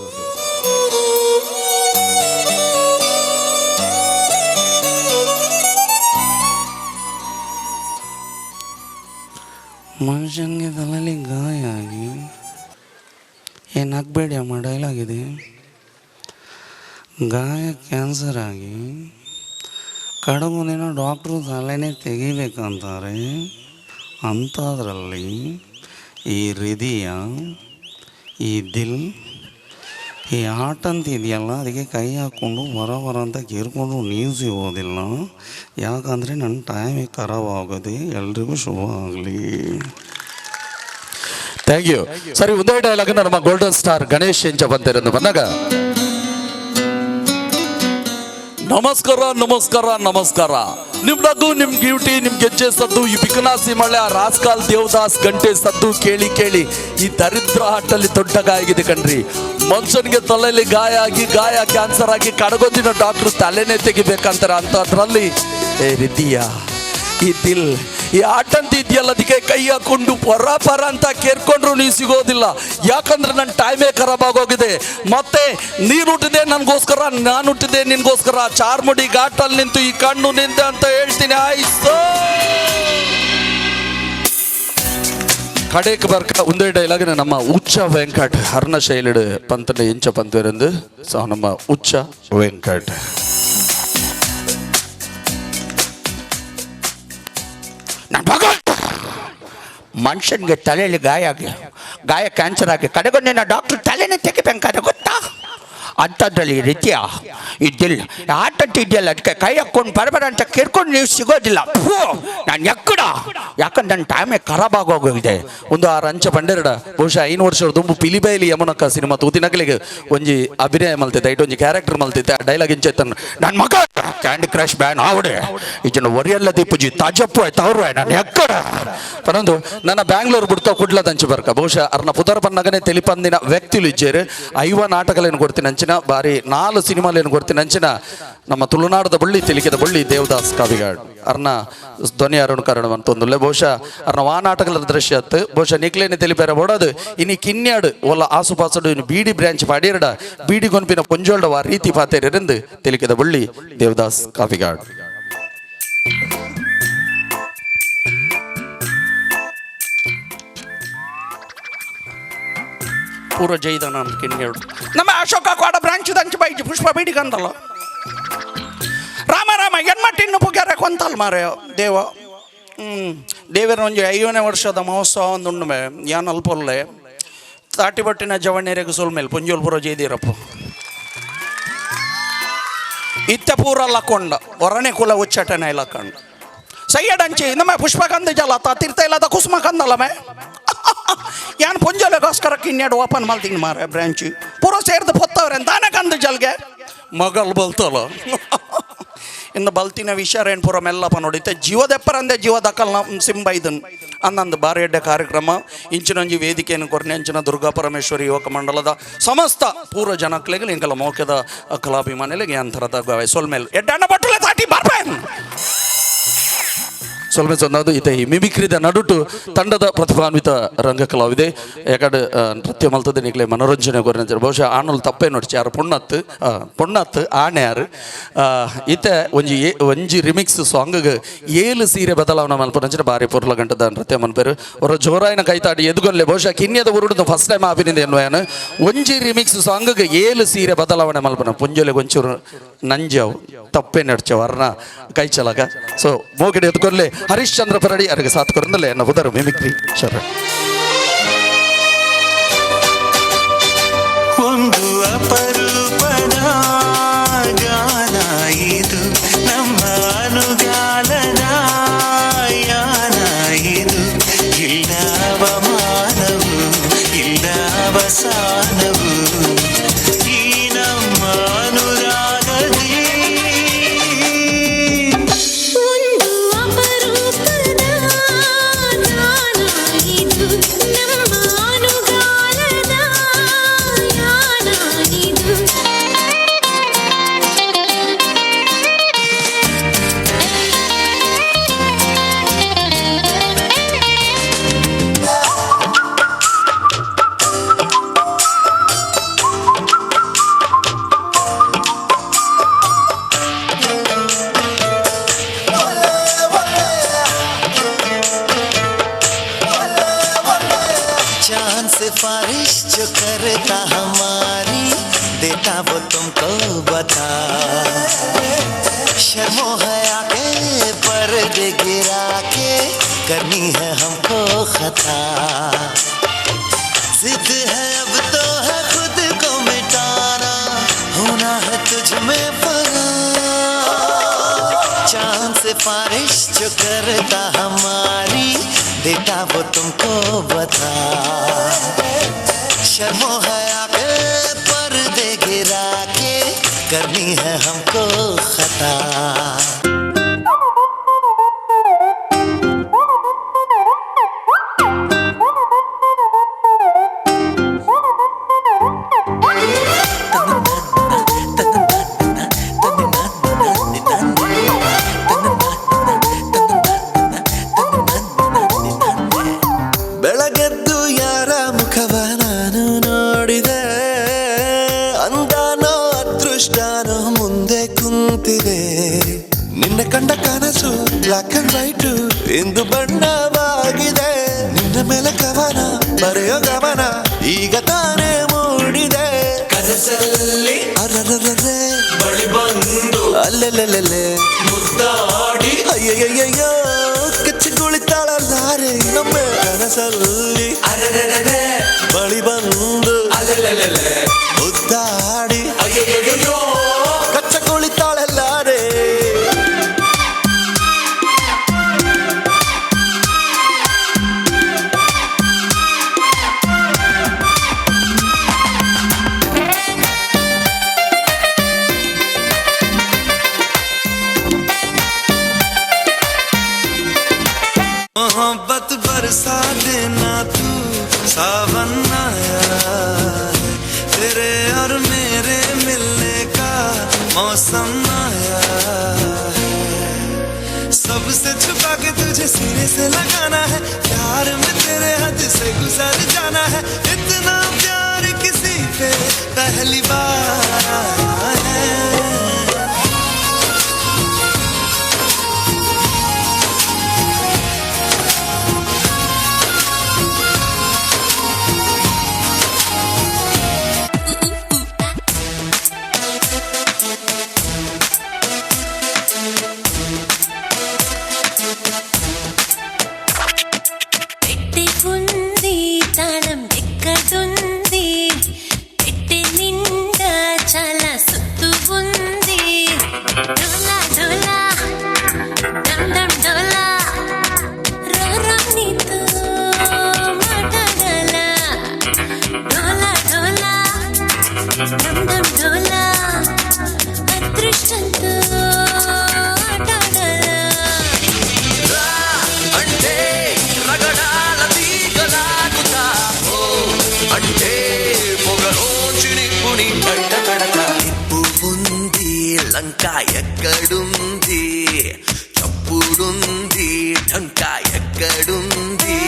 ಮನುಷ್ಯನಿಗೆ ತಲೆಯಲ್ಲಿ ಗಾಯ ಆಗಿ ಏನಾಗಬೇಡಿ ಅಮ್ಮ ಡೈಲಾಗ್ ಇದೆ. ಗಾಯ ಕ್ಯಾನ್ಸರ್ ಆಗಿ ಕಡಗು ದಿನ ಡಾಕ್ಟ್ರು ತಲೆನೇ ತೆಗಿಬೇಕಂತಾರೆ. ಅಂಥದ್ರಲ್ಲಿ ಈ ಹೃದಯ ಈ ದಿಲ್ ಈ ಆಟ ಅಂತ ಇದೆಯಲ್ಲ ಅದಕ್ಕೆ ಕೈ ಹಾಕ್ಕೊಂಡು ಬರ ಬರ ಅಂತ ಕೇರ್ಕೊಂಡು ನೀವು ಸಿಗೋದಿಲ್ಲ. ಯಾಕಂದರೆ ನನ್ನ ಟೈಮೇ ಖರಾಬ್ ಆಗೋದೆ. ಎಲ್ರಿಗೂ ಶುಭ ಆಗಲಿ. Thank you. ಸರಿ, ಒಂದೇ ಡೈಲಾಗ್ ನಮ್ಮ ಗೋಲ್ಡನ್ ಸ್ಟಾರ್ ಗಣೇಶ್ ಎಂಚ ಬಂತಿರೋದು ಬಂದಾಗ. ನಮಸ್ಕಾರ ನಮಸ್ಕಾರ ನಮಸ್ಕಾರ. ನಿಮ್ ನಗು, ನಿಮ್ ಬ್ಯೂಟಿ, ನಿಮ್ ಗೆಜ್ಜೆ ಸದ್ದು, ಈ ಬಿಕನಾಸಿ ಮಳೆ, ಆ ರಾಸ್ಕಾಲ್ ದೇವದಾಸ್ ಗಂಟೆ ಸದ್ದು ಕೇಳಿ ಕೇಳಿ ಈ ದರಿದ್ರ ಆಟಲ್ಲಿ ದೊಡ್ಡ ಗಾಯ ಆಗಿದೆ ಕಣ್ರಿ. ಮನುಷ್ಯನಿಗೆ ತಲೆಯಲ್ಲಿ ಗಾಯ ಆಗಿ ಗಾಯ ಕ್ಯಾನ್ಸರ್ ಆಗಿ ಕಡಗೊಂದಿನ ಡಾಕ್ಟ್ರು ತಲೆನೇ ತೆಗಿಬೇಕಂತಾರೆ. ಅಂತದ್ರಲ್ಲಿ ಏ ಹೃದಯ ಈ ದಿಲ್ ಈ ಆಟಂತ ಇದೆಯಲ್ಲ ಅದಕ್ಕೆ ಕೈ ಹಾಕೊಂಡು ಪರ ಪರ ಅಂತ ಕೇರ್ಕೊಂಡ್ರು ನೀವು ಸಿಗೋದಿಲ್ಲ. ಯಾಕಂದ್ರೆ ನನ್ನ ಟೈಮೇ ಖರಾಬ್ ಆಗೋಗಿದೆ. ಮತ್ತೆ ನೀನು ಹುಟ್ಟಿದೆ ನನಗೋಸ್ಕರ, ನಾನು ಹುಟ್ಟಿದೆ ನಿನ್ಗೋಸ್ಕರ. ಚಾರ್ಮುಡಿ ಘಾಟಲ್ಲಿ ನಿಂತು ಈ ಕಣ್ಣು ನಿಂತೆ ಅಂತ ಹೇಳ್ತೀನಿ. ಆಯ್ತು. ಕಡೆಕ್ ಬರ್ಕ ಒಂದೇ ಡೈಲಾಗ್ ನಮ್ಮ ಉಚ್ಚ ವೆಂಕಟ್ ಹರ್ಣ ಶೈಲಿಡು ಪಂತನ ಇಂಚ ಪಂತೇರೆಂದು. ಸೊ ನಮ್ಮ ಉಚ್ಚ ವೆಂಕಟ್ ಮನುಷ್ಯನಿಗೆ ತಲೆಯಲ್ಲಿ ಗಾಯ ಆಗಿ, ಗಾಯ ಕ್ಯಾನ್ಸರ್ ಆಗಿ ಕಡೆಗೂ ನಿನ್ನ ಡಾಕ್ಟ್ರ್ ತಲೆನೇ ತೆಗಿಬೇಕಾದ್ರೆ ಗೊತ್ತಾ? ಅಂಥದ್ರಲ್ಲಿ ಈ ರೀತಿಯ ಇದ್ದಿಲ್ಲ ಆಟಂತ ಇದೆಯಲ್ಲ, ಅದಕ್ಕೆ ಕೈ ಹಾಕ್ಕೊಂಡು ಬರಬರ ಅಂತ ಕೇಳ್ಕೊಂಡು ನೀವು ಸಿಗೋದಿಲ್ಲ. ನಾನು ಎಕ್ಕಡ ಯಾಕಂದ್ರೆ ನನ್ನ ಟೈಮೇ ಖರಾಬ್ ಆಗೋಗಿದೆ. ಒಂದು ಆ ರಂಚ ಪಂಡೆರಡ ಬಹುಶಃ 5 ವರ್ಷದ ದುಂಬು ಪಿಲಿಬೈಲಿ ಯಮುನಕ್ಕ ಸಿನಿಮಾ ತೂತಿನಕಲಿಗೆ ಒಂಜಿ ಅಭಿನಯ ಮಲ್ತಿದ್ದೆ, ಐಟ್ ಒಂಜಿ ಕ್ಯಾರೆಕ್ಟರ್ ಮಲ್ತಿದ್ದೆ. ಆ ಡೈಲಾಗ್ ಇಂಚೆತ್ತನ್ನು ನನ್ನ ಮಗ ಕ್ಯಾಂಡಿ ಕ್ರಶ್ ಬ್ಯಾನ್ ಆವಡೆ ಇದನ್ನು ಒರಿಯಲ್ಲ ದೀಪುಜಿ ತಾಜಪ್ಪು ಆಯ್ತು ಅವರು ನಾನು ಎಕ್ಕಡ ಪನೊಂದು ನನ್ನ ಬ್ಯಾಂಗ್ಳೂರ್ ಬಿಡ್ತಾ ಕುಡ್ಲದಂಚು ಬರ್ಕ ಬಹುಶಃ ಅರ್ನ ಪುದರ್ ಪನ್ನಗನೆ ತೆಲಿಪಂದಿನ ವ್ಯಕ್ತಿಲು ಇಜ್ಜೇರು 50 ನಾಟಕಲೇನು ಕೊಡ್ತೀನಿ ಅಂಚಿನ ಬಾರಿ 4 ಸಿನಿಮಾಲೇನು ಕೊಡ್ತೀನಿ ಅಂಚಿನ ನಮ್ಮ ತುಳುನಾಡದ ಬಳ್ಳಿ ತಿಳಿಕೆದ ಬಳ್ಳಿ ದೇವದಾಸ್ ಕಾವಿಗಾಡ್ ಅರ್ನ ಧ್ವನಿ ಅರುಣ್ ಕರುಣ ಅಂತೊಂದುಲ್ಲೆ. ಬಹುಶಃ ಅರ್ನ ವಾ ನಾಟಕದ ದೃಶ್ಯ ಅತ್ತು ಬಹುಶಃ ನಿಕ್ಲೇನೆ ತಿಳಿಪೇರ ಬೋಡದು ಇನಿ ಕಿನ್ಯಾಡು ಒಲ್ಲ ಆಸುಪಾಸುಡು ಇನ್ನು ಬೀಡಿ ಬ್ರಾಂಚ್ ಪಾಡಿಯರಡ ಬೀಡಿ ಗೊಂಪಿನ ಪೊಂಜೋಲ್ಡ ವಾ ರೀತಿ ಪಾತೇರೆಂದು ತಿಳಿಕೆದ ಬಳ್ಳಿ ದೇವದಾಸ್ ಕಾವಿಗಾಡ್. ಪೂರ ಜೈದ ನಾನು ಕಿನ್ಯಾಡು ನಮ್ಮ ಅಶೋಕ ಕೋಡ ಬ್ರಾಂಚ್ ದಂಚು ಬೈಜಿ ಪುಷ್ಪ ಬೀಡಿ ಕಂದಲ್ಲ ರಾಮ ರಾಮ ಎನ್ಮಟ್ಟಿನ್ನು ಪುಗ್ಯಾರ ಕೊಂತಲ್ ಮಾರೆ ದೇವ. ದೇವರ ಒಂಜಿ 5ನೇ ವರ್ಷದ ಮಹೋತ್ಸವ ಒಂದು ಉಂಡುಮೆ ಯಾನ್ ಅಲ್ಪೊಲ್ಲೆ ತಾಟಿ ಬಟ್ಟಿನ ಜವಣ್ಯರಿಗೆ ಸೊಲ್ಮೇಲೆ ಪುಂಜೋಲ್ ಪೂರ ಜೈದೀರಪ್ಪ ಇತ್ತ ಪೂರ ಲಕ್ಕೊಂಡ ಹೊರನೆ ಕುಲ ಉಚ್ಚಾಟನೆ ಲಕ್ಕಂಡ ಸೈಯಡಂಚಿ ನಮ್ಮ ಪುಷ್ಪ ಕಂದ ಜಲ ತೀರ್ಥ ಇಲ್ಲದ ಕುಸುಮ ಕಂದಲ್ಲ ಮೇ ಯಾನ್ ಪುಂಜೋಲೆಗೋಸ್ಕರ ಕಿನ್ಯಾಡು ಓಪನ್ ಮಲ್ತೀನಿ ಮಾರೆ ಬ್ರಾಂಚ್ ಪೂರ ಸೇರ್ದು ಪೊತ್ತವ್ರೆ ತಾನೇ ಕಂದು ಜಲ್ಗೆ ಮಗಲ್ ಬಲ್ತಲ್ಲ ಇನ್ನು ಬಲ್ತಿನ ವಿಷಯ ಏನು ಪೂರ ಮೆಲ್ಲಪ್ಪ ನೋಡಿತ್ತೆ ಜೀವದೆಪ್ಪರಂದೆ ಜೀವದಕ್ಕಲ್ನ ಸಿಂಬ ಇದನ್ನು ಅನ್ನೊಂದು ಬಾರಿ ಎಡ್ಡೆ ಕಾರ್ಯಕ್ರಮ ಇಂಚಿನೊಂಜಿ ವೇದಿಕೆಯನ್ನು ಕೊರ್ನೆ ಅಂಚಿನ ದುರ್ಗಾ ಪರಮೇಶ್ವರಿ ಯುವಕ ಮಂಡಲದ ಸಮಸ್ತ ಪೂರ್ವ ಜನಕ್ಲೆಗ್ ಇಂಕಲ ಮೌಖ್ಯದ ಕಲಾಭಿಮಾನಿಗಳಿಗೆ ಅಂತರದ ಸೊಲ್ಮೇಲ್ ಎಡ್ಡಣ್ಣ ಬಟ್ಟಲೆ ತಾಟಿ ಬರ್ಬೇನ್ ಸೊಲ್ಮೆ ಚಂದದು ಈತ ಈ ಮಿಮಿಕ್ರಿದ ನಡುಟು ತಂಡದ ಪ್ರತಿಭಾನ್ವಿತ ರಂಗ ಕಲಾವಿದೆ ಯಾಕಂದ್ರೆ ನೃತ್ಯ ಮಲ್ತದೆ ನಿಕ್ಲೆ ಮನೋರಂಜನೆ ಕೊರಿನ ಬಹುಶಃ ಆಣಲ್ ತಪ್ಪೇ ನೋಡ್ಚಿ ಯಾರು ಪೊಣ್ಣತ್ತು ಪೊಣ್ಣತ್ತು ಆಣೆ ಯಾರು ಈತ ಒಂಜಿ ಒಂಜಿ ರಿಮಿಕ್ಸ್ ಸಾಂಗ್ 7 ಸೀರೆ ಬದಲಾವಣೆ ಮಲ್ಪನಂಚಿನ ಬಾರಿ ಪೊರ್ಲ ಗಂಟದ ನೃತ್ಯ ಮನ್ಪೇರು ಅವರ ಜೋರಾಯಿನ ಕೈತಾಡಿ ಎದುಗೊಲ್ಲೆ ಬಹುಶಃ ಕಿನ್ಯದ ಉರುಡುದು ಫಸ್ಟ್ ಟೈಮ್ ಆಪಿನಿಂದ ಎನ್ನುವನು ಒಂಜಿ ರಿಮಿಕ್ಸ್ ಸಾಂಗ್ 7 ಸೀರೆ ಬದಲಾವಣೆ ಮಲ್ಪನ ಪುಂಜೊಲೆ ಒಂಚೂರು ನಂಜವು ತಪ್ಪೇ ನಡ್ಚವು ಅರ್ನ ಕೈ ಚಲಕ ಸೊ ಮೋಗಡೆ ಎದುಗೊಲ್ಲೆ ಹರಿಶ್ಚಂದ್ರ ಪರಡಿ ಅರಿಗೆ ಸಾಥ್ ಕೊರಂದಲೆ ಎನ್ನ ಉದರ ಮಿಮಿಕ್ರಿ ಶರಣ. ಒಂದು ಅಪರೂಪದ ಗಾನ ಇದು ನಮ್ಮ ಅನುಗಾಲದ ಯಾನ ಇದು ಇಲ್ಲ ಅವಮಾನವು ಇಲ್ಲ ಅವಸಾನವು ಈ ನಮ್ಮ ಅನುರಾಗದಿ. ಒಂದು ಅಪರೂಪದ ಗಾನ ಇದು ನಮ್ಮ ಅನುಗಾಲದ ಯಾನ ಇದು. चांद सिफारिश जो करता हमारी देता वो तुमको बता शर्मो हया के पर्दे गिरा के करनी है हमको खता जिद है अब तो है खुद को मिटाना होना है तुझ में फना चांद सिफारिश जो करता हमारी देता वो तुमको बता शर्मो हया के पर्दे गिरा के करनी है हमको खता। ಬೆಳಗೆದ್ದು ಯಾರ ಮುಖವ ನಾನು ನೋಡಿದೆ ಅಂದಾನೋ ಅದೃಷ್ಟಾನೋ ಮುಂದೆ ಕುಂತಿದೆ ನಿನ್ನ ಕಂಡ ಕನಸು ಬ್ಲಾಕ್ ಅಂಡ್ ವೈಟ್ ಇಂದು ಬಣ್ಣವಾಗಿದೆ ನಿನ್ನ ನಿನ್ನ ಮೇಲೆ ಕವನ ಬರೆಯೋ ಗಮನ ಈಗ ತಾನೇ ಮೂಡಿದೆ. ಕನಸಲ್ಲಿ ಅರರರರೆ ಬಳಿ ಬಂದು ಅಲ್ಲೆಲ್ಲೆಲ್ಲೆಲ್ಲೆ ಮುದ್ದಾಡಿ ಅಯ್ಯಯ್ಯಯ್ಯೋ ಕಚ್ಚಿಗುಳಿತಾಳಲ್ಲಾರೆ. ನಮ್ಮ ಕನಸಲ್ಲಿ ಅರರರರೆ ಬಳಿ ಬಂದು ಅಲ್ಲೆಲ್ಲೆಲ್ಲೆಲ್ಲೆ ಮುದ್ದಾಡಿ ಅಯ್ಯಯ್ಯಯ್ಯೋ ಕಚ್ಚಗುಳಿತಾಳಲ್ಲಾರೆ. मोहब्बत बरसा देना तू, सावन आया है, तेरे और मेरे मिलने का मौसम आया है। सबसे छुपा के तुझे सीने से लगाना है, प्यार में तेरे हद से गुजर जाना है। इतना प्यार किसी पे पहली बार आया है। పెట్టి ఉంది తాళం ఎక్కడుంది, పెట్టి నిండా చాలా సుత్తు ఉంది. డోలా డోలా డమ్ డమ్ డోలా, రోరం నీతో మాట్లాడాలా. డోలా డోలా డమ్ డమ్ డోలా, అదృష్టంతో ఆటాడాలా. అంటే రగడాల తీగలాగుతా, ఓ అంటే పొగలోంచి నిప్పుని బయట కడతా. నిప్పు ఉంది లంక ఎక్కడుంది, చప్పుడుంది ఢంక ఎక్కడుంది.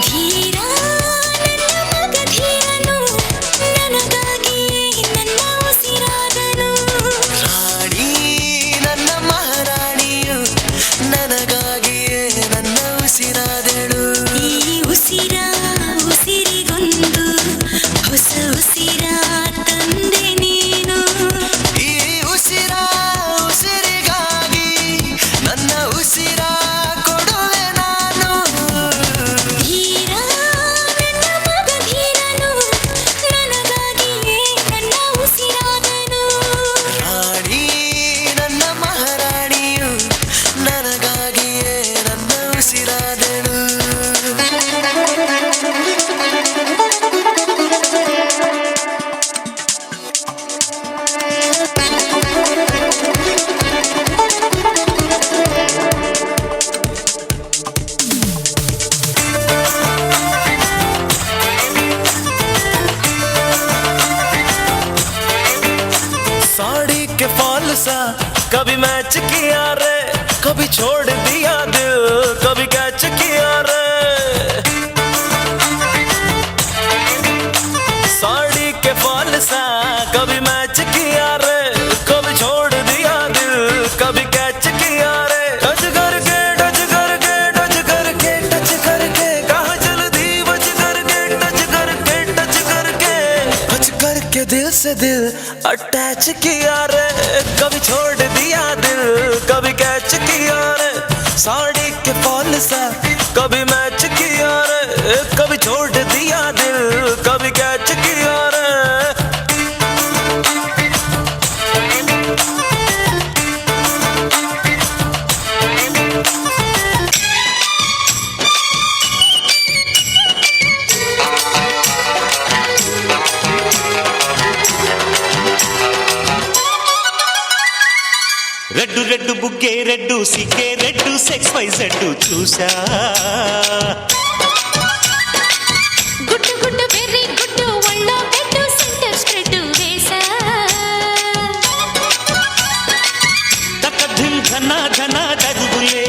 ಧೀರ ನನ್ನ ಮಗ ಧೀರನು, ನನಗಾಗಿಯೇ ನನ್ನ ಉಸಿರಾದನು. ರಾಣಿ ನನ್ನ ಮಹಾರಾಣಿಯು, ನನಗಾಗಿಯೇ ನನ್ನ ಉಸಿರಾದಳು. ಈ ಉಸಿರ ಉಸಿರಿಗೊಂದು ಹೊಸ ಉಸಿರ ತಂದೆ ನೀನು. ಈ ಉಸಿರ ಉಸಿರಿಗಾಗಿ ನನ್ನ ಉಸಿರ ಕೊಡುವೆ ನಾನು. ಧೀರ ನನ್ನ ಮಗ ಧೀರನು, ನನಗಾಗಿಯೇ ನನ್ನ ಉಸಿರಾದನು. ರಾಣಿ ನನ್ನ ಮಹಾರಾಣಿಯು, ನನಗಾಗಿಯೇ ನನ್ನ ಉಸಿರಾದಳು. साड़ी के फॉल सा कभी मैच किया रे, कभी छोड़ दिया दिल, कभी कैच किया रे। साड़ी के फॉल सा कभी मैच किया रे, कभी छोड़ दिया दिल, कभी कैच किया रे। टच करके टच करके टच करके टच करके कहाँ जल्दी बच करके टच करके टच करके टच करके दिल से दिल अटैच किया रे, कभी छोड़ दिया दिल, कभी कैच किया रे। साड़ी के फॉल सा कभी मैच किया रे, कभी छोड़ दिया दिल, कभी कैच किया रे। రెడ్డు రెడ్డు బుగ్గే రెడ్డు సిగ్గే రెడ్డు సెక్స్ why Z చూసా. గుడ్డు గుడ్డు వెర్రి గుడ్డు ఒళ్ళో పెట్టు సెంటర్ స్ప్రెడ్ వేసా. తక ధిం ధన ధన చూపులే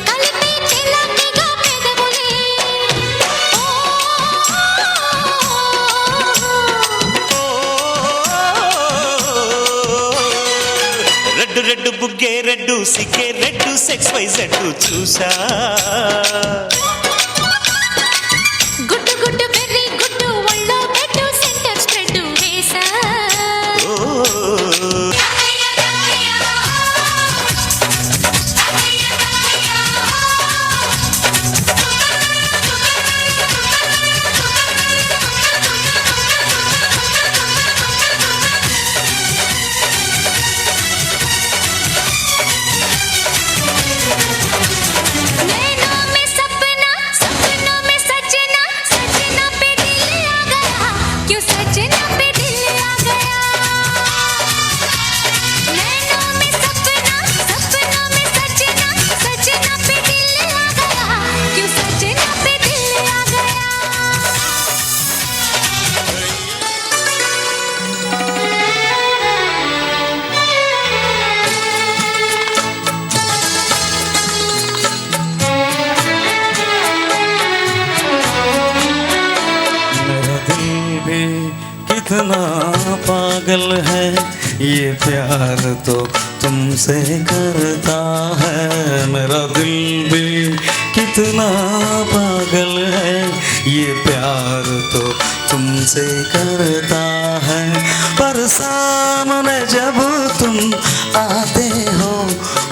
కలిపే చెలాకిగా పెదవులే రెడ్డు రెడ్డు బుగ్గే రెడ్డు సిగ్గే రెడ్డు సెక్స్ why జడ్డు చూసా గుడ్డు గుడ్డు బెర్రీ గుడ్డు ఒళ్ళో బెడ్డు సెంటర్ స్ప్రెడ్ వేసా नैनों में सपना सपनों में सजना सजना पे दिल आ गया क्यों सजना पे दिल आ गया नैनों में सपना सपनों में सजना सजना पे दिल आ गया क्यों सजना पे दिल आ गया मेरा दिल भी कितना पागल है ये प्यार तो तुमसे करता है मेरा दिल भी कितना पागल है ये प्यार तो तुमसे करता है पर सामने जब तुम आते हो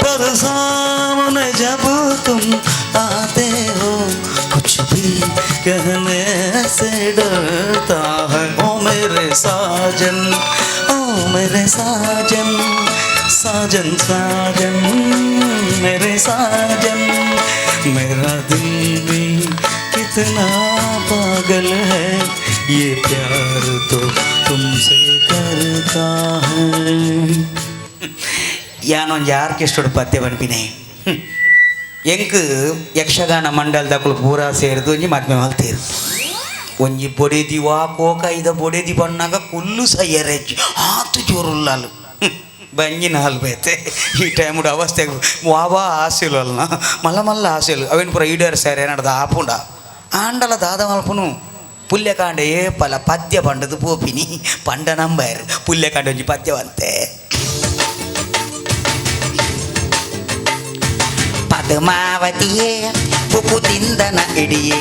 पर सामने जब तुम आते हो कुछ भी कहने से डरता है ओ मेरे साजन ओ मेरे साजन साजन साजन मेरे साजन मेरा दिल भी कितना पागल है ये प्यार तो तुमसे करता है ಯಾನೊಂಜಿ ಆರ್ಕೆಸ್ಟ್ರೋಡು ಪದ್ಯ ಪನ್ಪಿನೆ ಎಂಕ್ ಯಕ್ಷಗಾನ ಮಂಡಲದಕುಲು ಪೂರಾ ಸೇರ್ದು ಒಂಜಿ ಮದ್ಮೆ ಮಲ್ತೇರು ಒಂಜಿ ಬೊಡೆದಿ ವಾ ಕೋಕೈದ ಬೊಡೆದಿ ಬಣ್ಣಾಗ ಕುಲ್ಲು ಸಯ್ಯರೆಜ್ಜಿ ಆತು ಜೋರುಲ್ಲಾಲು ಬಂಜಿನ ಹಾಲು ಬೇತೆ ಈ ಟೈముడు ಅವಸ್ಥೆ ವಾವಾ ಆಸೆಲು ಅಲ್ಲ ಮಲ್ಲ ಮಲ್ಲ ಆಸೆಲು ಅವೇನು ಪೂರ ಈಡೇರ್ ಸೇರೆ ನಡ್ದ ಆಪುಂಡ ಆಂಡಲ ದಾದ ಮಲ್ಪುನು ಪುಲ್ಯಕಾಂಡ ಏಪಲ ಪದ್ಯ ಪಂಡದು ಪೋಪಿನಿ ಪಂಡ ನಂಬರ್ ಪುಲ್ಯಕಾಂಡ ಒಂಜಿ ಪದ್ಯವಂತೆ ಪದ್ಮಾವತಿಯೇ ಉಪ್ಪು ತಿಂದನ ಇಡಿಯೇ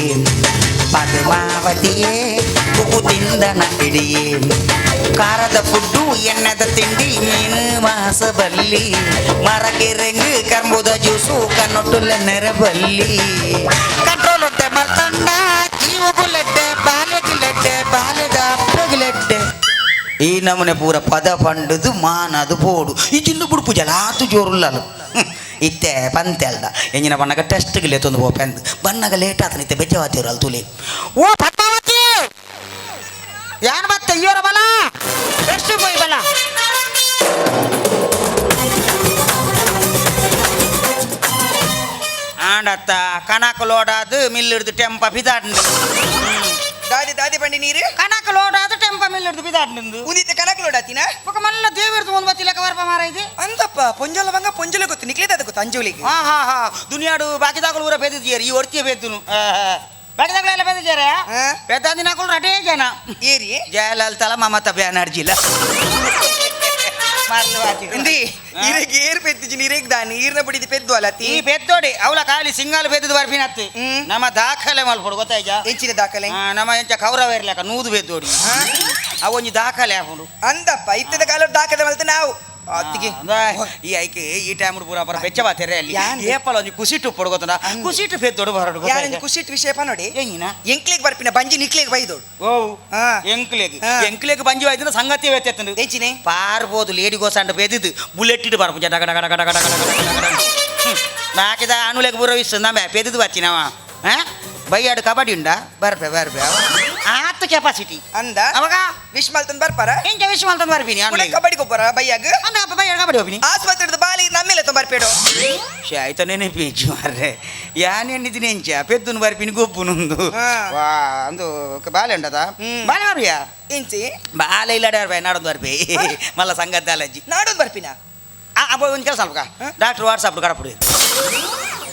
ಪದ್ಮಾವತಿಯೇ ಉಪ್ಪು ತಿಂದನ ಇಡಿಯೇ ಖಾರದ ಫುಡ್ಡು ಎಣ್ಣೆದ ತಿಂಡಿ ಮೀನು ಮಾಸ ಬಲ್ಲಿ ಮರಕೆರೆಂಗು ಕರ್ಬೂದ ಜ್ಯೂಸು ಕನ್ನೊಟ್ಟುಲ್ಲ ನೆರಬಲ್ಲಿ ಕಂಟ್ರೋಲ್ ಹೊಟ್ಟೆ ಮರ್ತಂಡ ಜೀವಗುಲೆಡ್ಡೆ ಬಾಲೆಗಿಲೆಡ್ಡೆ ಬಾಲೆದ ಅಪ್ಪಗಿಲೆಡ್ಡೆ ಈ ನಮೂನೆ ಪೂರ ಪದ ಪಂಡದು ಮಾನದು ಬೋಡು ಈ ಜಿಲ್ಲು ಬುಡುಪು ಜಲಾತು ಜೋರುಲ್ಲಲು ಇತ್ತೆ ಪಂತೆ ಅಲ್ದ ಎಂಜಿನ ಬಣ್ಣಗ ಟೆಸ್ಟ್ಗೆ ಲೇತೊಂದು ಪೋಪೆಂದು ಬಣ್ಣಗ ಲೇಟ್ ಆತನ ಇತ್ತೆ ಬೆಚ್ಚವಾತಿರು ಅಲ್ ತುಲಿ ಓ ಪದ್ಮಾವತಿ ಯಾನ್ ಬತ್ತೆ ಇವರ ಬಲ ಎಷ್ಟು ಪೋಯ್ ಬಲ ಆಂಡತ್ತ ಕಣಕ್ ಲೋಡಾದು ಮಿಲ್ ಹಿಡ್ದು ಟೆಂಪ ಬಿದಾಡ್ನು ದಾದಿ ದಾದಿ ಬಂಡಿ ನೀರು ಕಣಕ್ ಲೋಡಾದು ಟೆಂಪ ಮಿಲ್ ಹಿಡ್ದು ಬಿದಾಡ್ನಿಂದು ಉಂದಿತ್ತೆ ಕಣಕ್ ಲೋಡಾತಿನ ಬೊಕ ಮಲ್ಲ ದೇವಿರ್ದು ಒಂದು ಬತ್ತಿ ಲೆಕ್ಕ ಬರ್ಪ ಮಾರ ಇದು ಅಂತಪ್ಪ ಪೊಂಜಲ ಬಂಗ ಪೊಂಜಲ ಗೊತ್ತು ನಿಕ್ಲೇದ ಅದು ಗೊತ್ತು ಅಂಜೋಲಿಗೆ ಹಾ ಹಾ ಹಾ ದುನಿಯಾಡು ಬಾಕಿದಾಕಲು ಊರ ಪೆದ್ದಿದ್ದೀರಿ ಈ ಒರ್ತಿಯ ಪೆದ್ದುನು ಬಾಕಿದಾಕಲು ಎಲ್ಲ ಪೆದ್ದಿದ್ದಾರೆ ಪೆದ್ದ ದಿನಕುಲು ರಟೇ ಜನ ಏರಿ ಜಯಲಲಿತಾಲ ಮಮತಾ ಬ್ಯಾನರ್ಜಿಲ ಇಂದಿ ಇರೆಗ್ ಏರ್ ಪೆದ್ದಿಜಿ ನೀರೆಗ್ ದಾನಿ ಈರ್ನ ಬಡಿದಿ ಪೆದ್ದು ಅಲತಿ ಈ ಪೆದ್ದೋಡಿ ಅವಳ ಖಾಲಿ ಸಿಂಗಲ್ ಪೆದ್ದದು ಬರ್ಪಿನತ್ತು ನಮ್ಮ ದಾಖಲೆ ಮಲ್ಪೊಡು ಗೊತ್ತಾಯ್ಜಾ ಎಂಚಿನ ದಾಖಲೆ ನಮ್ಮ ಎಂಚ ಕೌರವ ಇರ್ಲಕ್ಕ ನೂದು ಪೆದ್ದೋಡಿ ಅವೊಂಜಿ ದಾಖಲೆ ಹಾಕೊಂಡು ಅಂದಪ್ಪ ಇತ್ತದ ಕಾಲ ದಾಖಲೆ ಮಲ್ತ ನಾವು ಅತ್ತಿಗೆ ಈ ಐಕೆ ಈ ಟೈಮ್ ಪೂರ ಪರ ಬೆಚ್ಚ ಬಾತೆರೆ ಅಲ್ಲಿ ಏಪಲ ಒಂಜಿ ಕುಸಿಟ್ಟು ಪೊಡು ಗೊತ್ತುಂಡ ಕುಸಿಟ್ಟು ಪೆದ್ದೋಡು ಬರಡು ಯಾರೊಂಜಿ ಕುಸಿಟ್ಟು ವಿಷಯ ನೋಡಿ ಎಂಗಿನ ಎಂಕ್ಲೆಗ್ ಬರ್ಪಿನ ಬಂಜಿ ನಿಕ್ಲೆಗ್ ಬೈದೋಡು ಓ ಎಂಕ್ಲೆಗ್ ಎಂಕ್ಲೆಗ್ ಬಂಜಿ ವಾಯ್ದಿನ ಸಂಗತಿ ವ್ಯತ್ಯತ್ತಂಡು ಎಂಚಿನೆ ಪಾರ್ಬೋದು ಲೇಡಿ ಗೋಸಂಡ ಪೆದ್ದಿದ್ದು ಬುಲೆಟ್ ಇಟ್ಟು ಬರ್ಪು ಡಗ ಡಗ ಡಗ ಡಗ ಡಗ ಡಗ ಡಗ ಡಗ ನಾಕಿದ ಆನುಲೆಗ್ ಬುರ ವಿಸ್ಸು ನಮ್ಮ ಪೆದ್ದಿದ್ದು ಬಚ್ಚಿನವ ಬೈಯಾಡು ಕಬಡ್ಡಿ ಉಂಡಾ ಬರ್ಪೆ ಬರ್ಪೆ ಆತ ಕೆಪಾಸಿಟಿ ಅಂದ ಅವಾಗ ವಿಶ್ ಮಲ್ತಂದ್ ಬರ್ಪಾರ ಎಂಚ ವಿಶ್ ಮಲ್ತಂದ್ ಬರ್ಪಿನಿ ಪುನಃ ಕಬಡ್ಡಿ ಗೊಬ್ಬರ ಬೈಯಾಗ ಅಂದ ಬೈಯಾಡು ಕಬಡ್ಡಿ ಹೋಪಿನಿ ಆಸ್ಪತ್ರೆದ ಬಾಲಿ ನಮ್ಮೇಲೆ ತೊಂಬರ್ಪೇಡು ಶೇ ಆಯ್ತ ನೆನಪೇಜಿ ಮಾರ್ರೆ ಯಾನೇನಿದ್ದೀನಿ ಎಂಚ ಪೆದ್ದುನು ಬರ್ಪಿನಿ ಗೊಬ್ಬುನುಂದು ವಾ ಅಂದು ಬಾಲೆ ಉಂಡದ ಬಾಲೆ ಮಾರಿಯಾ ಎಂಚಿ ಬಾಲೆ ಇಲ್ಲಡೆ ಬರ್ಪೆ ನಾಡೊಂದು ಬರ್ಪೆ ಮಲ್ಲ ಸಂಗದ್ದಾಲಜ್ಜಿ ನಾಡೊಂದು ಬರ್ಪಿನ ಅಪ್ಪ ಒಂದು ಕೆಲಸ ಅಲ್ಪ ಡಾಕ್ಟರ್ ವಾಟ್ಸಪ್ ಕಡಪುಡಿ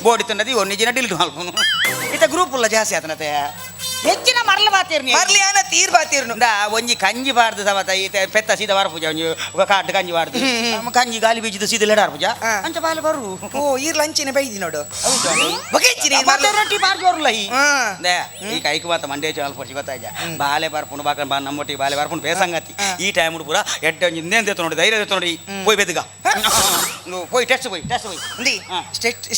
ಬೋಡಿ ತಂದದಿ ಒಂದು ನಿಜ ಡಿಲೀಟ್ ಮಲ್ಪುನು ಇತ್ತ ಗ್ರೂಪ್ ಉಲ್ಲ ಜಾಸ್ತಿ ಆತನತೆ ಹೆಚ್ಚಿನ ಮರಲ ಬಾತೀರ್ನಿ ಮರ್ಲಿ ಆನ ತೀರ್ ಬಾತೀರ್ನು ಇಂದ ಒಂಜಿ ಕಂಜಿ ಬಾರ್ದು ಸವತ ಈತ ಪೆತ್ತ ಸೀದ ವಾರ ಪೂಜೆ ಒಂಜಿ ಕಾಟ್ ಕಂಜಿ ಬಾರ್ದು ಕಂಜಿ ಗಾಲಿ ಬೀಜದ ಸೀದ ಲೆಡಾರ್ ಪೂಜೆ ಅಂಚ ಬಾಲೆ ಬರು ಓ ಈರ್ ಲಂಚಿನ ಬೈದಿ ನೋಡು ರೊಟ್ಟಿ ಬಾರ್ ಜೋರುಲ್ಲ ಈ ಈ ಕೈಕು ಮಾತ ಮಂಡೇ ಚಾಲ್ ಪೊರ್ಚಿ ಗೊತ್ತಾಯ್ತ ಬಾಲೆ ಬರ್ಪುಂಡು ಬಾಕ ನಮ್ಮೊಟ್ಟಿಗೆ ಬಾಲೆ ಬರ್ಪುಂಡು ಬೇಸಂಗತಿ ಈ ಟೈಮ್ ಪೂರ ಎಡ್ಡೆ ಒಂಜಿ ಇನ್ನೇನು ದೇತು ನೋಡಿ ಧೈರ್ಯ ದೇತು ನೋಡಿ ಪೋಯ್ ಬೆದ್ಗ ಪೋಯ್ ಟೆಸ್ಟ್ ಪೋಯ್ ಟೆಸ್ಟ್ ಪೋಯ್ ಅಂದಿ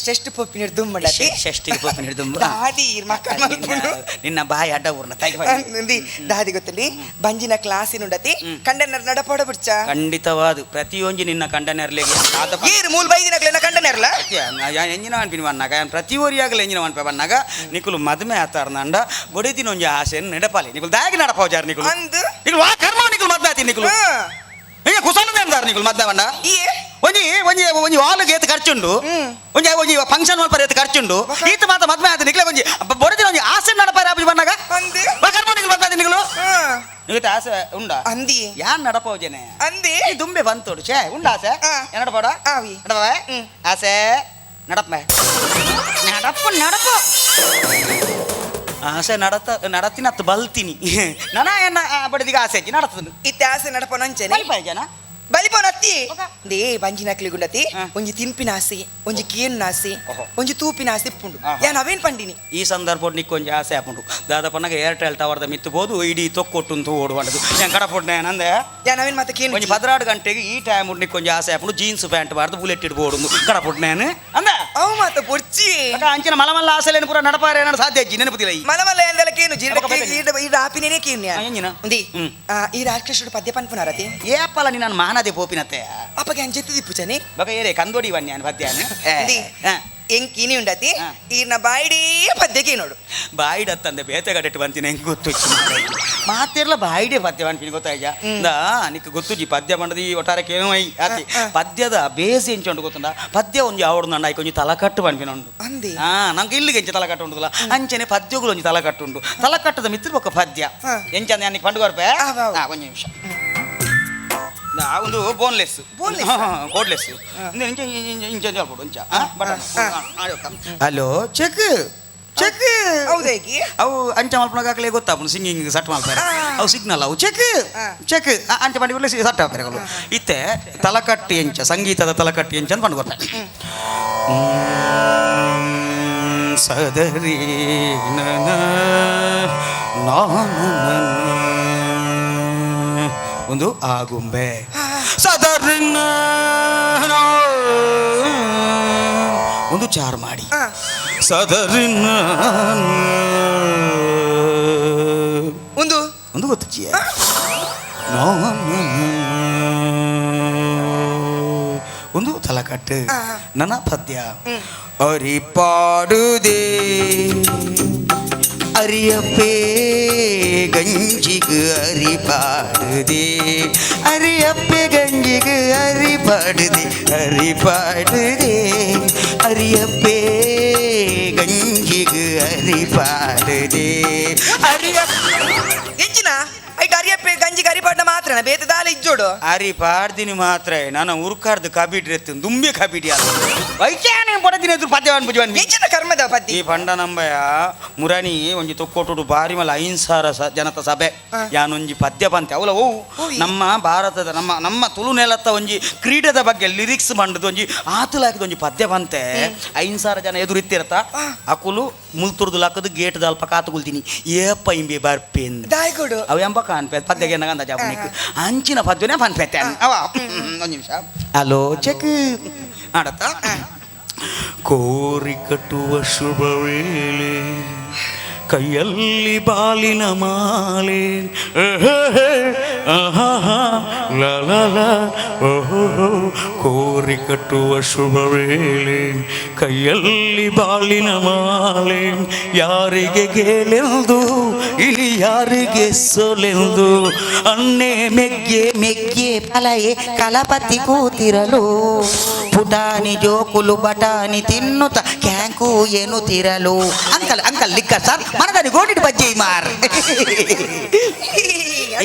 ಸ್ಟೆಸ್ಟ್ ಪೊಪ್ಪಿನ ದುಮ್ಮಡತಿ ಷಷ್ಟಿಗೆ ಪೊಪ್ಪಿನ ದುಮ್ಮ ದಾದಿ ಮಕ್ಕ ಮಲ್ಪುಂಡು ನಿನ್ನ ಬಾಯಿ ಅಡ್ಡ ಊರ್ನ ತಾಯಿ ಅಂದಿ ದಾದಿ ಗೊತ್ತಲಿ ಬಂಜಿನ ಕ್ಲಾಸಿನುಂಡತಿ ಕಂಡನರ್ ನಡಪೋಡ ಬಿಡ್ಚ ಖಂಡಿತವಾದು ಪ್ರತಿಯೊಂಜಿ ನಿನ್ನ ಕಂಡನೆರ್ಲೆಗೆ ಏರು ಮೂಲ ಬೈದಿನಕ್ಲೆನ ಕಂಡನೆರ್ಲ ಎಂಜಿನ ಅನ್ಪಿನ ಬನ್ನಾಗ ಪ್ರತಿ ಒರಿಯಾಗಲ ಎಂಜಿನ ಅನ್ಪ ಬನ್ನಾಗ ನಿಕುಲು ಮದುವೆ ಆತಾರ್ನಂಡ ಬಡಿದಿನ ಒಂಜಿ ಆಸೆಯನ್ನು ನಡಪಾಲಿ ನಿಕುಲು ದಾಗಿ ನಡಪಾವು ನಿಕುಲು ಅಂದು ನಿಕುಲು ವಾ ಕರ್ಮ ನಿಕುಲು ಮದ್ವೆ ಆತಿ ನಿಕುಲು ಹಿಂಗೆ ಕುಸಲದ ಅಂದಾರ ನಿಕುಲು ಮದ್ವೆ ಬಂಡ ಒಂಜಿ ಒಂಜಿ ಒಂಜಿ ವಾಲ್ಗೆ ಏತ್ ಖರ್ಚುಂಡು ಒಂಜಿ ಒಂಜಿ ಫಂಕ್ಷನ್ ಮಲ್ಪರ ಏತ್ ಖರ್ಚುಂಡು ಈತ ಮಾತ ಮದ್ವೆ ಆತ ನಿಕ್ಲೆ ಒಂಜಿ ಬೊಡದಿನ ಒಂಜಿ ಆಸೆ ನಡಪಾರ ಆಪಿ ಬನ್ನಾಗ ವಾ ಕರ್ಮ ನಿಕುಲು ಮದ್ವೆ ಆತಿ ನಿಕುಲು ನಿಗುತ್ತೆ ಆಸೆ ಉಂಡ ಅಂದಿ ಯಾನ್ ನಡಪಾವು ಜನೆ ಅಂದಿ ಈ ದುಂಬೆ ಬಂತೋಡು ಛೇ ಉಂಡ ಆಸೆ ನಡಪಾಡ ನಡಪವೆ ಆಸೆ ನಡಪ್ಪ ನಡಪ್ಪ ನಡಪ ಆಸೆ ನಡತ ನಡತಿನ ಅತ್ತು ಬಲ್ತೀನಿ ನನ ಏನ ಬಡದಿಗೆ ಆಸೆ ಅಜ್ಜಿ ನಡತದು ಇತ್ತೆ ಆಸೆ ನಡಪನಂಚನೆ ಜನ ಬಲಿಪೋನತ್ತಿ they ಬಂಜಿನ ಗುಂಡತಿ ಒಂಜಿ ತಿನ್ಪಿನ ಆಸೆ ಒಂಜಿ ಕೇನ್ ಆಸೆ ಒಂಜಿ ತೂಪಿನ ಆಸೆ ಇಪ್ಪುಂಡು ಯಾನ್ ಅವೇನ್ ಪಂಡಿನಿ ಈ ಸಂದರ್ಭ ನಿಕ್ಕೊಂಜಿ ಆಸೆ ಆಪುಂಡು ದಾದಪ್ಪನಾಗ ಏರ್ಟೆಲ್ ಟವರ್ದ ಮಿತ್ತು ಬೋದು ಇಡೀ ತೊಕ್ಕೊಟ್ಟು ಓಡುವಂಟದು ഞാൻ ಕಡಪೊಡ್ನೆ ನಂದೆ ಯಾನ್ ಅವೇನ್ ಮತ್ತೆ ಕೇನು ಒಂಜಿ 12 ಗಂಟೆಗೆ ಈ ಟೈಮ್ ನಿಕ್ಕೊಂಜಿ ಆಸೆ ಆಪುಂಡು ಜೀನ್ಸ್ ಪ್ಯಾಂಟ್ ಬಾರ್ದು ಬುಲೆಟ್ ಇಡ್ಬೋಡು ಕಡಪೊಡ್ನೇನು ಅಂದ ಅವು ಮಾತ ಪೊರ್ಚಿ ಅಂಚಿನ ಮಲಮಲ್ಲ ಆಸೆಲೇನು ಪೂರ ನಡಪಾರೆ ಏನಾರು ಸಾಧ್ಯ ಅಜ್ಜಿ ನೆನಪುದಿಲ್ಲ ಈ ಮಲಮಲ್ಲ ಎಂದಲ ಕೇನು ಜೀರ್ಣ ಈ ರಾಪಿನೇ ಕೇನು ಅಂದಿ ಈ ರಾಕ್ಷಸರು ಪದ್ಯ ಪನ್ಪುನಾರತಿ ಏಪಲ ನೀನು ಮಾನದೆ ಪೋಪಿನತ್ತೆ ಅಪ್ಪಗೆ ಅಂಜೆತ್ತು ದಿಪ್ಪುಚನೆ ಬಗ ಏರೇ ಕಂದೋಡಿ ವನ್ಯಾನ್ ಪದ್ಯಾನ ಎಂಕಿನಿ ಉಂಡತಿ ಈರ್ನ ಬಾಯಿಡೇ ಪದ್ಯಕ್ಕೆ ನೋಡು ಬಾಯಿಡತ್ತಂದೆ ಬೇತೆಗಡೆಟ್ಟು ಬಂತೀನಿ ಹೆಂಗೆ ಗೊತ್ತು ಮಾತಿರ್ಲ ಬಾಯಿಡೇ ಪದ್ಯ ಅನ್ಪಿನಿ ಗೊತ್ತಾಯ್ಜ ನಿಕ್ ಗೊತ್ತುಜಿ ಪದ್ಯ ಬಂಡದಿ ಒಟ್ಟಾರೆ ಕೇನೋ I ಆತಿ ಪದ್ಯದ ಬೇಸ್ ಎಂಚ ಉಂಟು ಗೊತ್ತುಂಡ ಪದ್ಯ ಒಂಜಿ ಆವಡು ನಂಡ ಐಕೊಂಜಿ ತಲಕಟ್ಟು ಪನ್ಪಿನ ಉಂಡು ನಂಗೆ ಇಲ್ಲಿಗೆ ಎಂಚ ತಲಕಟ್ಟು ಉಂಡುಲ್ಲ ಅಂಚನೆ ಪದ್ಯಗಳು ಒಂಜಿ ತಲಕಟ್ಟು ಉಂಡು ತಲಕಟ್ಟದ ಮಿತ್ರ ಬೊಕ್ಕ ಪದ್ಯ ಎಂಚ ಅಂದೆ ಪಂಡು ಕೊರ್ಪೆ ಒಂಜಿ ನಿಮಿಷ ಒಂದು ಬೋನ್ಲೆಸ್ ಕೋಡ್ಲೆಸ್ ಹಲೋ ಚೆಕ್ ಚೆಕ್ ಹೌದಾಗಿ ಅವು ಅಂಚ ಮಲ್ಪನಾಗಲೇ ಗೊತ್ತಾಪುಂಡು ಸಿಂಗಿಂಗ್ ಸಟ್ ಮಾಡ್ತಾರೆ ಅವು ಸಿಗ್ನಲ್ ಅವು ಚೆಕ್ ಚೆಕ್ ಅಂಚ ಮಾಡಿ ಸಟ್ ಹಾಕ್ತಾರೆ ಇತ್ತೆ ತಲಕಟ್ಟಿ ಎಂಚ ಸಂಗೀತದ ತಲಕಟ್ಟಿ ಎಂಚ ಅಂತ ಪಂಡು ಕೊಡ್ತಾರೆ ಸದರಿ ಒಂದು ಆಗುಂಬೆ ಸದರಿನ ಒಂದು ಚಾರ್ ಮಾಡಿ ಸದರಿನ ಒಂದು ಒಂದು ಗೊತ್ತು ಒಂದು ತಲಕಟ್ಟು ನನ್ನ ಪದ್ಯ ಅರಿಪಾಡುದೇ ಅರಿಯಪ್ಪೇ ಗಂಜಿಗೆ ಅರಿಪಾಡುದೆ ಅರಿಯಪ್ಪೆ ಗಂಜಿಗೆ ಅರಿಪಾಡುದೆ ಅರಿಪಾಡುದೆ ಅರಿಯಪ್ಪೇ ಗಂಜಿಗೆ ಅರಿಪಾಡುದೆ ಅರಿಯಪ್ಪೆ ಎಂಚಿನ ಐಟ್ ಅರಿಯಪ್ಪೆ ಗಂಜಿಗೆ ಅರಿಪಾಡ್ನ ಮಾತ್ರ ಬೇತೆ ದಾಲ ಇಜ್ಜೋಡು ಅರಿಪಾಡ್ದಿನಿ ಮಾತ್ರ ನಾನು ಉರ್ಕಾರ್ದು ಕಬಿಡ್ರಿ ದುಂಬೆ ಕಬಿಡಿ ಅಲ್ಲ ವೈಕ್ಯಾನೆ ಪಡದಿನ ಎದುರು ಪದ್ಯವನ್ನು ಪೂಜೆ ಎಂಚಿನ ಕರ್ಮದ ಪದ್ಯ ಈ ಪಂಡ ನಂಬಯ ಮುರಾನಿ ಒಂಜಿ ತೊಕ್ಕೊಟುಡು ಬಾರಿ ಮಲ್ಲ 5,000 ಜನತ ಸಭೆ ಯಾನೊಂಜಿ ಪದ್ಯ ಪಂತೆ ಅವಲ ಓ ನಮ್ಮ ಭಾರತದ ನಮ್ಮ ನಮ್ಮ ತುಳು ನೆಲತ್ತ ಒಂಜಿ ಕ್ರೀಡೆದ ಬಗ್ಗೆ ಲಿರಿಕ್ಸ್ ಮಂಡದ ಒಂಜಿ ಆತುಲಾಕಿದ ಒಂಜಿ ಪದ್ಯ ಪಂತೆ 5,000 ಜನ ಎದುರು ಇತ್ತಿರತ್ತ ಅಕುಲು ಮುಲ್ತುರ್ದು ಲಾಕದು ಗೇಟ್ ದಲ್ಪ ಕಾತುಗುಲ್ತೀನಿ ಏಪ್ಪ ಇಂಬಿ ಬರ್ಪೇನ್ ದಾಯ್ಕೊಡು ಅವ ಎಂಬ ಕಾನ್ಪೆ ಪದ್ಯಗೆ ಏನಗಂದ ಜಾಪನಿಕ್ ಅಂಚಿನ ಪದ್ಯನೇ ಪನ್ಪೆತ್ತೆ ಅವ ಒಂದು ನಿಮಿಷ ಹಲೋ ಚೆಕ್ ಆಡತ್ತ ಕೋರಿ ಕಟ್ಟುವ ಶುಭ ವೇಳೆ ಕೈಯಲ್ಲಿ ಬಾಲಿನ ಮಾಲೆ ಕೋರಿ ಕಟ್ಟುವ ಶುಭ ವೇಳೆ ಕೈಯಲ್ಲಿ ಬಾಲಿನ ಮಾಲೆ ಯಾರಿಗೆ ಗೇಲೆಂದು ಇಳಿ ಯಾರಿಗೆ ಸೋಲೆಂದು ಅನ್ನೆ ಮೆಗ್ಗೆ ಮೆಗ್ಗೆ ಪಲಯೆ ಕಲಪತಿ ಕೂತಿರಲು ಪುಟಾಣಿ ಜೋಕುಲು ಬಟಾಣಿ ತಿನ್ನುತ್ತ ಕ್ಯಾಂಕು ಏನು ತಿರಲು. ಅಂಕಲ್ ಅಂಕಲ್ ಲಿಕ್ಕ ಸರ್ ಮನದಾನಿ ಗೋಡಿಡ್ ಬಜ್ಜೆ ಮಾರ್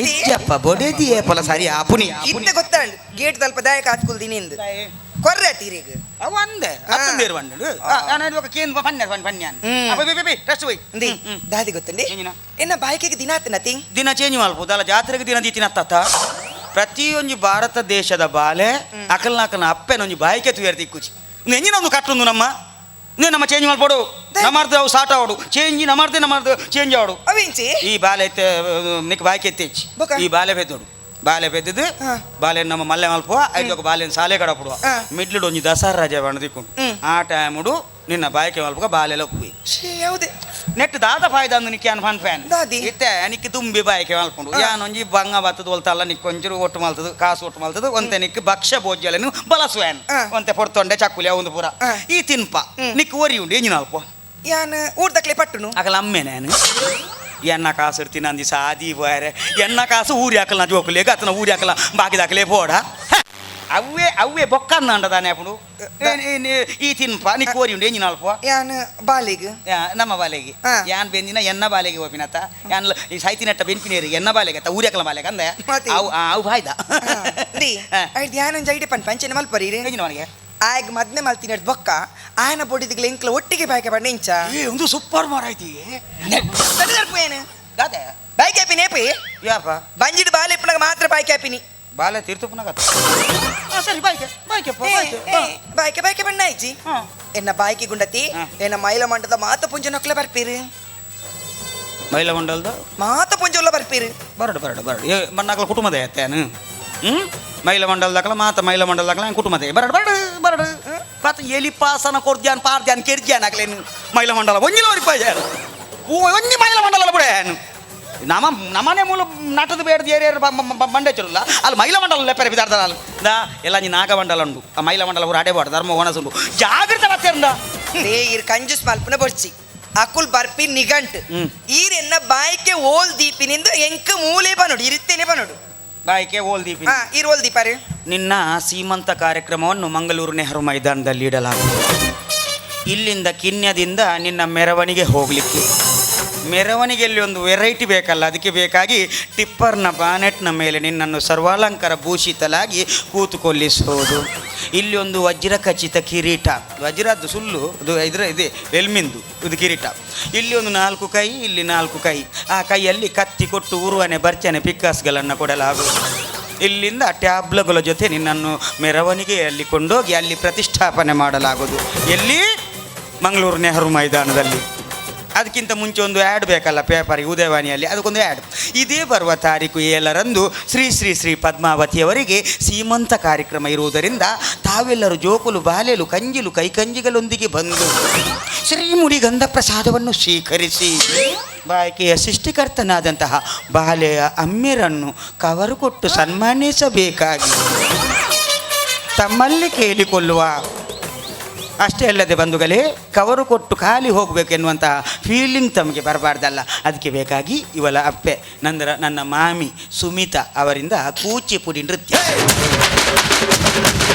ಇಜ್ಜಪ್ಪ ಬೊಡೆದಿ ಏಪಲ ಸರಿ ಆಪುನಿ ಇತ್ತ ಗೊತ್ತಾಂಡ್ ಗೇಟ್ ತಲ್ಪ ದಾಯಕ ಹಾಸ್ಕುಲ್ ದಿನಿಂದು ಕೊರ್ರ ತೀರಿಗ್ ಅವಂದೆ ಅತ್ತಂದೇರು ಬಂಡು ನಾನು ఒక ಕೇಂದ್ರ ಪನ್ಯ ಪನ್ಯ ಪನ್ಯಾನ್ ಅಪ್ಪ ಬಿ ಬಿ ರಸ್ಟ್ ಹೋಯ್ ಅಂದಿ ದಾದಿ ಗೊತ್ತಂಡಿ ಎನ್ನ ಬಾಯ್ಕೆಗೆ ದಿನ ಆತನ ತಿಂಗ್ ದಿನ ಚೇಂಜ್ ಮಲ್ಪುದಲ್ಲ ಜಾತ್ರೆಗೆ ದಿನ ದೀತಿನ ತತ್ತ ಪ್ರತಿಯೊಂಜಿ ಭಾರತ ದೇಶದ ಬಾಲೆ ಅಕಲ್ನಾಕನ ಅಪ್ಪೆನೊಂಜಿ ಬಾಯಿಕೆ ತುಯರ್ ತಿಕ್ಕುಚಿ ನೆಂಜಿನ ಒಂದು ಕಟ್ಟೊಂದು ನಮ್ಮ ನೇ ನಮ್ಮ ಚೇಂಜ್ ಮಲ್ಪಡು ನಮಾರ್ದು ಅವು ಸಾಟ ಅವಡು ಚೇಂಜ್ ನಮಾರ್ದೆ ನಮಾರ್ದು ಚೇಂಜ್ ಅವಡು ಅವಿಂಚಿ ಈ ಬಾಲೆ ನಿಕ್ ಬಾಯ್ಕೆ ಎತ್ತೇಚಿ ಈ ಬಾಲೆ ಪೆದ್ದೋಡು ಬಾಲೆ ಪೆದ್ದದು ಬಾಲೆ ನಮ್ಮ ಮಲ್ಲೆ ಮಲ್ಪುವ ಐದು ಬಾಲೆ ಸಾಲೆ ಕಡಪಡುವ ಮಿಡ್ಲುಡು ಒಂಜಿ ದಸರಾ ರಜೆ ಬಣ್ಣ ದಿಕ್ಕೊಂಡು ಆ ಟೈಮುಡು ನಿನ್ನ ಬಾಯ್ಕೆ ಮಲ್ಪುಗ ಬಾಲೆ ಲಪ್ಪಿ ಯಾವುದೇ ನೆಟ್ ದಾದ ಫಾಯ್ದ ಅಂದು ನಿಕ್ಕೆ ಅನ್ ಫನ್ ಫ್ಯಾನ್ ಇತ್ತೆ ನಿಕ್ಕೆ ತುಂಬಿ ಬಾಯ್ಕೆ ಮಲ್ಕೊಂಡು ಯಾನೊಂಜಿ ಬಂಗ ಬತ್ತದ ಒಲ್ತಲ್ಲ ನಿಕ್ಕೊಂಚೂರು ಒಂಚೂರು ಒಟ್ಟು ಮಲ್ತದು ಕಾಸು ಒಟ್ಟು ಮಲ್ತದು ಒಂತೆ ನಿಕ್ ಭಕ್ಷ್ಯ ಭೋಜ್ಯలను ಬಲಸುವೇನ್ ಒಂತೆ ಪೊರ್ತೊಂಡೆ ಚಕ್ಕುಲಿ ಒಂದು ಪೂರ ಈ ತಿನ್ಪ ನಿಕ್ ಒರಿ ಉಂಡು ಎಂಜಿನ ಅಲ್ಪ ಯಾನ್ ಊರ್ದಕ್ಲೆ ಪಟ್ಟುನು ಅಕಲ ಅಮ್ಮೆ ನಾನು ಎನ್ನ ಕಾಸು ಇರ್ತೀನಿ ಅಂದಿ ಸಾದಿ ಬೋರೆ ಎನ್ನ ಕಾಸು ಊರಿ ಹಾಕಲ್ಲ ಜೋಕುಲಿ ಅತನ ಊರಿ ಹಾಕಲ್ಲ ಬಾಕಿದಾಕಲೇ ಪೋಡ ಅವೇ ಅವೇ ಬೊಕ್ಕನ್ನ ಅಂಡದಾನೆ ಅಪ್ಪು ಈ ತಿನ್ಪ ನೀ ಕೋರಿ ಉಂಡು ಎಂಜಿನ ಅಲ್ಪ ಯಾನ್ ಬಾಲೆಗ್ ನಮ್ಮ ಬಾಲೆಗೆ ಯಾನ್ ಬೆಂದಿನ ಎನ್ನ ಬಾಲೆಗೆ ಹೋಪಿನತ್ತ ಯಾನ್ ಈ ಸೈತಿನಟ್ಟ ಬೆನ್ಪಿನೇರಿ ಎನ್ನ ಬಾಲೆಗೆ ಅತ್ತ ಊರಿ ಹಾಕಲ ಬಾಲೆಗೆ ಅಂದೆ ಅವು ಅವು ಬಾಯ್ದ ಐದು ಯಾನೊಂದು ಐಡೆ ಪನ್ ಪಂಚನೆ ಮಲ್ಪರಿ ಆಗ ಮದ್ನೆ ಮಲ್ತಿನ ಬೊಕ್ಕ ಆಯನ ಬೊಡಿದಿಗ್ಲ ಎಂಕ್ಲ ಒಟ್ಟಿಗೆ ಬಾಯ್ಕೆ ಬಣ್ಣ ಇಂಚ ಒಂದು ಸೂಪರ್ ಮಾರಾಯ್ತಿ ಬಾಯ್ಕೆ ಹಾಪಿನಿ ಏಪಿ ಯಾಪ ಬಂಜಿಡ್ ಬಾಲೆ ಇಪ್ಪನಾಗ ಮಾತ್ರ ಬಾಯ್ಕೆ ಹಾಪಿನಿ ಬಾಲೆ ತೀರ್ಥಪುನಾಗ ಸರಿ ಬಾಯ್ಕೆ ಬಾಯ್ಕೆ ಬಾಯ್ಕೆ ಬಾಯ್ಕೆ ಬಣ್ಣ ಆಯ್ಚಿ ಎನ್ನ ಬಾಯ್ಕೆ ಗುಂಡತಿ ಎನ್ನ ಮೈಲ ಮಂಡದ ಮಾತ ಪುಂಜ ನೊಕ್ಲೆ ಬರ್ಪೀರಿ ಮೈಲ ಮಂಡಲದ ಮಾತ ಪುಂಜೊಲ್ಲ ಬರ್ಪೀರಿ ಬರಡು ಬರಡು ಬರಡು ಏ ಮಣ್ಣಾಕಲ ಕುಟುಂಬದ ಎತ್ತೇನು ಮೈಲ ಮಂಡಲದಾಕಲ ಮಾತ ಮೈಲ ಮಂಡಲದಾಕಲ ಕುಟುಂಬದ ಬರಡು ಬರಡು ಬರಡು ಪಾತ ಎಲಿ ಪಾಸನ ಕೊರ್ದ್ಯಾನ್ ಪಾರ್ದ್ಯಾನ್ ಕೆರ್ದ್ಯಾನ್ ಆಗಲೇನು ಮೈಲ ಮಂಡಲ ಒಂಜಿಲ ಒರಿಪಾಯ ಒಂಜಿ ಮೈಲ ಮಂಡಲ ಬಿಡೇನು ನಮ್ಮ ನಮ್ಮನೆ ಮೂಲ ನಾಟದ ಬೇಡ್ದು ಏರಿಯರ್ ಬಂಡೆ ಚರುಲ್ಲ ಅಲ್ಲಿ ಮೈಲ ಮಂಡಲ ಲೆಪ್ಪರೆ ಬಿದಾರ್ದಾರ ಅಲ್ಲಿ ದಾ ಎಲ್ಲ ನೀ ನಾಗಮಂಡಲ ಉಂಡು ಆ ಮೈಲ ಮಂಡಲ ಊರು ಅಡೆಬಾರ್ದು ಧರ್ಮ ಒಣಸುಂಡು ಜಾಗ್ರತೆ ಬರ್ತೀರಂದ ಈರ್ ಕಂಜೂಸ್ ಮಲ್ಪನ ಬೊಡ್ಚಿ ಅಕುಲ್ ಬರ್ಪಿ ನಿಗಂಟು ಈರೆನ್ನ ಬಾಯ್ಕೆ ಓಲ್ ದೀಪಿನಿಂದ ಎಂಕ ಮೂಲೆ ಬನೋಡು ಇರುತ್ತೇನೆ ಬನೋಡು ಬಾಯ್ಕೆ ಓಲ್ ದೀಪಿ ಈರ್ ಓಲ್ ದೀಪಾರೆ ನಿನ್ನ ಸೀಮಂತ ಕಾರ್ಯಕ್ರಮವನ್ನು ಮಂಗಳೂರು ನೆಹರು ಮೈದಾನದಲ್ಲಿ ಇಡಲಾಗುವುದು. ಇಲ್ಲಿಂದ ಕಿನ್ಯದಿಂದ ನಿನ್ನ ಮೆರವಣಿಗೆ ಹೋಗಲಿಕ್ಕೆ ಮೆರವಣಿಗೆಯಲ್ಲಿ ಒಂದು ವೆರೈಟಿ ಬೇಕಲ್ಲ, ಅದಕ್ಕೆ ಬೇಕಾಗಿ ಟಿಪ್ಪರ್ನ ಬಾನೆಟ್ನ ಮೇಲೆ ನಿನ್ನನ್ನು ಸರ್ವಾಲಂಕಾರ ಭೂಷಿತಲಾಗಿ ಕೂತುಕೊಳ್ಳಿಸೋದು. ಇಲ್ಲಿ ಒಂದು ವಜ್ರ ಖಚಿತ ಕಿರೀಟ, ವಜ್ರದ್ದು ಸುಳ್ಳು ಅದು ಇದರ ಇದೆ ಎಲ್ಮಿಂದು ಇದು ಕಿರೀಟ. ಇಲ್ಲಿ ಒಂದು 4 ಕೈ, ಇಲ್ಲಿ 4 ಕೈ, ಆ ಕೈಯಲ್ಲಿ ಕತ್ತಿ ಕೊಟ್ಟು ಉರುವನೆ ಬರ್ಚನೆ ಪಿಕ್ಕಾಸ್ಗಳನ್ನು ಕೊಡಲಾಗುವುದು. ಇಲ್ಲಿಂದ ಟ್ಯಾಬ್ಲಗಳ ಜೊತೆ ನಿನ್ನನ್ನು ಮೆರವಣಿಗೆಯಲ್ಲಿ ಕೊಂಡೋಗಿ ಅಲ್ಲಿ ಪ್ರತಿಷ್ಠಾಪನೆ ಮಾಡಲಾಗುವುದು. ಎಲ್ಲಿ? ಮಂಗಳೂರು ನೆಹರು ಮೈದಾನದಲ್ಲಿ. ಅದಕ್ಕಿಂತ ಮುಂಚೆ ಒಂದು ಆ್ಯಡ್ ಬೇಕಲ್ಲ ಪೇಪರ್ ಉದಯವಾಣಿಯಲ್ಲಿ, ಅದಕ್ಕೊಂದು ಆ್ಯಡ್. ಇದೇ ಬರುವ ತಾರೀಕು 7ರಂದು ಶ್ರೀ ಶ್ರೀ ಶ್ರೀ ಪದ್ಮಾವತಿಯವರಿಗೆ ಸೀಮಂತ ಕಾರ್ಯಕ್ರಮ ಇರುವುದರಿಂದ ತಾವೆಲ್ಲರೂ ಜೋಕುಲು ಬಾಲೆಲು ಕಂಜಿಲು ಕೈಕಂಜಿಗಳೊಂದಿಗೆ ಬಂದು ಶ್ರೀಮುಡಿ ಗಂಧ ಪ್ರಸಾದವನ್ನು ಸ್ವೀಕರಿಸಿ ಬಾಯ್ಕೆಯ ಸೃಷ್ಟಿಕರ್ತನಾದಂತಹ ಬಾಲೆಯ ಅಮ್ಮೆರನ್ನು ಕವರು ಕೊಟ್ಟು ಸನ್ಮಾನಿಸಬೇಕಾಗಿ ತಮ್ಮಲ್ಲಿ ಕೇಳಿಕೊಳ್ಳುವ. ಅಷ್ಟೇ ಅಲ್ಲದೆ ಬಂಧುಗಳೇ, ಕವರು ಕೊಟ್ಟು ಖಾಲಿ ಹೋಗಬೇಕೆನ್ನುವಂತಹ ಫೀಲಿಂಗ್ ತಮಗೆ ಬರಬಾರ್ದಲ್ಲ, ಅದಕ್ಕೆ ಬೇಕಾಗಿ ಇವಳ ಅಪ್ಪೆ ನಂತರ ನನ್ನ ಮಾಮಿ ಸುಮಿತಾ ಅವರಿಂದ ಕೂಚಿಪುಡಿ ನೃತ್ಯ.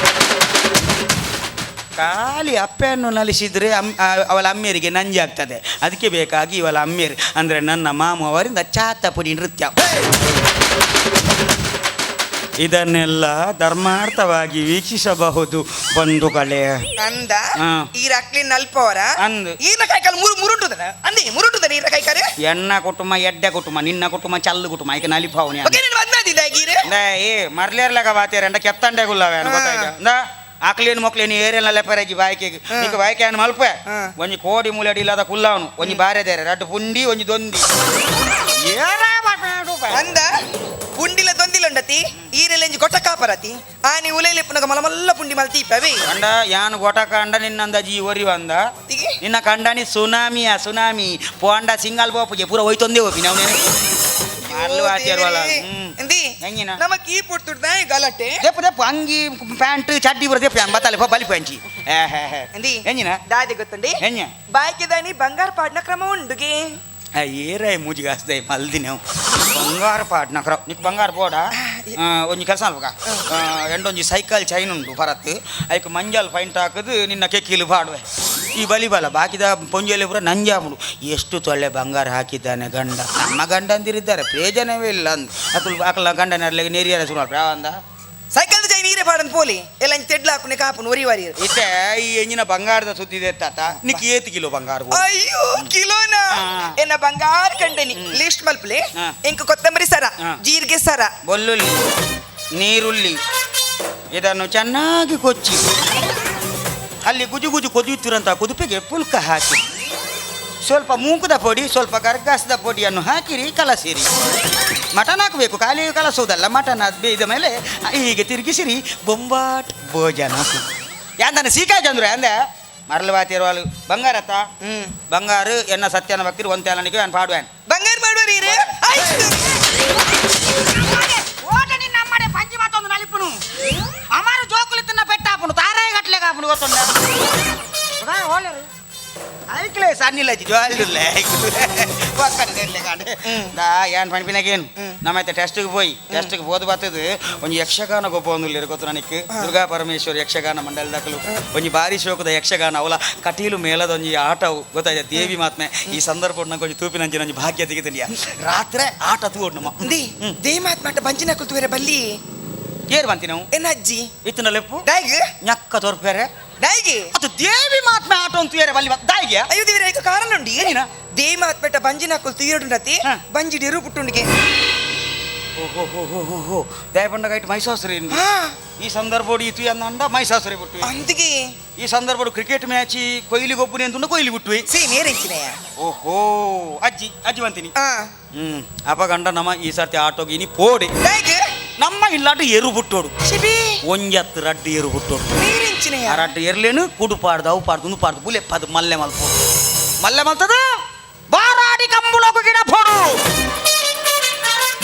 ಖಾಲಿ ಅಪ್ಪೆಯನ್ನು ನಲಿಸಿದರೆ ಅವಳ ಅಮ್ಮಿಯರಿಗೆ ನಂಜಿ ಆಗ್ತದೆ, ಅದಕ್ಕೆ ಬೇಕಾಗಿ ಇವಳ ಅಮ್ಮಿಯರು ಅಂದರೆ ನನ್ನ ಮಾಮು ಅವರಿಂದ ಚಾತಪುಡಿ ನೃತ್ಯ. ಇದನ್ನೆಲ್ಲ ಧರ್ಮಾರ್ಥವಾಗಿ ವೀಕ್ಷಿಸಬಹುದು ಬಂಧುಗಳೇ. ಅಂದ ಈ ನಲ್ಪವರ ಈನ ಕೈಕಾಲು ಮುರುಟುದನ ಅಂದಿ ಮುರುಟುದನ ಈರ ಕೈಕಾರೆ ಎಣ್ಣ ಕುಟುಂಬ ಎಡ್ಡೆ ಕುಟುಂಬ ನಿನ್ನ ಕುಟುಂಬ ಚಲ್ಲು ಕುಟುಂಬ ಐಕ ನಲಿಪಾವನಿ ಏ ಮರ್ಲೇರ್ಲಾಗ ಬಾತೇರಂಡ ಕೆಪ್ತಂಡೆ ಗುಲ್ಲವೆ ಗೊತ್ತಾಯ್ತಾ ಆಕ್ಲೇನು ಮೊಕ್ಲೇನು ಏರಿಯಲ್ಲ ಲೆಪ್ಪರೇಜಿ ಬಾಯ್ಕೆಗೆ ನೀಕ ಬಾಯ್ಕೆ ಅನ್ನು ಮಲ್ಪೆ ಒಂಜಿ ಕೋಡಿ ಮೂಲೆಡಿ ಇಲ್ಲದ ಕುಲ್ಲವನು ಒಂಜಿ ಬಾರೆದೇರೆ ರಡ್ಡು ಪುಂಡಿ ಒಂಜಿ ದೊಂದಿ ಅಂದ ಪುಂಡಿಲ ದೊಂದಿಲಂಡತಿ ಈರೆಲೆಂಜಿ ಗೊಟ್ಟಕಾಪರತಿ ಆನಿ ಉಲೇಲೆಪ್ಪನಗ ಮಲಮಲ್ಲ ಪುಂಡಿ ಮಲ್ತಿ ಪವಿ ಅಂಡ ಯಾನು ಗೊಟಕ ಅಂಡ ನಿನ್ನಂದ ಜಿ ಒರಿ ಅಂದ ನಿನ್ನ ಕಂಡನಿ ಸುನಾಮಿಯ ಸುನಾಮಿ ಪೋಂಡ ಸಿಂಗಲ್ ಬೋಪುಜೆ ಪೂರ ಹೋಯ್ತೊಂದೇ ಹೋಪಿ ನಾವು ನಮಕ್ ಈ ಪುಡ್ತುಡ್ದ ಗಲಾಟೆ ದೆಪ್ಪು ದೆಪ್ಪು ಅಂಗಿ ಪ್ಯಾಂಟ್ ಚಡ್ಡಿ ಬರ ದೆಪ್ಪು ಬತ್ತಲೆ ಬಲಿ ಪಂಚಿ ದಾದಿ ಗೊತ್ತುಂಡಿ ಬಾಯ್ಕೆದಾನಿ ಬಂಗಾರ ಪಾಡ್ನ ಕ್ರಮ ಉಂಡುಗೆ. ಏರಾಯ್ ಮೂಜಿಗೆ ಹಾಸ್ದಾಯ್ ಮಲ್ದಿನ ಬಂಗಾರ ಪಾಡ್ನಕ್ರ ನಿಕ್ ಬಂಗಾರ ಬೋಡ ಒಂಜಿ ಕೆಲಸ ಅಲ್ಪಕ ಎಂಡೊಂಜಿ ಸೈಕಲ್ ಚೈನ್ ಉಂಡು ಭರತ್ ಐಕ್ ಮಂಜಲ್ ಫೈಂಟ್ ಹಾಕದು ನಿನ್ನ ಕೆಕ್ಕಿಲು ಪಾಡುವೆ ಈ ಬಲಿ ಬಲ ಬಾಕಿದ ಪೊಂಜೆಲೆ ಪೂರ ನಂಜಾಪುಂಡು ಎಷ್ಟು ತೊಳ್ಳೆ ಬಂಗಾರ ಹಾಕಿದ್ದಾನೆ ಗಂಡ ನಮ್ಮ ಗಂಡಂದಿರಿದ್ದಾರೆ ಪ್ರಯೋಜನವೇ ಇಲ್ಲ ಅಂದ್ ಅಕುಲು ಅಕಲ ಗಂಡನರ್ಲೆಗೆ ನೇರಿಯರ ಸುಮಾರು ಪ್ರಾವಂದ ಸೈಕಲ್ ಜೈ ನೀರೇ ಪಾಡನ್ ಪೋಲಿ ಎಲ್ಲ ಇಂಚ ತೆಡ್ಲ ಹಾಕುನೆ ಕಾಪುನು ಒರಿ ವಾರಿ ಇತ್ತೆ ಈ ಎಂಜಿನ ಬಂಗಾರದ ಸುದ್ದಿ ಇದೆ ತಾತ ನಿಕ್ ಏತ್ ಕಿಲೋ ಬಂಗಾರ ಬೋಡು? ಅಯ್ಯೋ ಕಿಲೋನ ಎನ್ನ ಬಂಗಾರ ಕಂಡನಿ ಲಿಸ್ಟ್ ಮಲ್ಪಲೆ ಇಂಕ ಕೊತ್ತಂಬರಿ ಸರ ಜೀರಿಗೆ ಸರ ಬೊಲ್ಲುಳ್ಳಿ ನೀರುಳ್ಳಿ ಇದನ್ನು ಚೆನ್ನಾಗಿ ಕೊಚ್ಚಿ ಅಲ್ಲಿ ಗುಜು ಗುಜು ಕೊದಿಯುತ್ತಿರಂಥ ಕುದುಪೆಗೆ ಪುಲ್ಕ ಹಾಕಿ ಸ್ವಲ್ಪ ಮೂಕದ ಪೊಡಿ ಸ್ವಲ್ಪ ಗರ್ಗಾಸದ ಪೊಡಿಯನ್ನು ಹಾಕಿರಿ ಕಲಸಿರಿ. ಮಟನ್ ಹಾಕಬೇಕು, ಖಾಲಿ ಕಲಸುವುದಲ್ಲ. ಮಟನ್ ಅದು ಬೇಯ್ದ ಮೇಲೆ ಹೀಗೆ ತಿರುಗಿಸಿರಿ, ಬೊಂಬಾಟ್ ಭೋಜನ. ಯಾಂದನ ಸೀಕಾಜಂದ್ರು ಅಂದೆ ಮರಳು ಬಾತಿರುವಳು ಬಂಗಾರತ್ತ ಬಂಗಾರ ಎನ್ನ ಸತ್ಯನ ಭಕ್ತಿರು ಒಂತೆಲನಿಗೆ ನಾನು ಪಾಡುವೇನು ಬಂಗಾರ ಮಾಡುವರಿ ನಮ್ಮಡೆ ಪಂಚಿ ಮಾತೊಂದು ನಲಿಪುನು ಅಮಾರು ಜೋಕುಲು ತಿನ್ನ ಪೆಟ್ಟಾಪುನು ತಾರಾಯ ಗಟ್ಲೆ ಕಾಪುನು ಗೊತ್ತುಂಡ ಹೋಲರು ಐಕ್ಲೆ ಸಣ್ಣಿಲ್ಲ ಜೋಲ್ಡುಲ್ಲೆ ದಾ ಏನ್ ಪಣಿಪಿನಾಗೇನು ನಮ್ಮೈತೆ ಟೆಸ್ಟಿಗೆ ಪೋಯಿ ಟೆಸ್ಟಿಗೆ ಹೋದ ಬರ್ತದೆ ಒಂಜಿ ಯಕ್ಷಗಾನ ಗೊಬ್ಬ ಒಂದು ಗೊತ್ತು ನನಗೆ ದುರ್ಗಾ ಪರಮೇಶ್ವರಿ ಯಕ್ಷಗಾನ ಮಂಡಲದಾಕಲು ಒಂಜಿ ಬಾರಿ ಶೋಕದ ಯಕ್ಷಗಾನ ಅವಲ ಕಟೀಲು ಮೇಳದ ಒಂಜಿ ಆಟವು ಗೊತ್ತಾಯ್ತಾ ದೇವಿ ಮಾತ್ಮೆ ಈ ಸಂದರ್ಭ ನಂಗೆ ಒಂಜಿ ತೂಪಿನಂಚಿನ ಒಂಜಿ ಭಾಗ್ಯ ತೆಗೆದಿಲ್ಲ ರಾತ್ರಿ ಆಟ ತೂಡ್ ನಮ್ಮ they ಮಾತ್ ಮಾಟ ಬಂಜಿನ ಕುಲ್ತುವೆರೆ ಬಲ್ಲಿ ಏರ್ ಬಂತಿ ನಾವು ಎನ್ನ ಅಜ್ಜಿ ಇತ್ತಿನ ಲೆಪ್ಪು ದಾಯಿಗೆ ñಕ್ಕ ತೋರ್ಪೇರೆ ದಾಯಿಗೆ ಅದು ದೇವಿ ಮಾತ್ಮೆ ಆಟ ಅಂತ ಬಲ್ಲಿ ದಾಯಿಗೆ ಅಯ್ಯೋ ದೇವರೇ ಐಕ ಕಾರಣ ಉಂಡು ಏನಿನ they ಮಾತ್ಪೆಟ್ಟ ಬಂಜಿನ ಕುಲ್ತು ಏರುಂಡತಿ ಬಂಜಿ ಡಿರು ಪುಟ್ಟುಂಡಿಗೆ ಓಹೋ ದಯ ಪಂಡಗ ಇಟ್ಟು ಮೈಸಾಸುರಿ ಈ ಸಂದರ್ಭೋಡು ಇತು ಅಂದ ಮೈಸಾಸುರಿ ಬಿಟ್ಟು ಅಂದಿಗೆ ಈ ಸಂದರ್ಭೋಡು ಕ್ರಿಕೆಟ್ ಮ್ಯಾಚ್ ಕೊಯ್ಲಿ ಗೊಬ್ಬುನಿ ಅಂತುಂಡ ಕೊಯ್ಲಿ ಬಿಟ್ಟುವೆ ಸೇಮ್ ಏರೆಂಚಿನೆಯ ಓಹೋ ಅಜ್ಜಿ ಅಜ್ಜಿ ಬಂತೀನಿ ಅಪ್ಪ ಗಂಡ ನಮ್ಮ ಈ ಸರ್ತಿ ಆಟೋಗಿ ಇನಿ ಪೋಡೆ ನಮ್ಮ ಇಲ್ಲಾಟ ಎರು ಬಿಟ್ಟೋಡು ಒಂಜತ್ತು ರಡ್ಡು ಎರು ಬಿಟ್ಟೋಡು ಆ ರಡ್ಡು ಎರ್ಲೇನು ಕುಡು ಪಾಡ್ದು ಅವು ಪಾಡ್ದು ಉಂದು ಪಾಡ್ದು ಬುಲೆ ಪದು ಮಲ್ಲೆ ಮಲ್ಪೋಡು ಮಲ್ಲೆ ಮಲ್ತದ ಬಾರಾಡಿ ಕಂಬುಲೋಕು ಗಿಡ ಪೋಡು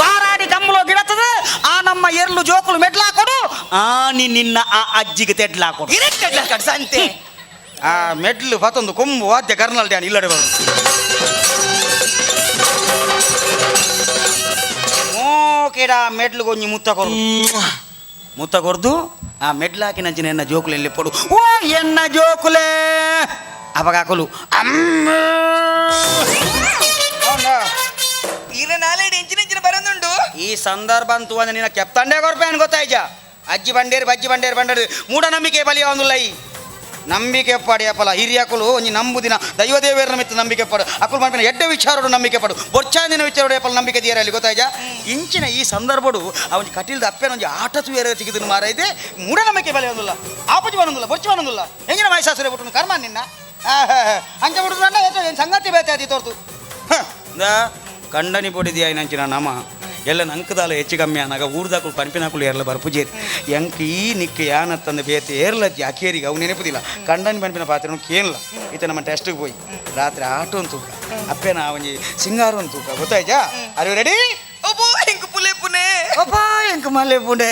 ಬಾರಾಡಿ ಕಂಬುಲೋ ಗಿಡತದ ಆ ನಮ್ಮ ಎರ್ಲು ಜೋಕುಲು ಮೆಡ್ಲಾಕೊಡು ಆ ನಿನ್ನ ಆ ಅಜ್ಜಿಗೆ ತೆಡ್ಲಾಕೊಡು ಸಂತೆ ಆ ಮೆಡ್ಲು ಪತೊಂದು ಕೊಂಬು ವಾದ್ಯ ಕರ್ನಲ್ ಡ್ಯಾನ್ ಇಲ್ಲಡೆ ಬರು ಮೋಕೆಡ ಮೆಡ್ಲು ಕೊಂಜಿ ಮುತ್ತ ಕೊರು ಮುತ್ತ ಕೊರ್ದು ಆ ಮೆಡ್ಲು ಹಾಕಿ ನಂಚಿನ ಎನ್ನ ಜೋಕುಲು ಎಲ್ಲಿ ಪೊಡು ಓ ಎನ್ನ ಜೋಕುಲೇ ಅಪಗಾಕಲು ಅಮ್ಮ ಈರ ನಾಲೆಡ್ ಎಂಚಿನ ಎಂಚಿನ ಬರಂದುಂಡು ಈ ಸಂದರ್ಭ ಅಂತೂ ಅಂದ್ರೆ ನಿನ್ನ ಕೆಪ್ತಂಡೆ ಕೊರ್ಪೇನು ಗೊತ್ತಾಯ್ಜ ಅಜ್ಜಿ ಬಂಡೇರು ಬಜ್ಜಿ ಬಂಡೇರು ಬಂಡೇರು ಮೂಢನಂಬಿಕೆ ಬಲಿ ಅವನುಲ್ಲ ಈ ನಂಬಿಕೆ ಪಡಿ ಅಪ್ಪಲ ಹಿರಿಯಕುಲು ಒಂಜಿ ನಂಬುದಿನ ದೈವದೇವರ ಮಿತ್ತು ನಂಬಿಕೆ ಪಡು ಅಕುಲು ಮಾಡ್ಪಿನ ಎಡ್ಡೆ ವಿಚಾರಡು ನಂಬಿಕೆ ಪಡು ಬೊಚ್ಚಾಂದಿನ ವಿಚಾರಡು ಅಪ್ಪಲ ನಂಬಿಕೆ ತೀರಲ್ಲಿ ಗೊತ್ತಾಯ್ಜ ಇಂಚಿನ ಈ ಸಂದರ್ಭಡು ಅವನ ಕಟೀಲ್ದ ಅಪ್ಪನ ಒಂಜಿ ಆಟ ತುಯರ ತೆಗೆದು ಮಾರೈತೆ ಮೂಢನಂಬಿಕೆ ಬಲಿ ಒಂದುಲ್ಲ ಆಪಜಿ ಬನೊಂದುಲ್ಲ ಬೊಚ್ಚು ಬನೊಂದುಲ್ಲ ಹೆಂಗಿನ ಮೈಸಾಸುರೆ ಬಿಟ್ಟು ಕರ್ಮ ನಿನ್ನ ಅಂಚ ಬಿಡುದು ಸಂಗತಿ ಬೇತಾದಿ ತೋರ್ತು ಕಂಡನಿ ಪೊಡಿದಿ ನಂಚಿನ ನಮ ಎಲ್ಲ ನಂಕದಾಲ ಹೆಚ್ಚು ಕಮ್ಮಿ ಅನಾಗ ಊರ್ದಾಕುಲು ಪನ್ಪಿನಾಕುಲು ಏರ್ಲ ಬರ್ಪುಜೇರಿ ಎಂಕ್ ಈ ನಿಕ್ ಯಾನತ್ತಂದು ಬೇತೆ ಏರ್ಲಜ್ಜಿ ಅಕೇರಿಗೆ ಅವು ನೆನಪುದಿಲ್ಲ ಕಂಡನಿ ಪನ್ಪಿನ ಪಾತ್ರ ಕೇನ್ಲ ಈತ ನಮ್ಮ ಟೆಸ್ಟಿಗೆ ಪೋಯಿ ರಾತ್ರಿ ಆಟೋ ಅಂತ ತೂಕ ಅಪ್ಪೇನ ಒಂಜಿ ಸಿಂಗಾರ ಅಂತ ತೂಕ ಗೊತ್ತಾಯ್ತಾ are you ready ಅಬ್ಬೋ ಎಂಕ್ ಪುಲೆ ಪುನೆ ಅಬ್ಬಾ ಎಂಕ್ ಮಲ್ಲೆ ಪುನೆ.